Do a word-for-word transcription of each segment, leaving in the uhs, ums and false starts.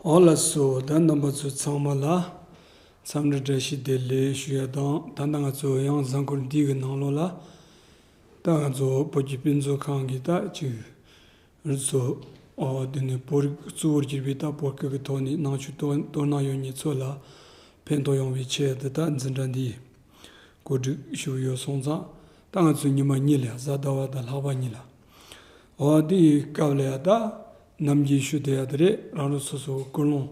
ཨོ་ལགས་སོ། ད་རྣམ་པ་ཚོ་ཚང་མ་ལ་འཚམས་འདྲི་བཀྲ་ཤིས་བདེ་ལེགས་ཞུ་ཡ་དང་། ད་ལྟ་ང་ཚོ་ཡང་གཟའ་འཁོར་འདི་གི་ནང་ལོགས་ལ་ད་ང་ཚོ་བོད་ཀྱི་དཔེ་མཛོད་ཁང་གི་ད་ཅིག་རུ་ཚོ། ཨོ་དེ་ནས་བོད་རིགས་གཙོ་བོར་གྱུར་པའི་ད་བོད་སྐད་ཀྱི་ཐོག་ནས་ནང་ཆོས་དོ་དོ་སྣང་ཡོད་མཁན་ཚོ་ལ་ཕན་ཐོགས་ཡོང་བའི་ཆེད་དུ་ད་འཛིན་གྲྭ་འདི་གོ་སྒྲིག་ཞུས་ཡོད་སོང་ཙང་། ད་ང་ཚོ་ཉི་མ་གཉིས་ལ་ཡ། གཟའ་ཟླ་བ་དང་ལྷག་པ་གཉིས་ལ། འོ་དེའི་སྐབས་ལ་ཡ་ད་ནམ་རྒྱུན་ཞུ་བསྡད་ཡ་དེ་རེད། རང་རང་སོ་སོ་ཀུན་སློང་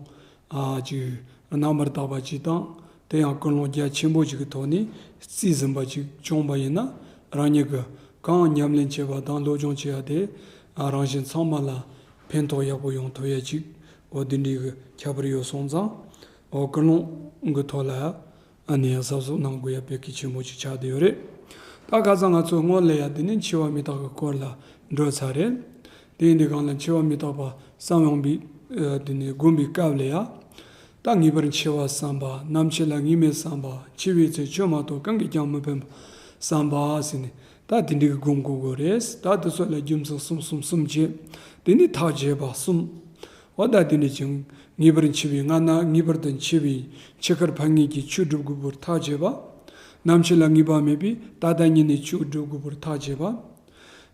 ཨ་ཅིག་རྣམ་པར་དག་པ་ཅིག་དང་། དེ་ཡང་ཀུན་སློང་རྒྱ་ཆེན་པོ་ཅིག་གི་ཐོག་ནས་རྩིས་ཟིན་པ་ཅིག་བྱུང་བ་ཡིན་ན། རང་ཉིད་ཀྱིས་གང་ཉམས་ལེན་བྱས་པ་དང་སློབ་སྦྱོང་བྱས་ཡ་དེ་ཨ་རང་གཞན་ཚང་མ་ལ་ཕན་ཐོགས་ཡག་པོ་ཡོང་ཐུབ་ཡ་ཅིག་འོ་དེ་འདྲའི་གི་ཁྱད་པར་ཡོད་སོང་ཙང་། འོ་ཀུན་སློང་གི་ཐོག་ལ་ཡ། ཨ་ནི་གཟབ་གཟབ་གནང་དགོས་ཡ་དཔེ་གལ་ཆེན་པོ་ཅིག་ཆགས་བསྡད་ཡོད་རེད། ད་ཁ་སང་ང་ཚོ་སྔོན་ལ་ཡ་དེ་ནས་འཆི་བ་མི་རྟག་གི་སྐོར་ལ་འགྲོ་ཚར་རེད། དེ་ཡིན་དུས་སྒང་ལ་འཆི་བ་མི་རྟག་པ་བསམ་ཡོང་བའི་ཨ་དེ་ནས་སྒོམ་པའི་སྐབས་ལ་ཡ། ད་ངེས་པར་འཆི་བ་བསམ་པ། ནམ་འཆི་ལ་ངེས་མེད་བསམ་པ། འཆི་བའི་ཚེ་ཆོས་མ་གཏོགས་གང་གིས་ཀྱང་མི་ཕན་པ་བསམ་པ་ཟེར་ནས། ད་དེ་འདྲའི་གི་སྒོམ་དགོས་དགོས་རེད། ད་དེ་ཚོ་ལ་རྒྱུ་མཚན་གསུམ་གསུམ་གསུམ་བྱས། དེ་ནས་ཐག་བཅད་པ་གསུམ། འོ་ད་དེ་ནས་ཀྱང་ངེས་པར་འཆི་བའི་སྔ་ན་ངེས་པར་དུ་འཆི་བའི་འཆི་ཁར་ཕན་ངེས་ཀྱི་ཆོས་སྒྲུབ་དགོས་པར་ཐག་བཅད་པ། ནམ་འཆི་ལ་ངེས་པ་མེད་པས་ད་ལྟ་ཉིད་ནས་ཆོས་སྒྲུབ་དགོས་པར་ཐག་བཅད་པ།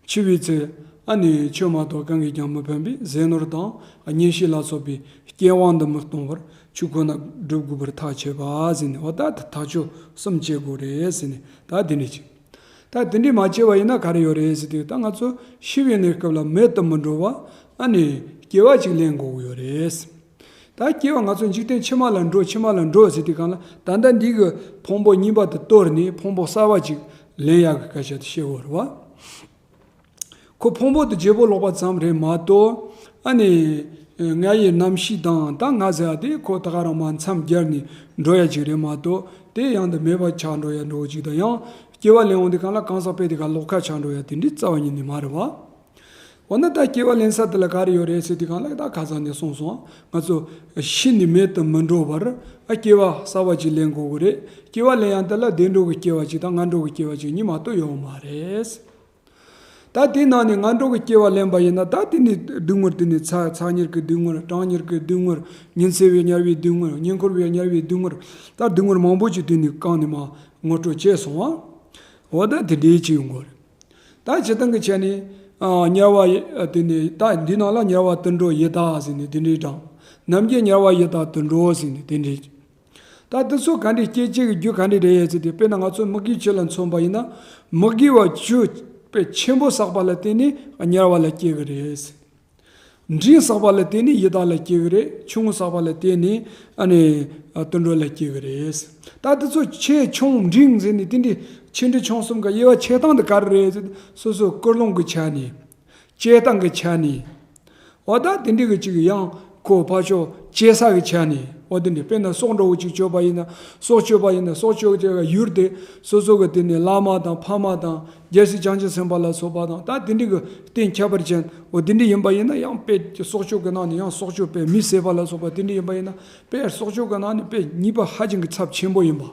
འཆི་བའི་ཚེ་ཨ་ནི་ཆོས་མ་གཏོགས་གང་གིས་ཀྱང་མི་ཕན་པའི་ཟས་ནོར་དང་གཉེན་བཤེས་ལ་སོགས་པའི་སྐྱེ་བ་འདི་མི་གཏོང་བར་ཆོས་ཁོ་ན་སྒྲུབ་དགོས་པར་ཐག་བཅད་པ་ཟེར་ནས། འོ་ད་ཐག་གཅོད་གསུམ་བྱེད་དགོས་རེད་ཟེར་ནས། ད་དེ་འདྲ་ཅིག་ད་དེ་འདྲས་མ་བྱས་པ་ཡིན་ན་ག་རེ་ཡོད་རེད་ཟེར་དུས། ད་ང་ཚོ་ཤི་བའི་གནས་སྐབས་ལ་མེད་དུ་མི་འགྲོ་བ་ཨ་ནི་སྐྱེ་བ་ཅིག་ལེན་དགོས་ཀྱི་ཡོད་རེད། ད་སྐྱེ་བ་ང་ཚོ་འཇིག་རྟེན་ཕྱི་མ་ལ་འགྲོ་ཕྱི་མ་ལ་འགྲོ་ཟེར་དུས་སྒང་ལ། ད་ལྟ་འདི་གི་ཕུང་པོ་རྙིང་པ་དེ་གཏོར་ནས་ཕུང་པོ་གསར་བ་ཅིག་ལེན་ཡག་གི་སྐད་ཆ་དེ་བཤད་དགོས་རེད་བ། ཁོ་ཕུང་པོ་དེ་བརྗེ་པོ་ལོག་པ་ཙམ་རེད་མ་གཏོགས། ཨ་ནི་ང་ཡི་རྣམ་ཤེས་དང་ད་ང་ཟེར་བ་དེ་ཁོ་ད་ག་རང་མ་མཚམས་སྦྱར་ནས་འགྲོ་ཡ་ཅིག་རེད་མ་གཏོགས། དེ་ཡང་དུ་མེད་པ་ཆགས་འགྲོ་ཡ་འགྲོ་ཅིག་དང་། ཡང་སྐྱེ་བ་ལེན་འོང་དུས་སྒང་ལ་གང་ཟག་དཔེ་དེ་ག་ལོག་ཁ་ཆགས་འགྲོ་ཡ་དེ་འདྲའི་རྩ་བ་ཉིད་ནས་མ་རེད་བ། འོ་ན་ད་སྐྱེ་བ་ལེན་ས་དེ་ལ་ག་རེ་ཡོད་རེད་ཟེར་དུས་སྒང་ལ། ད་ཁ་སང་ནས་གསུངས་སོང་། ང་ཚོ་ཤི་ནས་མེད་དུ་མི་འགྲོ་བར་ཨ་སྐྱེ་བ་གསར་བ་ཅིག་ལེན་དགོས་ཀྱི་རེད། སྐྱེ་བ་ལེན་ཡ་དེ་ལ་བདེ་འགྲོ་གི་སྐྱེ་བ་ཅིག་དང་ངན་འགྲོ་གི་སྐྱེ་བ་ཅིག་གཉིས་མ་གཏོགས་ཡོད་མ་རེད། ད་དེའི་ནང་ནས་ངན་འགྲོ་གི་སྐྱེ་བ་ལེན་པ་ཡིན་ན། ད་དེ་ནས་སྡུག་བསྔལ་དེ་ནས་ཚ་ཚ་དམྱལ་གྱི་སྡུག་བསྔལ། གྲང་དམྱལ་གྱི་སྡུག་བསྔལ། ཉི་ཚེ་བའི་དམྱལ་བའི་སྡུག་བསྔལ། ཉེ་འཁོར་བའི་དམྱལ་བའི་སྡུག་བསྔལ། ད་སྡུག་བསྔལ་མང་པོ་ཅིག་དེ་ནས་བཀང་ནས་མ་ངོ་སྤྲོད་བྱས་སོང་བ། འོ་ད་དེ་འདྲའི་ཅིག་ཡོང་གི་རེད། ད་སྤྱིར་བཏང་གི་ཆ་ནས་ཨ་དམྱལ་བ་ཡི་དེ་ནས། ད་འདི་ནང་ལ་དམྱལ་བ་དུད་འགྲོ་ཡི་དྭགས་ཟེར་ནས་དེ་འདྲའི་གྲངས། ནམ་མཁའི་དམྱལ་བ་ཡི་དྭགས་དུད་འགྲོ་ཟེར་ནས་དེ་འདྲའི། ད་དེ་ཚོ་ག་འདྲའི་སྐྱེ་སྐྱེ་གི་རྒྱུ་ག་འདྲ་རེད་ཟེར་དུས། དཔེར་ན་ང་ཚོ་མི་དགེ་བཅུ་ལ་མཚོན་པ་ཡིན་ན། མི་དགེ་བ་བཅུ་དཔེ་ཆེན་པོ་བསགས་པ་ལ་བརྟེན་ནས་དམྱལ་བ་ལ་སྐྱེ་གི་རེད། འབྲིང་བསགས་པ་ལ་བརྟེན་ནས་ཡི་དྭགས་ལ་སྐྱེ་གི་རེད། ཆུང་ངུ་བསགས་པ་ལ་བརྟེན་ནས་ཨ་ནི་དུད་འགྲོ་ལ་སྐྱེ་གི་རེད། ད་དེ་ཚོ་ཆེ་ཆུང་འབྲིང་ཟེར་ནས་དེ་འདྲའི་ཆེ་འབྲིང་ཆུང་གསུམ་ག་དབྱེ་བ་ཕྱེ་སྟངས་དེ་ག་རེ་རེད་ཟེར་དུས། སོ་སོའི་ཀུན་སློང་གི་ཆ་ནས། སྤྱོད་སྟངས་ཀྱི་ཆ་ནས། འོ་ད་དེ་འདྲའི་གི་ཅིག་ཡང་ཁོ་ཕར་ཕྱོགས་སྐྱེ་ས་གི་ཆ་ནས། འོ་དེ་འདྲ། དཔེར་ན་སྲོག་འདྲ་བོ་ཅིག་གཅོད་པ་ཡིན་ན། སྲོག་གཅོད་པ་ཡིན་ན་སྲོག་གཅོད་ཀྱི་ཡུལ་དེ་སོ་སོ་གི་དེ་ནས་བླ་མ་དང་ཕ་མ་དང་རྒྱལ་སྲས་བྱང་ཆུབ་སེམས་དཔའ་ལ་སོགས་པ་དང་། ད་དེ་འདྲའི་གི་རྟེན་ཁྱད་པར་ཅན། འོ་དེ་འདྲ་ཡིན་པ་ཡིན་ན། ཡང་དཔེ་སྲོག་གཅོད་ཀྱི་ནང་ནས་ཡང་སྲོག་གཅོད་པའི་མི་བསད་པ་ལ་སོགས་པ་དེ་འདྲ་ཡིན་པ་ཡིན་ན། དཔེ་སྲོག་གཅོད་ཀྱི་ནང་ནས་དཔེ་ཉེས་པ་ཧ་ཅང་གི་ཚབས་ཆེན་པོ་ཡིན་པ།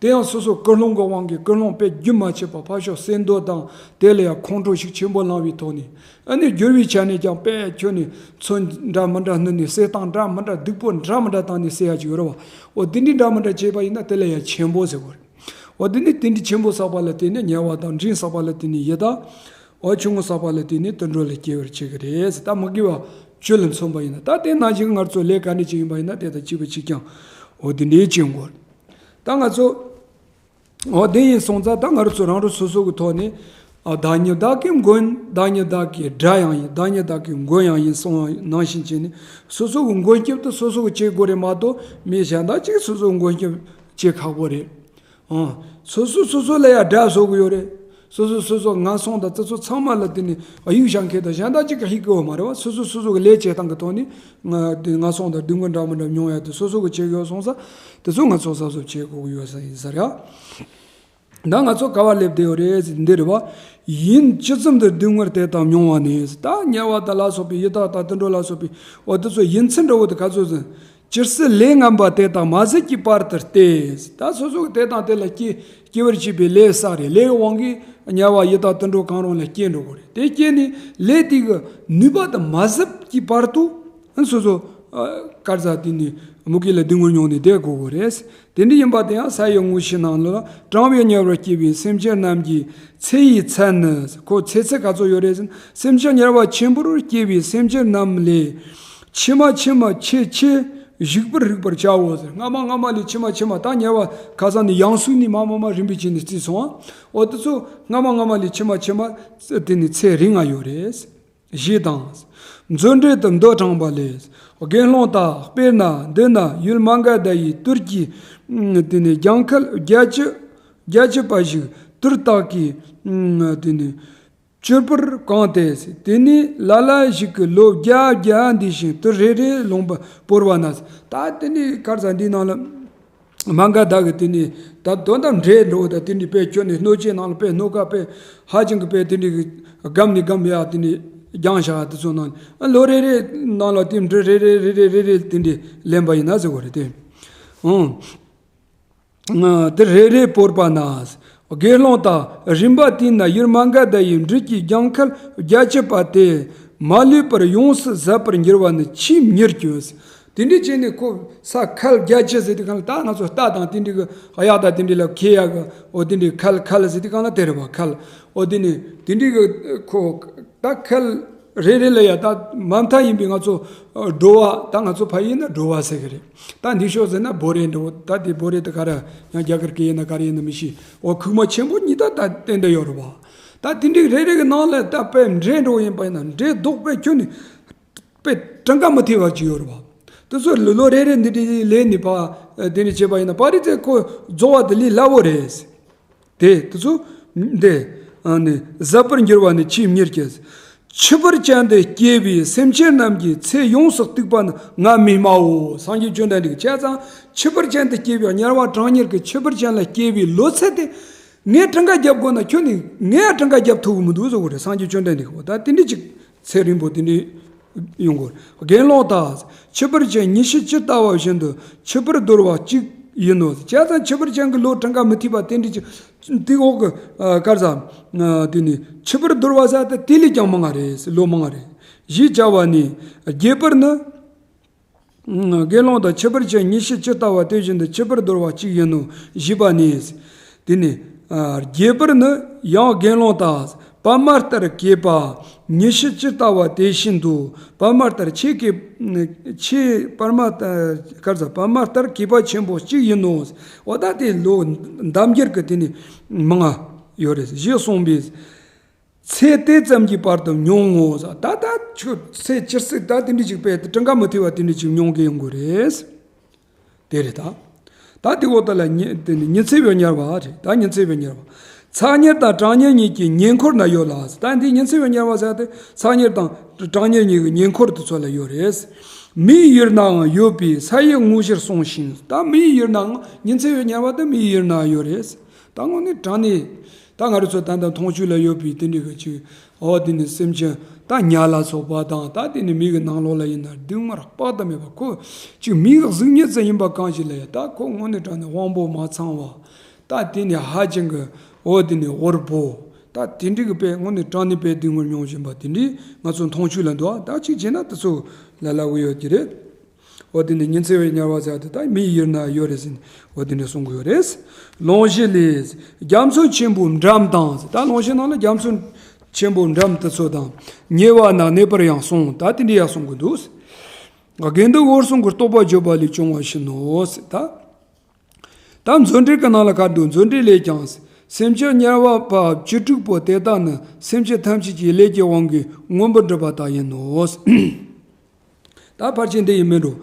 དེ་ཡང་སོ་སོ་ཀུན་སློང་གི་དབང་གིས། ཀུན་སློང་དཔེ་རྒྱུན་མ་ཆད་པར་ཕར་ཕྱོགས་གསོད་འདོད་དང་། དེ་ལ་ཡང་ཁོང་ཁྲོ་ཤུགས་ཆེན་པོ་ལངས་པའི་ཐོག་ནས། ཨ་ནི་སྦྱོར་བའི་ཆ་ནས་ཀྱང་དཔེ་ཁྱོན་ནས་ཚོན་འདྲ་མི་འདྲ་བསྣུན་ནས། བསད་སྟངས་འདྲ་མི་འདྲ། སྡིག་པོ་འདྲ་མི་འདྲ་བཏང་ནས་བསད་ཡ་ཅིག་ཡོད་རེད་བ། འོ་དེ་འདྲའི་འདྲ་མི་འདྲ་བྱས་པ་ཡིན་ན་དེ་ལ་ཡང་ཆེན་པོ་ཟེར་དགོས་རེད། འོ་དེ་ནི་དེ་འདྲའི་ཆེན་པོ་བསགས་པ་ལ་བརྟེན་ནས་དམྱལ་བ་དང་། འབྲིང་བསགས་པ་ལ་བརྟེན་ནས་ཡི་དྭགས། འོ་ཆུང་ངུ་བསགས་པ་ལ་བརྟེན་ནས་དུད་འགྲོ་ལ་སྐྱེ་བར་བྱེད་ཀྱི་རེད་ཟེར། ད་མི་དགེ་བ་བཅུ་ལ་མཚོན་པ་ཡིན་ན། ད་དེ་ནང་བཞིན་ང་ཚོ་ལས་ག་འདྲ་ཅིག་ཡིན་པ་ཡིན་ན་དེ་དང་གཅིག་པ་གཅིག་རྐྱང་། འོ་དེ་འདྲའི་ཅིག་ཡོང་གི་རེད། ད་ང་ཚོ། འོ་དེ་ཡིན་སོང་ཙང་། ད་ང་རང་ཚོ་རང་རང་སོ་སོ་གི་ཐོག་ནས། ཨ་བདག་ཉིད་བདག་གི་མགོན། བདག་ཉིད་བདག་གི་དགྲ་ཡང་ཡིན། བདག་ཉིད་བདག་གི་མགོན་ཡང་ཡིན་གསུངས་པ་ནང་བཞིན་བྱས་ནས། སོ་སོ་གི་མགོན་སྐྱབས་དེ་སོ་སོ་གི་བྱེད་དགོས་རེད་མ་གཏོགས། མི་གཞན་དག་ཅིག་སོ་སོ་གི་མགོན་སྐྱབས་བྱེད་ཁག་པོ་རེད། ཨང་། སོ་སོ་སོ་སོ་ལ་ཡང་དགྲ་བཟོ་གི་ཡོད་རེད། སོ་སོ་སོ་སོ་ངན་སོང་དང་དེ་ཚོ་ཚང་མ་ལ་བརྟེན་ནས་གཡུག་བཞག་མཁན་དང་། གཞན་དག་ཅིག་གིས་ཧིག་གི་ཡོད་མ་རེད་བ། སོ་སོ་སོ་སོ་གི་ལས་བྱེད་སྟངས་ཀྱི་ཐོག་ནས། ང་དེ་ངན་སོང་དང་སྡུག་བསྔལ་འདྲ་མི་འདྲ་མྱོང་ཡ་དེ་སོ་སོ་གི་བྱེད་ཀྱི་ཡོད་སོང་ཙང་། དེ་ཚོ་ང་ཚོ་གཟབ་གཟབ་བྱེད་དགོས་ཀྱི་ཡོད་ས་ཡིན་ས་རེད། ད་ང་ཚོ་ག་བ་སླེབས་བསྡད་ཡོད་རེད་ཟེར་འདི་རེད་བ། ཡིན་ཇི་ཙམ་དུ་སྡུག་བསྔལ་དེ་དག་མྱོང་བ་ནས། ད་དམྱལ་བ་དང་ལ་སོགས་པའི་ཡི་དྭགས་དང་དུད་འགྲོ་ལ་སོགས་པའི། འོ་དེ་ཚོ་ཡིན་ཚུལ་འདྲ་བོ་དེ་ག་ཚོད་ཟེར། ཇི་སྲིད་ལས་ངན་པ་དེ་དག་མ་ཟད་ཀྱི་བར་དུ་སྟེ། ད་སོ་སོ་གི་དེ་དང་དེ་ལ་སྐྱེ་སྐྱེ་བར་བྱེད་པའི་ལས་བསགས་རེད། ལས་ཀྱི་དབང་གིས་དམྱལ་བ་ཡི་དྭགས་དུད་འགྲོ་གང་རུང་ལ་སྐྱེ་འགྲོ་གི་རེད། དེ་སྐྱེས་ནས་ལས་དེ་གི་ནུས་པ་དེ་མ་ཟད་ཀྱི་བར་དུ། ཨ་སོ་སོ་ ཨ་གར་ཟ་དེ་ནི་མུ་གེ་ལ་སྡུག་བསྔལ་མྱོང་ནས་བསྡད་དགོས་ཀྱི་རེད། དེ་འདྲ་ཡིན་པ་དེ་ཡང་ས་ཡི་དངོས་གཞི་ནང་ལ་གྲང་བའི་དམྱལ་བར་སྐྱེ་བའི་སེམས་ཅན་རྣམས་ཀྱི་ཚེ་ཡི་ཚད་ནི། ཁོ་ཚེ་ཚད་ག་ཚོད་ཡོད་རེད་ཟེར་ན། སེམས་ཅན་དམྱལ་བ་ཆེན་པོར་སྐྱེ་བའི་སེམས་ཅན་རྣམས་ལས་ཕྱི་མ་ཕྱི་མ་ཆེས་ཆེས་བཞུགས་པར་རིག་པར་བྱའོ་ཟེར། སྔ་མ་སྔ་མ་ལས་ཕྱི་མ་ཕྱི་མ། ད་དམྱལ་བ་ཁ་སང་ནས་ཡང་སོས་ནས་མ་མ་མ་རིམ་པས་བྱས་ནས་བརྩིས་སོང་ཨ། འོ་དེ་ཚོ་སྔ་མ་སྔ་མ་ལས་ཕྱི་མ་ཕྱི་མ་དེ་ནི་ཚེ་རིང་ང་ཡོད་རེད། ཞེས་དང་། མཛོད་འགྲེལ་དུ་མདོ་དྲངས་པ་ལས། དགེ་སློང་དག། དཔེར་ན་འདི་ན་ཡུལ་མ་ག་དྷ་ཡི་དུར་གྱི་དེ་ནས་གྱང་ཁལ་བརྒྱད་ཅུ་བརྒྱད་ཅུ་པ་ཞིག་དུར་དག་གིས་དེ་ནས་གཅོད་པར་གང་སྟེ། དེ་ནས་ལ་ལ་ཞིག་གིས་ལོ་བརྒྱ་བརྒྱ་འདས་ཤིང་དུར་རེ་རེ་ལོངས་པ་བོར་བ་ན། ད་དེ་ནས་གར་ཟ་འདིའི་ནང་ལ། མ་ག་དྷ་གི་དེ་ནས་ད་དོན་དག་འདྲེ་འགྲོ་བ་དང་དེ་འདྲའི་དཔེ་ཁྱོད་ནས་སྣོད་ཆས་ནང་ལ་དཔེ་སྣོད་ཀ་དཔེ་ཧ་ཅང་གི་དཔེ་དེ་འདྲའི་གི་སྒམ་ནས་སྒམ་ཡ་དེ་ནས་རྒྱང་བཞག་དེ་ཚོ་ནང་ལོ་རེ་རེ་ནང་ལ་དེ་འདྲེ་རེ་རེ་རེ་རེ་རེ་རེ་དེ་འདྲའི་ལེན་པ་ཡིན་ན་ཟེར་བ་རེད་དེ། ཨང་། དེ་རེ་རེ་བོར་པ་ན། དགེ་སློང་དག། རིམ་པ་དེས་ན་ཡུལ་མ་ག་དྷ་ཡི་འབྲུ་གི་གྱང་ཁལ་བརྒྱད་ཅུ་པ་དེ་མ་ལུས་པར་ཡོངས་སུ་ཟད་པར་འགྱུར་བ་ནི་ཆེས་མྱུར་གྱི། དེ་འདྲའི་བྱས་ནས་ཁོ་ས་ཁལ་བརྒྱད་ཅུ་ཟེར་དུས་གང་ལ་ད་ང་ཚོ་རྟ་དང་དེ་འདྲའི་གི་གཡག་དང་དེ་འདྲའི་ལ་འཁྱེར་ཡག་གི་འོ་དེ་འདྲའི་ཁལ་ཁལ་ཟེར་དུས་གང་ལ་དེ་རེད་པ། ཁལ་འོ་དེ་ནི་དེ་འདྲའི་གི་ཁོ་ད་ཁལ་རེ་རེ་ལ་ཡ་ད་མ་མཐའ་ཡིན་པའི་ང་ཚོ་འགྲོ་བ། ད་ང་ཚོ་ཕ་ཡིན་ན་འགྲོ་བ་ཟེར་གི་རེད། ད་འདི་ཤོག་ཟེར་ན་བོ་རེ་འགྲོ། ད་དེ་བོ་རེ་དེ་ག་ར་ཡང་རྒྱ་གར་གི་ཡིན་ན་ག་རེ་ཡིན་ན་མི་ཤེས། འོ་ཁུག་མ་ཆེན་པོ་གཉིས་ད་ད་ཏན་ཏན་ཡོད་རེད་པ། ད་དེ་འདྲའི་རེ་རེ་གི་ནང་ལ་ད་དཔེ་འདྲེ་འགྲོ་ཡིན་པ་ཡིན་ན་འདྲེ་བཟློག་པའི་ཁྱོན་ནས་དཔེ་གྲངས་ཀ་མི་ཐེ་བ་ཅིག་ཡོད་རེད་པ། དེ་ཚོ་ལོ་ལོ་རེ་རེ་འདི་འདྲའི་ལས་ནི་པ་དེ་འདྲ་བྱས་པ་ཡིན་ན་པ་རི་ཙེ་ཁོ་རྫོགས་པ་དེ་ལས་སླ་བོ་རེད། དེ་དེ་ཚོ་འདི་ནི་ཟད་པར་འགྱུར་བ་ནི་ཆེས་མྱུར་གྱི། ཆིབས་པར་ཅན་དུ་སྐྱེས་པའི་སེམས་ཅན་རྣམས་ཀྱི་ཚེ་ཡོངས་སུ་གཏུགས་པ་ནི་ང་མི་སྨྲའོ། སངས་རྒྱས་བཅོམ་ལྡན་འདས་ཀྱིས། བྱས་ཙང་ཆིབས་པར་ཅན་དུ་སྐྱེས་པའི་དམྱལ་བ་གྲང་དམྱལ་གྱི་ཆིབས་པར་ཅན་ལ་སྐྱེས་པའི་ལོ་ཚད་དེ་ངས་གྲངས་ཀ་རྒྱབ་དགོས་ན་ཁྱོད་ནི་ངས་གྲངས་ཀ་རྒྱབ་ཐུབ་ཀྱི་མི་འདུག་ཟེར་གོ་རེད། སངས་རྒྱས་བཅོམ་ལྡན་འདས་ཀྱིས། ད་དེ་འདྲ་ཅིག་ཚེ་རིང་པོ་དེ་འདྲའི་ཡོང་གི་རེད། དགེ་སློང་དག། ཆིབས་པར་ཅན་ཉི་ཤུ་ཇི་ལྟ་བ་བཞིན་དུ་ཆིབས་པར་འདོར་བ་གཅིག་ཡིན་ནོ། བྱས་ཙང་ཆིབས་པར་ཅན་གྱི་ལོ་གྲངས་ཀ་མི་ཐེ་བ་དེ་འདྲ་ཅིག་དེ་འོག་གི་ཨ་གར་ཟ་དེ་ནི་ཆིབས་པར་འདོར་བ་ཟེར་ཏེ་དེ་ལས་ཀྱང་མང་ང་རེད། ལོ་མང་ང་རེད། ཞེས་བྱ་བ་ནི་རྒྱས་པར་ནི། དགེ་སློང་དག། ཆིབས་པར་ཅན་ཉི་ཤུ་ཇི་ལྟ་བ་དེ་བཞིན་དུ་ཆིབས་པར་འདོར་བ་གཅིག་ཡིན་ནོ། ཞེས་པ་ནི། དེ་ནི་ཨ་རྒྱས་པར་ནི་ཡང་དགེ་སློང་དག། པདྨ་ལྟར་གད་པ་ཉི་ཤུ་ཇི་ལྟ་བ་དེ་བཞིན་དུ་པདྨ་ལྟར་ཆེས་གད་ཆེས་པདྨ་ལྟར་གར་ཟ་པདྨ་ལྟར་གད་པ་ཆེན་པོ་གཅིག་ཡིན་ནོ། འོ་ད་དེ་ལོ་འདབ་འགྱུར་གྱི་དེ་ནི་མང་ང་ཡོད་རེད། ཞེས་གསུངས་པས། ཚེ་དེ་ཙམ་གྱི་བར་དུ་མྱོང་ངོ་། ད་ད་ཁྱོད་ཚེ་སྤྱིར་སྲིད་ད་དེ་འདྲ་ཅིག་དཔེ་གྲངས་ཀ་མི་ཐེ་བ་དེ་འདྲ་ཅིག་མྱོང་གི་ཡོང་གི་རེད། དེ་རེད་ད། ད་དེ་འོག་ད་ལ་ཉི་དེ་ནི་ཉི་ཚེ་བའི་དམྱལ་བ་རེད། ད་ཉི་ཚེ་བའི་དམྱལ་བ། ཚ་དམྱལ་དང་གྲང་དམྱལ་གཉིས་ཀྱི་ཉེ་འཁོར་ན་ཡོད་ལ། ད་འདི་ཉི་ཚེ་བའི་དམྱལ་བ་ཟེར་ཏེ་ཚ་དམྱལ་དང་གྲང་དམྱལ་གཉིས་ཀྱི་ཉེ་འཁོར་དུ་ཚོད་ལ་ཡོད་རེད། མིའི་ཡུལ་ནའང་ཡོད་པས་ས་ཡི་དངོས་གཞིར་གསུངས་ཤིང་། ད་མིའི་ཡུལ་ནའང་ཉི་ཚེ་བའི་དམྱལ་བ་དེ་མིའི་ཡུལ་ན་ཡོད་རེད། ད་དངོས་གནས་དྲང་གནས། ད་ང་རང་ཚོ་ད་ལྟ་མཐོང་ཆོས་ལ་ཡོད་པའི་དེ་འདྲའི་གི་ཅིག་འོ་དེ་ནི་སེམས་ཅན་ད་ཉ་ལ་སོགས་པ་དང་། ད་དེ་ནི་མི་གི་ནང་ལོགས་ལ་ཡིན་ན་སྡུག་བསྔལ་དཔག་ཏུ་མེད་པ། ཁོ་ཅིག་མི་གི་གཟུགས་བརྙན་ཙམ་ཡིན་པ་གང་ཞིག་ལ་ཡང་ད་ཁོ་དངོས་གནས་དྲང་གནས་དབང་པོ་མ་ཚང་བ། ད་དེ་ནི་ཧ་ཅང་གི་འོ་དེ་ནི་འོར་པོ། ད་དེ་འདྲའི་གི་དཔེ་དངོས་གནས་དྲང་གནས་དཔེ་སྡུག་བསྔལ་མྱོང་བཞིན་པ་དེ་འདྲའི་ང་ཚོ་མཐོང་ཆོས་ལ་འདུག་ད་ཅིག་བྱས་ན་དེ་ཚོ་ལ་ལ་འུ་ཡོད་ཀྱི་རེད། འོ་དེ་ནི་ཉི་ཚེ་བའི་དམྱལ་བ་ཟེར་དེ་ད་མིའི་ཡུལ་ན་ཡོད་རེད་ཟེར་ནས་འོ་དེ་འདྲ་གསུང་གི་ཡོད་རེད། ལུང་གཞི་ལས། རྒྱ་མཚོ་ཆེན་པོའི་འགྲམ་དང་། ད་ལུང་གཞི་ནང་ལ་རྒྱ་མཚོ་ཆེན་པོའི་འགྲམ་དེ་ཚོ་དང་ཉེ་བ་ན་གནས་པར་ཡང་གསུངས། ད་དེ་འདྲ་ཡང་གསུང་གི་འདུག་དགེ་འདུན་འོད་སྲུང་གི་རྟོགས་པ་བརྗོད་པ་ལས་བྱུང་བ་བཞིན་ནོ། ད་ད་མཛོད་འགྲེལ་གྱི་ནང་ལ་ག་འདུག་མཛོད་འགྲེལ་ལས་ཀྱང་། སེམས་ཅན་དམྱལ་བ་པ་བཅུ་དྲུག་པོ་དེ་དག་ནི་སེམས་ཅན་ཐམས་ཅད་ཀྱི་ལས་ཀྱི་དབང་གིས་མངོན་པར་འགྲུབ་པ་དག་ཡིན་ནོ། ད་ཕལ་ཆེར་འདི་ཡིན་མིན་འགྲོ།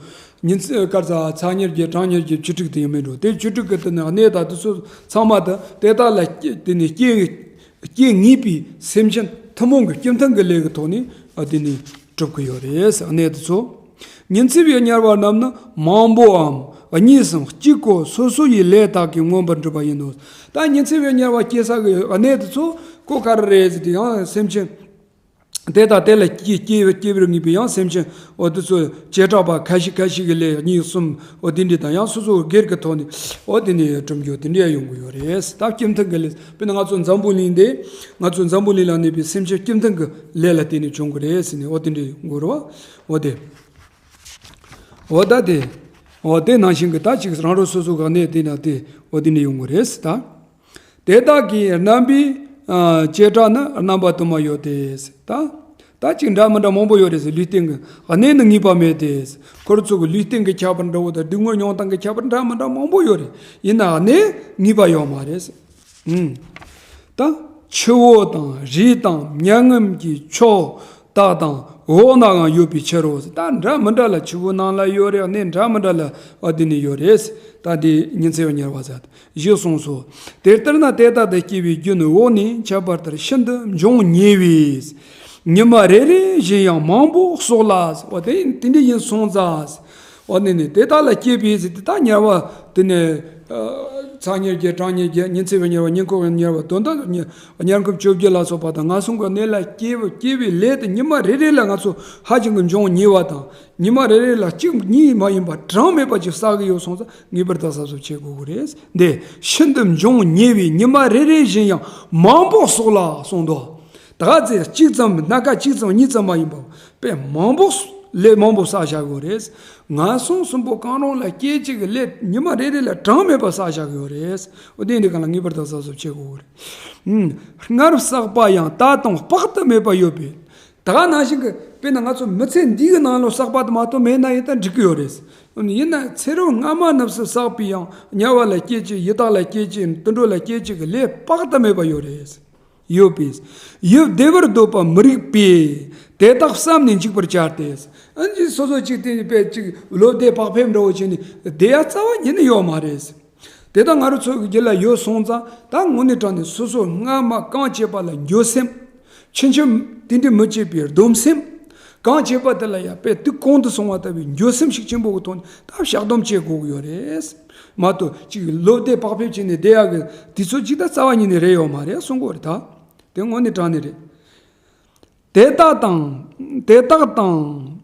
ཉིན་མཚན་སྐར་ཚ་ཚ་ཉེར་གྱི་གྲང་ཉེར་གྱི་བཅུ་དྲུག་དེ་ཡིན་མིན་འགྲོ། དེ་བཅུ་དྲུག་གི་དེ་ནི་གནས་དང་དེ་ཚོ་ཚང་མ་དེ་དེ་དག་ལ་སྐྱེ་དེ་ནི་སྐྱེ་སྐྱེ་ངེས་པའི་སེམས་ཅན་ཐུན་མོང་གི་སྐྱེ་མཐུན་གྱི་ལས་ཀྱི་ཐོག་ནས་ཨ་དེ་ནི་གྲུབ་ཀྱི་ཡོད་རེད། གནས་དེ་ཚོ། ཉིན་མཚན་བའི་དམྱལ་བ་རྣམས་ནི་མང་པོའམ་གཉིས་སམ་གཅིག་གོ། སོ་སོ་ཡི་ལས་དག་གིས་མངོན་པར་འགྲུབ་པ་ཡིན་ནོ། ད་ཉིན་མཚན་བའི་དམྱལ་བ་སྐྱེ་ས་གི་གནས་དེ་ཚོ་གོ་ག་རེ་རེད་ཟེར་དུས་ཡང་སེམས་ཅན། དེ་དང་དེ་ལ་སྐྱེ་སྐྱེ་སྐྱེ་བར་ངེས་པའི་ཡང་སེམས་ཅན་འོ་དེ་ཚོ་བྱེ་བྲག་པ་ཁ་ཤས་ཁ་ཤས་ཀྱི་ལས་གཉིས་གསུམ་འོ་དེ་འདྲ་དང་ཡང་སོ་སོ་སྒེར་གྱི་ཐོག་ནས་འོ་དེ་ནས་གྲུབ་རྒྱུ་དེ་འདྲ་ཡང་ཡོང་གི་ཡོད་རེད། ད་སྐྱེ་མཐུན་གྱི་ལས་དཔེར་ན་ང་ཚོ་འཛམ་བུ་གླིང་འདི་ང་ཚོ་འཛམ་བུ་གླིང་ལ་གནས་པའི་སེམས་ཅན་སྐྱེ་མཐུན་གྱི་ལས་ལ་བརྟེན་ནས་བྱུང་གི་རེད་ཟེར་ནས་འོ་དེ་འདྲ་ཡོང་གི་རེད་བ། འོ་དེ། འོ་ད་དེ། འོ་དེ་ནང་བཞིན་གྱི་ད་ཅིག་རང་རང་སོ་སོ་ག་གནས་དེ་ན་དེ་འོ་དེ་ནས་ཡོང་གི་རེད་ད། དེ་དག་གི་རྣམ་པའི་ཨ་བྱེ་བྲག་ནི་རྣམ་པ་དུ་མ་ཡོད་དེ། ད་ད་ཅིག་འདྲ་མི་འདྲ་མང་པོ་ཡོད་རེད་ཟེར། ལུས་རྟེན་གྱི་གནས་ནི་ངེས་པ་མེད་དེ། ཁོ་རང་ཚོ་གི་ལུས་རྟེན་གྱི་ཁྱད་པར་འདྲ་བོ་དང་སྡུག་བསྔལ་མྱོང་སྟངས་ཀྱི་ཁྱད་པར་འདྲ་མི་འདྲ་མང་པོ་ཡོད་རེད། ཡིན་ནའང་གནས་ངེས་པ་ཡོད་མ་རེད། ཨུམ། ད་ཆུ་བོ་དང་རི་དང་མྱ་ངམ་གྱི་ཕྱོགས་དག་དང་འོག་ནའང་ཡོད་པའི་ཕྱིར་རོ། ད་འདྲ་མི་འདྲ་ལ་ཆུ་བོ་ནང་ལ་ཡོད་རེད། གནས་འདྲ་མི་འདྲ་ལ་འོ་དེ་ནས་ཡོད་རེད། ད་དེ་ཉི་ཚེ་བ་ཉེར་བ་ཟེར་ཞེས་གསུངས་སོ། དེ་ལྟར་ན་དེ་དག་ཏུ་སྐྱེ་བའི་རྒྱུ་ནི་འོག་ནས་ཁྱབ་པ་ལྟར་ཤིན་ཏུ་འབྱུང་ཉེ་བས། ཉི་མ་རེ་རེ་བཞིན་ཡང་མང་པོ་གསོག་ལ། འོ་དེ་དེ་འདྲ་ཡིན་སོང་ཙང་། འོ་ནས་ནི་དེ་དག་ལ་སྐྱེས་པའི་ཟེར་དེ་དག་ཉེ་བ་དེ་ནས་ཚ་ཉེར་བརྒྱད་གྲང་ཉེར་བརྒྱད་ཉི་ཚེ་བའི་ཉེར་བ་ཉིན་འཁོར་བའི་ཉེར་བ་དོན་དག་ཉེར་ཉེར་འཁོར་བཅོ་བརྒྱད་ལ་སོགས་པ་དང་ངན་སོང་གི་གནས་ལ་སྐྱེ་བ་སྐྱེ་བའི་ལས་དེ་ཉི་མ་རེ་རེ་ལ་ང་ཚོ་ཧ་ཅང་གི་འབྱུང་ཉེ་བ་དང་ཉི་མ་རེ་རེ་ལ་གཅིག་གཉིས་མ་ཡིན་པ་གྲངས་མེད་པ་ཅིག་བསགས་ཀྱི་ཡོད་སོང་ཙང་ངེས་པར་དུ་གཟབ་གཟབ་བྱེད་དགོས་ཀྱི་རེད། འདི་ཤིན་ཏུ་འབྱུང་ཉེ་བས་ཉི་མ་རེ་རེ་བཞིན་ཡང་མང་པོ་གསོག་ལ་གསུངས་འདུག་ད་ག་ཚེ་གཅིག་ཙམ་སྣ་ཁ་གཅིག་ཙམ་གཉིས་ཙམ་མ་ཡིན་པར་དཔེ་མང་པོ་ལས་མང་པོ་བསགས་བཞག་ཡོད་རེད། ངན་སོང་གསུམ་པོ་གང་རུང་ལ་སྐྱེ་གཅིག་གི་ལས་ཉི་མ་རེ་རེ་ལ་གྲངས་མེད་པ་བསགས་བཞག་ཡོད་རེད། འོ་དེ་འདི་གང་ལ་ངེས་པར་དུ་གཟབ་གཟབ་བྱེད་དགོས་རེད། ཨུམ། སྔར་བསགས་པ་ཡང་ད་དུང་དཔག་ཏུ་མེད་པ་ཡོད་པས། ད་ག་ནང་བཞིན་གྱི་དཔེར་ན་ང་ཚོ་མི་ཚེ་འདི་གི་ནང་ལ་བསགས་པ་དེ་མ་གཏོགས་མེད་ན་ཡིན་ད་འགྲིག་གི་ཡོད་རེད། ཡིན་ན་ཚེ་རབས་སྔ་མ་རྣམས་སུ་བསགས་པའི་ཡང་དམྱལ་བ་ལ་སྐྱེ་གཅིག་ཡི་དྭགས་ལ་སྐྱེ་གཅིག་དུད་འགྲོ་ལ་སྐྱེ་གཅིག་གི་ལས་དཔག་ཏུ་མེད་པ་ཡོད་རེད། ཡོད་པས། ཡུལ་བདེ་བར་སྡོད་པ་མི་རིགས་པས་དེ་དག་བསམ་ནས་འཇིགས་པར་བྱ་སྟེ། ཨ་ནི་སོ་སོ་གཅིག་དེ་དཔེ་གཅིག་བློ་བདེ་བག་ཕེབས་འདྲ་བོ་བྱས་ནས་བསྡད་ཡ་རྩ་བ་ཉིད་ནས་ཡོད་མ་རེད། དེ་དག་ང་རང་ཚོ་གི་རྒྱུད་ལ་ཡོད་སོང་ཙང་ད་དངོས་གནས་དྲང་གནས་སོ་སོ་སྔ་མ་གང་བྱས་པ་ལ་འགྱོད་སེམས། ཕྱིན་ཆད་དེ་འདྲ་མི་བྱེད་པའི་སྡོམ་སེམས། གང་བྱས་པ་དེ་ལ་ཡང་དཔེ་དུས་གོང་དུ་སོང་བ་ལྟ་བུའི་འགྱོད་སེམས་ཤུགས་ཆེན་པོ་གི་ཐོག་ནས་ད་བཤགས་སྡོམ་བྱེད་དགོས་ཀྱི་ཡོད་རེད། མ་གཏོགས་གཅིག་བློ་བདེ་བག་ཕེབས་བྱས་ནས་བསྡད་ཡག་གི་དུས་ཚོད་ཅིག་ད་རྩ་བ་ཉིད་ནས་རེད་ཡོད་མ་རེད་གསུང་གི་ཡོད་རེད་ད། དེ་དངོས་གནས་དྲང་གནས་རེད། དེ་དག་དང་། དེ་དག་དང་།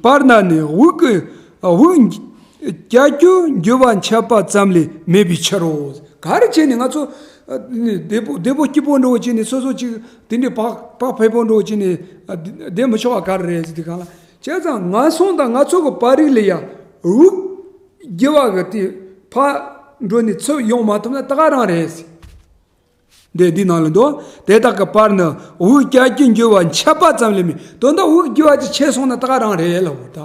བར་ན་ནི་དབུགས་ཀྱི་དབུགས་བརྒྱ་རྒྱུ་འགྱུ་བ་འཆད་པ་ཙམ་ལས་མེད་པའི་ཕྱིར་རོ། ག་རེ་བྱས་ནས་ང་ཚོ་བདེ་པོ་བདེ་པོ་སྐྱིད་པོ་འགྲོ་བྱས་ནས་སོ་སོ་ཅིག་དེ་འདྲའི་བག་བག་ཕེབས་པོ་འགྲོ་བྱས་ནས་བསྡད་མི་ཆོག་པ་ག་རེ་རེད་ཟེར་དུས་གང་ལ། བྱས་ཙང་ངན་སོང་དང་ང་ཚོ་གི་བར་རིགས་ལ་ཡང་དབུགས་རྒྱུ་བ་གི་དེ་ཕར་འགྲོ་ནས་ཚུར་ཡོང་མ་ཐུབ་ན་ད་ག་རང་རེད་ཟེར། འདི་འདི་ནང་ལ་འདུག་དེ་དག་གི་བར་ནི་དབུགས་བརྒྱ་རྒྱུ་འགྱུ་བ་འཆད་པ་ཙམ་ལས་མེད། དོན་དག་དབུགས་རྒྱུ་བ་ཅིག་ཆད་སོང་ན་ད་ག་རང་རེད་ལབ་འོ་ད།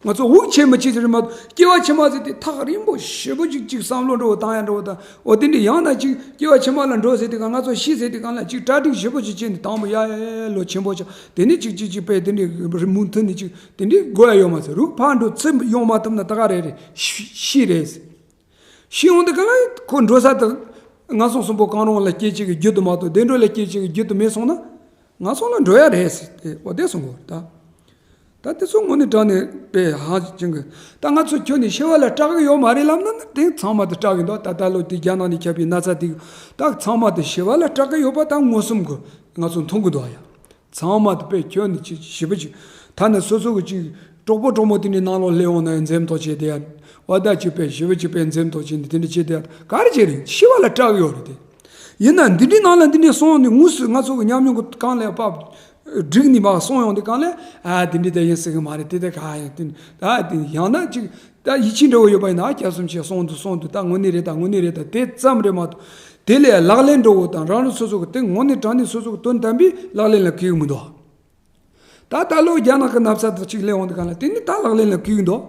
ང་ཚོ་དབུགས་ཆད་མི་ཆད་ཟེར་མ་གཏོགས་སྐྱེ་བ་ཕྱི་མ་ཟེར་དེ་ཐག་རིང་པོ་ཞེ་པོ་ཅིག་ཅིག་བསམ་བློ་འགྲོ་བ་བཏང་ཡ་འགྲོ་བ་དང་འོ་དེ་འདྲ་ཡང་ན་ཅིག་སྐྱེ་བ་ཕྱི་མ་ལ་འགྲོ་ཟེར་དེ་ག་ང་ཚོ་ཤི་ཟེར་དེ་ག་ལ་ཅིག་གྲ་སྒྲིག་ཞེ་པོ་ཅིག་བྱས་ནས་དང་པོ་ཡ་ཡ་ཡ་ལོ་ཆེན་པོ་ཅིག་དེ་ནས་ཅིག་ཅིག་ཅིག་པས་དེ་འདྲ་མུ་མཐུད་ནས་ཅིག་དེ་འདྲ་དགོས་ཡ་ཡོད་མ་ཟེར། དབུགས་ཕར་འགྲོ་ཚུར་ཡོང་མ་ཐུབ་ན་ད་ག་རེ་རེད། ཤི་ཤི་རེད་ཟེར། ཤི་ཡོང་དུས་ག་ལ་ཁོ་འགྲོ་ས་དེ་ངན་སོང་གསུམ་པོ་གང་རུང་ལ་སྐྱེ་བྱེད་ཀྱི་རྒྱུ་དེ་མ་གཏོགས་བདེ་འགྲོ་ལ་སྐྱེ་བྱེད་ཀྱི་རྒྱུ་དེ་མེད་སོང་ན་ངན་སོང་ལ་འགྲོ་ཡ་རེད་ཟེར་ཏེ་འོ་དེ་གསུང་གི་ཡོད་རེད་ད། ད་དེ་ཚོ་དངོས་གནས་དྲང་གནས་དཔེ་ཧ་ཅང་གི་ད་ང་ཚོ་ཁྱོན་ནས་ཤི་བ་ལ་སྐྲག་གི་ཡོད་མ་རེད་ལབ་ན་ནི་དེ་ཚང་མ་དེ་སྐྲག་གི་འདུག་ད་ད་ལོ་དེ་རྒྱ་ནག་ནས་ཁྱབ་པའི་ན་ཚ་དེ་ད་ཚང་མ་དེ་ཤི་བ་ལ་སྐྲག་གི་ཡོད་པ་ད་མངོན་སུམ་གི་ང་ཚོ་མཐོང་གི་འདུག་ཡ། ཚང་མ་དེ་དཔེ་ཁྱོན་ནས་ཅིག་ཞེ་པོ་ཅིག་ཐ་ན་སོ་སོ་གི་ཅིག་གྲོགས་པོ་གྲོགས་མོ་དེ་འདྲའི་ནང་ལོགས་སླེབས་འོང་ན་འཛེམ་དོགས་བྱས་བསྡད་ཡ། འོ་ད་ཅིག་དཔེ་ཞེ་པོ་ཅིག་དཔེ་འཛེམ་དོགས་བྱས་ནས་དེ་འདྲ་བྱས་བསྡད་ཡ་ག་རེ་བྱས་རེད། ཤི་བ་ལ་སྐྲག་གི་ཡོད་རེད་དེ། ཡིན་ན་འདི་འདྲའི་ནང་ལ་འདི་འདྲའི་སོང་ནས་དངོས་སུ་ང་ཚོ་གི་ཉམས་མྱོང་གི་སྒང་ལ་ཕབ་བསྒྲིགས་ནས་མར་སོང་ཡོང་དུས་སྒང་ལ་ཨ་དེ་འདྲའི་དེ་ཡིན་སྲིད་གི་མ་རེད་དེ་དེ་ག་ཡིན་དེ་ད་དེ་ཡང་ན་ཅིག་ད་ཡིད་ཆེས་འདྲ་བོ་ཡོད་པ་ཡིན་ན་ཨ་སྐྱབས་སུ་མཆི་སོང་དུ་སོང་དུ་ད་དངོས་གནས་རེད་ད་དངོས་གནས་རེད་ད་དེ་ཙམ་རེད་མ་གཏོགས་དེ་ལས་ལག་ལེན་འགྲོ་བོ་དང་རང་རང་སོ་སོ་གི་དེ་དངོས་གནས་དྲང་གནས་སོ་སོ་གི་དོན་དམ་པའི་ལག་ལེན་ལ་འཁེལ་གི་མི་འདུག་ད་ད་ལོ་རྒྱ་ནག་གི་ན་ཚ་དེ་གཅིག་སླེབས་འོང་དུས་གང་ལ་དེ་ནི་ད་ལག་ལེན་ལ་འཁེལ་གི་འདུག་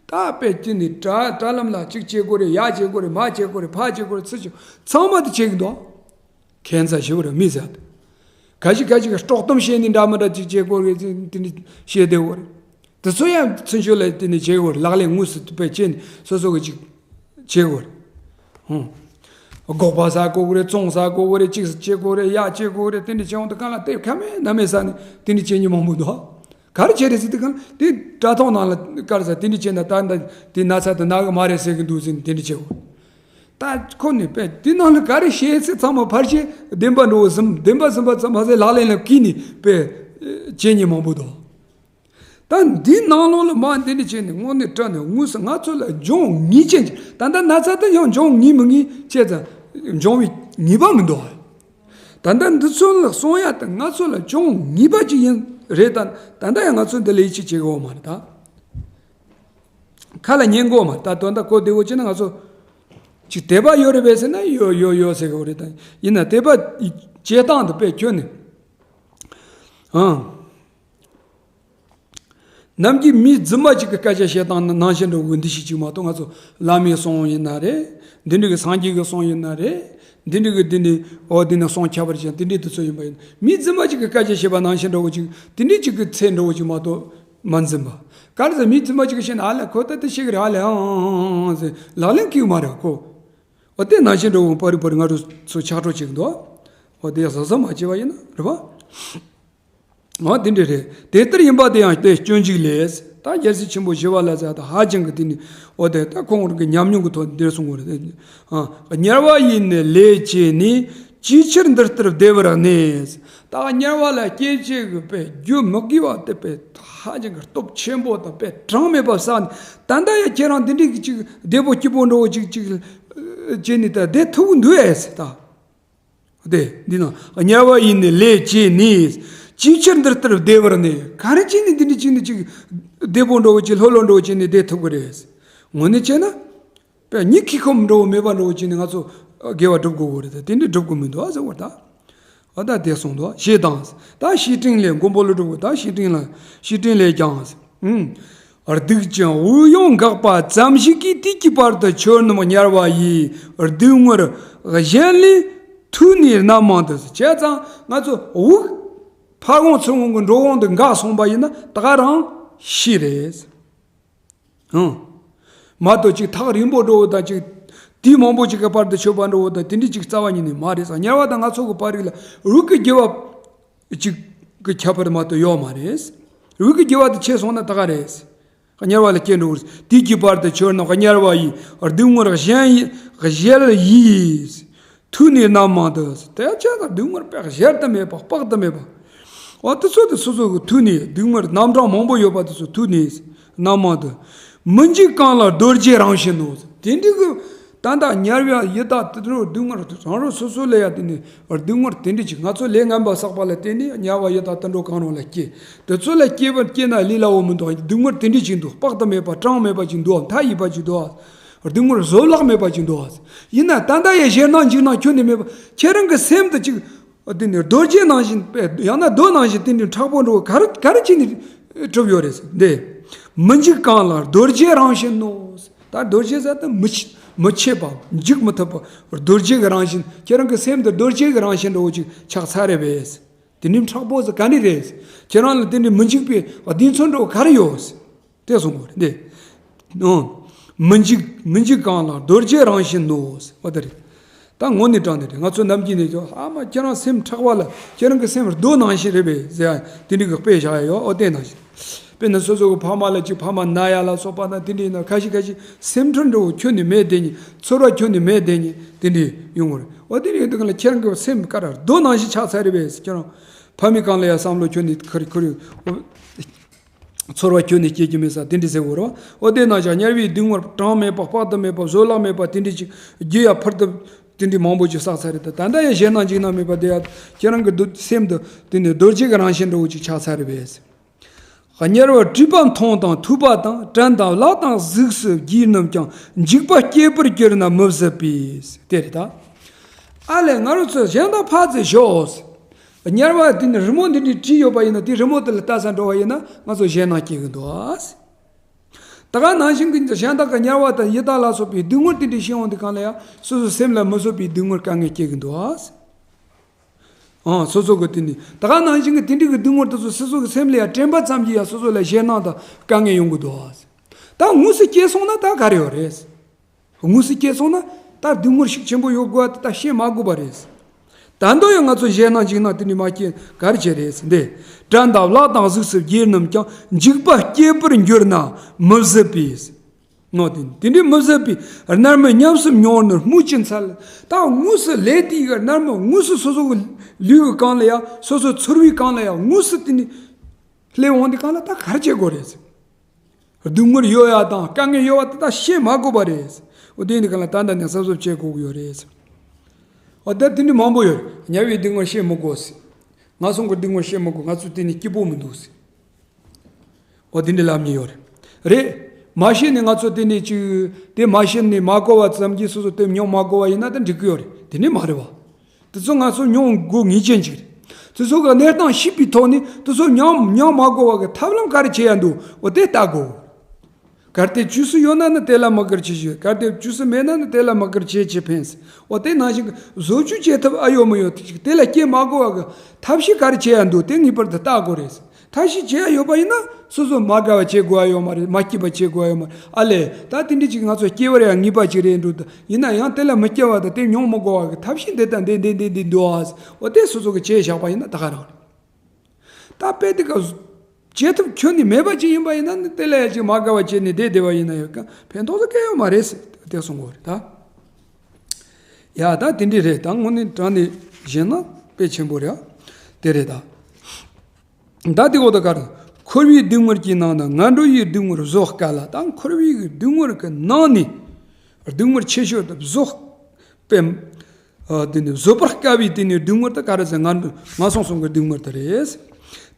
ད་དཔེ་དེ་ནི་དྲ་དྲ་ལམ་ལ་གཅིག་བྱེད་དགོས་རེད། ཡ་བྱེད་དགོས་རེད། མ་བྱེད་དགོས་རེད། ཕ་བྱེད་དགོས་རེད། ཚུར་བྱེད་ཚང་མ་དེ་བྱེད་གི་འདུག་ཁྱད་མཚར་ཞེ་པོ་རེད་མི་ཟེར། ག་ཞིག་ག་ཞིག་གི་དཀྲོག་གཏམ་བཤད་ནི་འདྲ་མི་འདྲ་ཅིག་བྱེད་དགོས་རེད། དེ་ནི་བཤད་བསྡད་དགོས་རེད། དེ་ཚོ་ཡང་ཚུན་ཆོད་ལ་དེ་ནི་བྱེད་དགོས་རེད། ལག་ལེན་དངོས་སུ་དཔེ་བྱས་ནས་སོ་སོ་གི་ཅིག་བྱེད་དགོས་རེད། ཧུང་། སྒོག་པ་ཟ་དགོས་རེད། བཙོང་ཟ་དགོས་རེད། ཅིག་བྱེད་དགོས་རེད། ཡ་བྱེད་དགོས་རེད། དེ་འདྲ་བྱེད་འོང་དུས་གང་ལ་དེ་ཁ་མེད་ན་མེད་ཟ་ནས་དེ་འདྲ་བྱེད་མཁན་མང་པོ་འདུག་ག་རེ་བྱེད་རེད་ཟེར་དུས་གང་དེ་དྲ་ཐོག་ནང་ལ་ག་རེ་ཟ་དེ་འདྲ་བྱེད་ན་ད་ད་དེ་ན་ཚ་དེ་ན་གི་མ་རེད་ཟེར་གི་འདུག་ཟེར་ནས་དེ་འདྲ་བྱེད་དགོས། ད་ཁོ་ནི་དཔེ་དེ་ནང་ལ་ག་རེ་བཤད་ཚེ་ཚང་མ་ཕར་བཤད་བདེན་པ་འགྲོ་བ་ཟིན་བདེན་པ་ཟིན་པ་ཙམ་མ་ཟད་ལག་ལེན་ལ་བཀལ་ནས་དཔེ་བྱེད་མཁན་མང་པོ་འདུག་ད་འདི་ནང་ལོགས་ལ་མ་འདི་འདྲ་བྱས་ནས་དངོས་གནས་དྲང་གནས་དངོས་སུ་ང་ཚོ་ལ་འབྱུང་ངེས་ཅན་གྱི་ད་ལྟ་ན་ཚ་དེ་ཡང་འབྱུང་ངེས་མི་ངེས་བྱས་ཙང་འབྱུང་བའི་ངེས་པ་མི་འདུག་ད་ལྟ་འདི་ཚོ་ལ་གསུང་ཡ་དེ་ང་ཚོ་ལ་འབྱུང་ངེས་པ་ཅིག་ཡིན་རེད་ད། ད་ལྟ་ཡང་ང་ཚོ་འདི་ལ་ཡིད་ཆེས་བྱེད་དགོས་མ་རེད་ད། ཁ་ལ་ཉན་གོ་མ། ད་དོན་དག་གོ་བདེ་བོ་བྱས་ན་ང་ཚོ་ཅིག་དད་པ་ཡོད་རེད་པས་ཟེར་ན་ཡོད་ཡོད་ཡོད་ཟེར་གི་རེད། ད་ཡིན་ན་དད་པ་བྱེད་སྟངས་དེ་དཔེ་ཁྱོན་ནས་ཨང་། ནམ་རྒྱུན་མི་རྫུན་མ་ཅིག་གི་སྐད་ཆ་བཤད་སྟངས་ནང་བཞིན་འགྲོ་གི་འདི་ཞིག་ཅིག་མ་གཏོགས། ང་ཚོ་བླ་མའི་གསུང་ཡིན་ན་རེད། འདི་འདྲ་གི་སངས་རྒྱས་ཀྱི་གསུང་ཡིན་ན་རེད། འདི་འདྲ་གི་འདི་ནི་འོ་འདི་ནི་གསུང་ཁྱད་པར་ཅན་འདི་འདྲའི་དུས་ཚོད་ཡིན་པ་ཡིན། མི་རྫུན་མ་ཅིག་གི་སྐད་ཆ་བཤད་པ་ནང་བཞིན་འགྲོ་གི་ཅིག་འདི་འདྲའི་ཅིག་གི་ཚད་འགྲོ་གི་ཅིག་མ་གཏོགས་མ་འཛིན་པ། ག་རེ་ཟེར། མི་རྫུན་མ་ཅིག་གི་བཤད་ན་ཨ་ལས་ཁོ་ད་དེ་བཤད་གི་རེད། ཨ་ལས་ཨང་ཨང་ཨང་ཟེར་ལག་ལེན་གིས་མ་རེད་ཁོ། འོ་དེ་ནང་བཞིན་འགྲོ་གི་པར་རི་པར་རི་ང་ཚོ་ཚོ་ཆགས་འགྲོ་ཅིག་འདུག་འོ་དེ་གཟབ་གཟབ་མ་བྱས་པ་ཡིན་ན་རེད་པ། འོ་དེ་འདྲ་རེད། དེ་ལྟར་ཡིན་པ་དེ་ཡང་དེ་སྤྱོད་འཇུག་ལས། ད་རྒྱལ་སྲས་ཆེན་པོ་ཞི་བ་ལྷ་ཟེར་ད་ཧ་ཅང་གི་དེ་ནི་འོ་དེ་ད་ཁོང་རང་གི་ཉམས་མྱོང་གི་ཐོག་འདིར་གསུང་གི་རེད། ཨ། དམྱལ་བ་ཡི་ནི་ལས་བྱས་ནས། ཅིའི་ཕྱིར་འདི་ལྟར་བདེ་བར་གནས། ད་དམྱལ་བ་ལ་སྐྱེ་བྱེད་ཀྱི་དཔེ་རྒྱུ་མི་དགེ་བ་དེ་དཔེ་ཧ་ཅང་གི་སྟོབས་ཆེན་པོ་དང་དཔེ་གྲངས་མེད་པ་བསགས་ནས། ད་ལྟ་ཡང་ཁྱེད་རང་འདི་འདྲའི་གི་ཅིག་བདེ་པོ་སྐྱིད་པོ་འགྲོ་བོ་ཅིག་ཅིག་བྱས་ནས་ད་བདེ་ཐུབ་འདུག་ཨེ་ཟེར་ད། དེ་འདི་ན་དམྱལ་བ་ཡི་ནི་ལས་བྱས་ནས། ཅིའི་ཕྱིར་འདི་ལྟར་བདེ་བར་གནས། ག་རེ་བྱས་ནས་འདི་འདྲ་བྱས་ནས་ཅིག་བདེ་པོ་འགྲོ་བ་ཅིག་ལྷོད་ལྷོད་འགྲོ་བ་བྱས་ནས་བསྡད་ཐུབ་ཀྱི་རེད། དངོས་གནས་བྱས་ན་དཔེ་མྱི་ཁེ་ཁོམ་འགྲོ་བ་མེད་པ་འགྲོ་བ་བྱས་ནས་ང་ཚོ་དགེ་བ་སྒྲུབ་དགོས་བོ་རེད། ད་དེ་འདྲ་སྒྲུབ་དགོས་མི་འདུག་ཨ་ཟེར་བ་ད། ཨ་ད་དེ་གསུངས་འདུག་ཞེས་དང་། ད་བཤེས་སྤྲིང་ལས་མགོན་པོ་ཀླུ་སྒྲུབ་ཀྱི་ད་བཤེས་སྤྲིང་ལ་བཤེས་སྤྲིང་ལས་ཀྱང་། ཨུམ། སྡིག་ཅན་དབུགས་དབྱུང་འགགས་པ་ཙམ་ཞིག་གིས། དུས་ཀྱི་བར་དུ་ཆོས་རྣམས་དམྱལ་བ་ཡི། སྡུག་བསྔལ་གཞན་ལས་ཐོས་ནས་རྣམ་མང་དུ། བྱས་ཙང་ང་ཚོ་དབུགས་ཕ་བོང་ཚུར་བོང་གི་འགྲོ་འོང་དུ་འགག་སོང་པ་ཡིན་ན་ད་ག་རང་ཤི་རེད། ཧང་། མ་གཏོགས་ཅིག་ཐག་རིང་པོ་འགྲོ་བ་དང་ཅིག་དུས་མང་པོ་ཅིག་གི་བར་དུ་ཆོད་པ་འགྲོ་བ་དང་དེ་འདྲའི་ཅིག་རྩ་བ་ཉིད་ནས་མ་རེད་ཟེར། དམྱལ་བ་དང་ང་ཚོ་གི་བར་རིགས་ལ་དབུགས་ཀྱི་རྒྱུ་བ་ཅིག་གི་ཁྱད་པར་མ་གཏོགས་ཡོད་མ་རེད། དབུགས་ཀྱི་རྒྱུ་བ་དེ་ཆད་སོང་ན་ད་ག་རེད། དམྱལ་བ་ལ་སྐྱེ་འགྲོ་བར། དུས་ཀྱི་བར་དུ་ཆོས་རྣམས་དམྱལ་བ་ཡི། སྡུག་བསྔལ་གཞན་ཡི་གཞལ་ཡིས། ཐོས་ནས་རྣམ་མང་དུ། དེ་ཆ་ད་སྡུག་བསྔལ་དཔེ་གཞལ་དུ་མེད་པ་དཔག་ཏུ་མེད་པ། འོ་དེ་ཚོ་དེ་སོ་སོ་གི་ཐོས་ནས་སྡུག་བསྔལ་རྣམ་གྲངས་མང་པོ་ཡོད་པ་དེ་ཚོ་ཐོས་ནས་རྣམ་མང་དུ། མི་འཇིགས་གང་ལ་རྡོ་རྗེ་རང་བཞིན་ནོ། དེ་འདྲའི་གི་ད་ལྟ་དམྱལ་བའི་ཡི་དྭགས་དེ་ཚོ་སྡུག་བསྔལ་རང་རང་སོ་སོ་ལ་ཡ་དེ་ནས་སྡུག་བསྔལ་དེ་འདྲ་ཅིག་ང་ཚོ་ལས་ངན་པ་བསགས་པ་ལ་བརྟེན་ནས་དམྱལ་བ་ཡི་དྭགས་དུད་འགྲོ་གང་རུང་ལ་སྐྱེ། དེ་ཚོ་ལ་སྐྱེ་བ་སྐྱེ་ན་ལས་སླ་བོ་མི་འདུག་སྡུག་བསྔལ་དེ་འདྲ་ཅིག་འདུག་དཔག་ཏུ་མེད་པ་གྲངས་མེད་པ་ཅིག་འདུག་མཐའ་ཡས་པ་ཅིག་འདུག་སྡུག་བསྔལ་བཟོད་གླགས་མེད་པ་ཅིག་འདུག་ཡིན་ན་ད་ལྟ་ཡང་ཞེད་སྣང་འཇིགས་སྣང་ཁྱོན་ནས་མེད་པ། ཁྱེད་རང་གི་སེམས་དེ་ཅིག་དེ་ནས་རྡོ་རྗེ་ནང་བཞིན་དཔེ་ཡང་ན་རྡོ་ནང་བཞིན་དེ་འདྲའི་མཁྲེགས་པོ་འགྲོ་ག་རེ་ག་རེ་བྱས་ནས་གྲུབ་ཡོད་རེད་ཟེར། འདི་མི་འཇིགས་གང་ལ་རྡོ་རྗེ་རང་བཞིན་ནོ། ད་རྡོ་རྗེ་ཟེར་དེ་མི་ཆ་མི་ཆད་པ་འཇིགས་མི་ཐུབ་པ་རྡོ་རྗེ་གི་རང་བཞིན། ཁྱེད་རང་གི་སེམས་དེ་རྡོ་རྗེ་གི་རང་བཞིན་འདྲ་བོ་ཅིག་ཆགས་ཚར་རེད་པས། དེ་འདྲའི་མཁྲེགས་པོ་ཟེར་ག་འདྲ་རེད། ཁྱེད་རང་ལ་དེ་འདྲའི་མི་འཇིགས་པའི་གདེང་ཚོད་འདྲ་བོ་ག་རེ་ཡོད། དེ་གསུང་གི་རེད། འདི་ཨང་། མི་འཇིགས་མི་འཇིགས་གང་ལ་རྡོ་རྗེ་རང་བཞིན་ནོ། འོ་དེ་རེད། ད་དངོས་གནས་དྲང་གནས་རེད། ང་ཚོ་ནམ་རྒྱུན་ནས་ཀྱང་ཨ་མ་ཁྱེད་རང་སེམས་མཁྲེགས་པ་ལ་ཁྱེད་རང་གི་སེམས་རྡོ་ནང་བཞིན་རེད་པས་ཟེར་ཡ་དེ་འདྲའི་གི་དཔེ་བཞག་ཡ་ཡོད། འོ་དེ་ནང་བཞིན། དཔེར་ན་སོ་སོ་གི་ཕ་མ་ལ་ཅིག་ཕ་མ་ན་ཡ་ལ་སོགས་པ་དང་དེ་འདྲའི་ཡིན་ན་ཁ་ཤས་ཁ་ཤས་སེམས་ཁྲལ་འདྲ་བོ་ཁྱོན་ནས་མེད་བསྡད་མཁན། ཚོར་བ་ཁྱོན་ནས་མེད་བསྡད་མཁན་དེ་འདྲའི་ཡོང་གི་རེད། འོ་དེ་འདྲའི་ཡོང་དུས་གང་ལ་ཁྱེད་རང་གི་སེམས་ཀ་ར་རྡོ་ནང་བཞིན་ཆགས་ཚར་རེད་པས་ཁྱེད་རང་ཕ་མའི་སྒང་ལ་ཡ་བསམ་བློ་ཁྱོན་ནས་ཁུར་ཁུར། ཚོར་བ་ཁྱོན་ནས་སྐྱེ་རྒྱུ་མེད་ས་དེ་འདྲ་ཟེར་བ་རེད་པ། འོ་དེ་ནང་བཞིན་དམྱལ་བའི་སྡུག་བསྔལ་གྲངས་མེད་པ་དཔག་ཏུ་མེད་པ་བཟོད་གླགས་མེད་པ་དེ་འདྲ་ཅིག་རྒྱུ་ཡ་ཕུར་དུ་དེ་འདྲ་མང་པོ་ཅིག་བསགས་ཚར་རེད། ད་ད་ལྟ་ཡང་ཞེད་སྣང་འཇིགས་སྣང་མེད་པ་དེ་ཡ་ཁྱེད་རང་གི་སྡུག་སེམས་དུ་དེ་ནས་རྡོ་རྗེ་གི་རང་བཞིན་འདྲ་བོ་ཅིག་ཆགས་ཚར་རེད་པས། དམྱལ་བར་སྲིད་པ་མཐོང་དང་ཐོས་པ་དང་། དྲན་དང་བརླག་དང་གཟུགས་སུ་བགྱིས་རྣམས་ཀྱང་། འཇིགས་པ་སྐྱེ་བར་གྱུར་ན་མི་བཟོད་པས། དེ་རེད་ད། ཨ་ལས་ང་རང་ཚོ་གཞན་དག་ཕར་ཙམ་ཞོག་དམྱལ་བ་དེ་ནི་རི་མོ་འདི་འདྲའི་བྲིས་ཡོད་པ་ཡིན་ན་དེ་རི་མོ་དེ་ལ་ལྟ་ས་འགྲོ་བ་ཡིན་ན་ང་ཚོ་ཞེད་སྣང་སྐྱེ་གི་འདུག་ད་ག་ནང་བཞིན་གྱི་གཞན་དག་གི་དམྱལ་བ་དང་ཡི་དྭགས་ལ་སོགས་པའི་སྡུག་བསྔལ་དེ་འདྲའི་ཤེས་འོང་དུས་གང་ལ་ཡང་སོ་སོའི་སེམས་ལ་མི་བཟོད་པའི་སྡུག་བསྔལ་དཀའ་ངལ་སྐྱེ་གི་འདུག་ཨང་། སོ་སོ་གི་དེ་ནི་ད་ག་ནང་བཞིན་གྱི་དེ་འདྲའི་གི་སྡུག་བསྔལ་དེ་ཚོ་སོ་སོ་གི་སེམས་ལ་ཡང་དྲན་པ་ཙམ་གྱིས་ཡང་སོ་སོ་ལ་ཞེད་སྣང་དང་དཀའ་ངལ་ཡོང་གི་འདུག་ད་དངོས་སུ་སྐྱེས་སོང་ན་ད་ག་རེ་ཡོད་རེད། དངོས་སུ་སྐྱེས་སོང་ན་ད་སྡུག་བསྔལ་ཤུགས་ཆེན་པོ་ཡོད་དགོས་པ་དེ་ད་ཤེས་མ་དགོས་པ་རེད། ད་དུང་ཡང་ང་ཚོ་ཞེད་སྣང་འཇིགས་སྣང་དེ་འདྲ་མ་སྐྱེ་ག་རེ་བྱེད་རེད་འདི། དྲན་དང་བརླག་དང་གཟུགས་སུ་བགྱིས་རྣམས་ཀྱང་། འཇིགས་པ་སྐྱེ་བར་འགྱུར་ན་མི་བཟོད་པས། ངོ་། དེ་དེ་འདྲའི་མི་བཟོད་པའི་རྣམ་སྨིན་ཉམས་སུ་མྱོང་ནས་སྨོས་ཅི་འཚལ། ད་དངོས་སུ་ལས་དེའི་རྣམ་སྨིན་དངོས་སུ་སོ་སོ་གི་ལུས་ཀྱི་སྒང་ལ་ཡང་སོ་སོ་ཚོར་བའི་སྒང་ལ་ཡང་དངོས་སུ་དེ་ནི་སླེབས་འོང་དུས་སྒང་ལ་ད་ག་རེ་བྱེད་དགོས་རེད། སྡུག་བསྔལ་ཡོད་ཡ་དང་དཀའ་ངལ་ཡོད་པ་དེ་ད་ཤེས་མ་དགོས་པ་རེད། འོ་དེ་ཡིན་དུས་སྒང་ལ་ད་ལྟ་ནས་གཟབ་གཟབ་བྱེད་དགོས་ཀྱི་ཡོད་རེད། འོ་ད་དེ་འདྲ་མང་པོ་ཡོད་རེད། དམྱལ་བའི་སྡུག་བསྔལ་ཤེས་མི་དགོས་ཟེར། ངན་སོང་གི་སྡུག་བསྔལ་ཤེས་མི་དགོས། ང་ཚོ་དེ་ནི་སྐྱིད་པོ་མི་འདུག་ཟེར། འོ་དེ་འདྲ་ལབ་མཁན་ཡོད་རེད། རེད། མ་ཤེས་ནས་ང་ཚོ་དེ་ནས་ཅིག་དེ་མ་ཤེས་ནས་མ་གོ་བ་ཙམ་གྱིས་སོ་སོ་དེ་མྱོང་མ་དགོས་པ་ཡིན་ན་ད་འགྲིག་གི་ཡོད་རེད། དེ་ནས་མ་རེད་བ། དེ་ཚོ་ང་ཚོ་མྱོང་དགོས་ངེས་ཅན་ཅིག་རེད། དེ་ཚོ་གི་གནས་སྟངས་ཤེས་པའི་ཐོག་ནས་དེ་ཚོ་མྱོང་མྱོང་མ་དགོས་པ་གི་ཐབས་ལམ་ག་རེ་བྱེད་ཡ་འདུག་འོ་དེ་ལྟ་དགོས། གལ་ཏེ་བཅོས་སུ་ཡོད་ན་ནི་དེ་ལ་མི་དགར་ཅི་ཞིག་གལ་ཏེ་བཅོས་སུ་མེད་ན་ནི་དེ་ལ་མི་དགར་ཅི་ཅི་ཕན། འོ་དེ་ནང་བཞིན་གྱི་བཟོ་བཅོས་བྱེད་ཐབས་ཨ་ཡོད་མི་ཡོད་དེ་ཅིག་དེ་ལ་སྐྱེ་མ་དགོས་པ་གི་ཐབས་ཤེས་ག་རེ་བྱེད་ཡ་འདུག་དེ་ངེས་པར་དུ་ལྟ་དགོས་རེད། ཐབས་ཤེས་བྱེད་ཡ་ཡོད་པ་ཡིན་ན་སོ་སོ་མ་དགའ་བ་བྱེད་དགོས་ཡ་ཡོད་མ་རེད། མ་སྐྱིད་པ་བྱེད་དགོས་ཡ་ཡོད་མ་རེད། ཨ་ལས་ད་དེ་འདྲ་ཅིག་ང་ཚོ་སྐྱེ་བར་ཡང་ངེས་པ་ཅིག་རེད་འགྲོ་ད་ཡིན་ན་ཡང་དེ་ལ་མི་སྐྱེ་བ་དང་དེ་མྱོང་མི་དགོས་པ་གི་ཐབས་ཤེས་འདི་དང་འདི་འདི་འདི་འདི་འདུག་ཨ། འོ་དེ་སོ་སོ་གི་བྱས་བཞག་པ་ཡིན་ན་ད་ག་རང་རེད། ད་དཔེ་དེ་ག་བྱེད་ཐབས་ཁྱོན་ནས་མེད་པ་ཅིག་ཡིན་པ་ཡིན་ན་ནི་དེ་ལས་ཅིག་མ་དགའ་བ་བྱས་ནས་བསྡད་བསྡད་པ་ཡིན་ན་ཡང་ཕན་ཐོགས་སུ་སྐྱེ་ཡོད་མ་རེད་ཟེར་དེ་གསུང་གི་ཡོད་རེད་ད། ཡ་ད་དེ་འདྲས་རེད། ད་དངོས་གནས་དྲང་ནས་བཤད་ན་དཔེ་ཆེན་པོ་རེད། དེ་རེད་ད། ད་དེ་འོ་ད་ག་རེད། འཁོར་བའི་སྡུག་བསྔལ་གྱི་ནང་ན་ངན་འགྲོ་ཡི་སྡུག་བསྔལ་བཟོད་དཀའ་ལ། ད་འཁོར་བའི་སྡུག་བསྔལ་གྱི་ནང་ནས་སྡུག་བསྔལ་ཆེ་ཤོས་དེ་བཟོད་པའི། ཨ་དེ་ནི་བཟོད་པར་དཀའ་བའི་དེ་ནི་སྡུག་བསྔལ་དེ་ག་རེ་ཟེར་ང་ངན་སོང་གསུམ་གྱི་སྡུག་བསྔལ་དེ་རེད།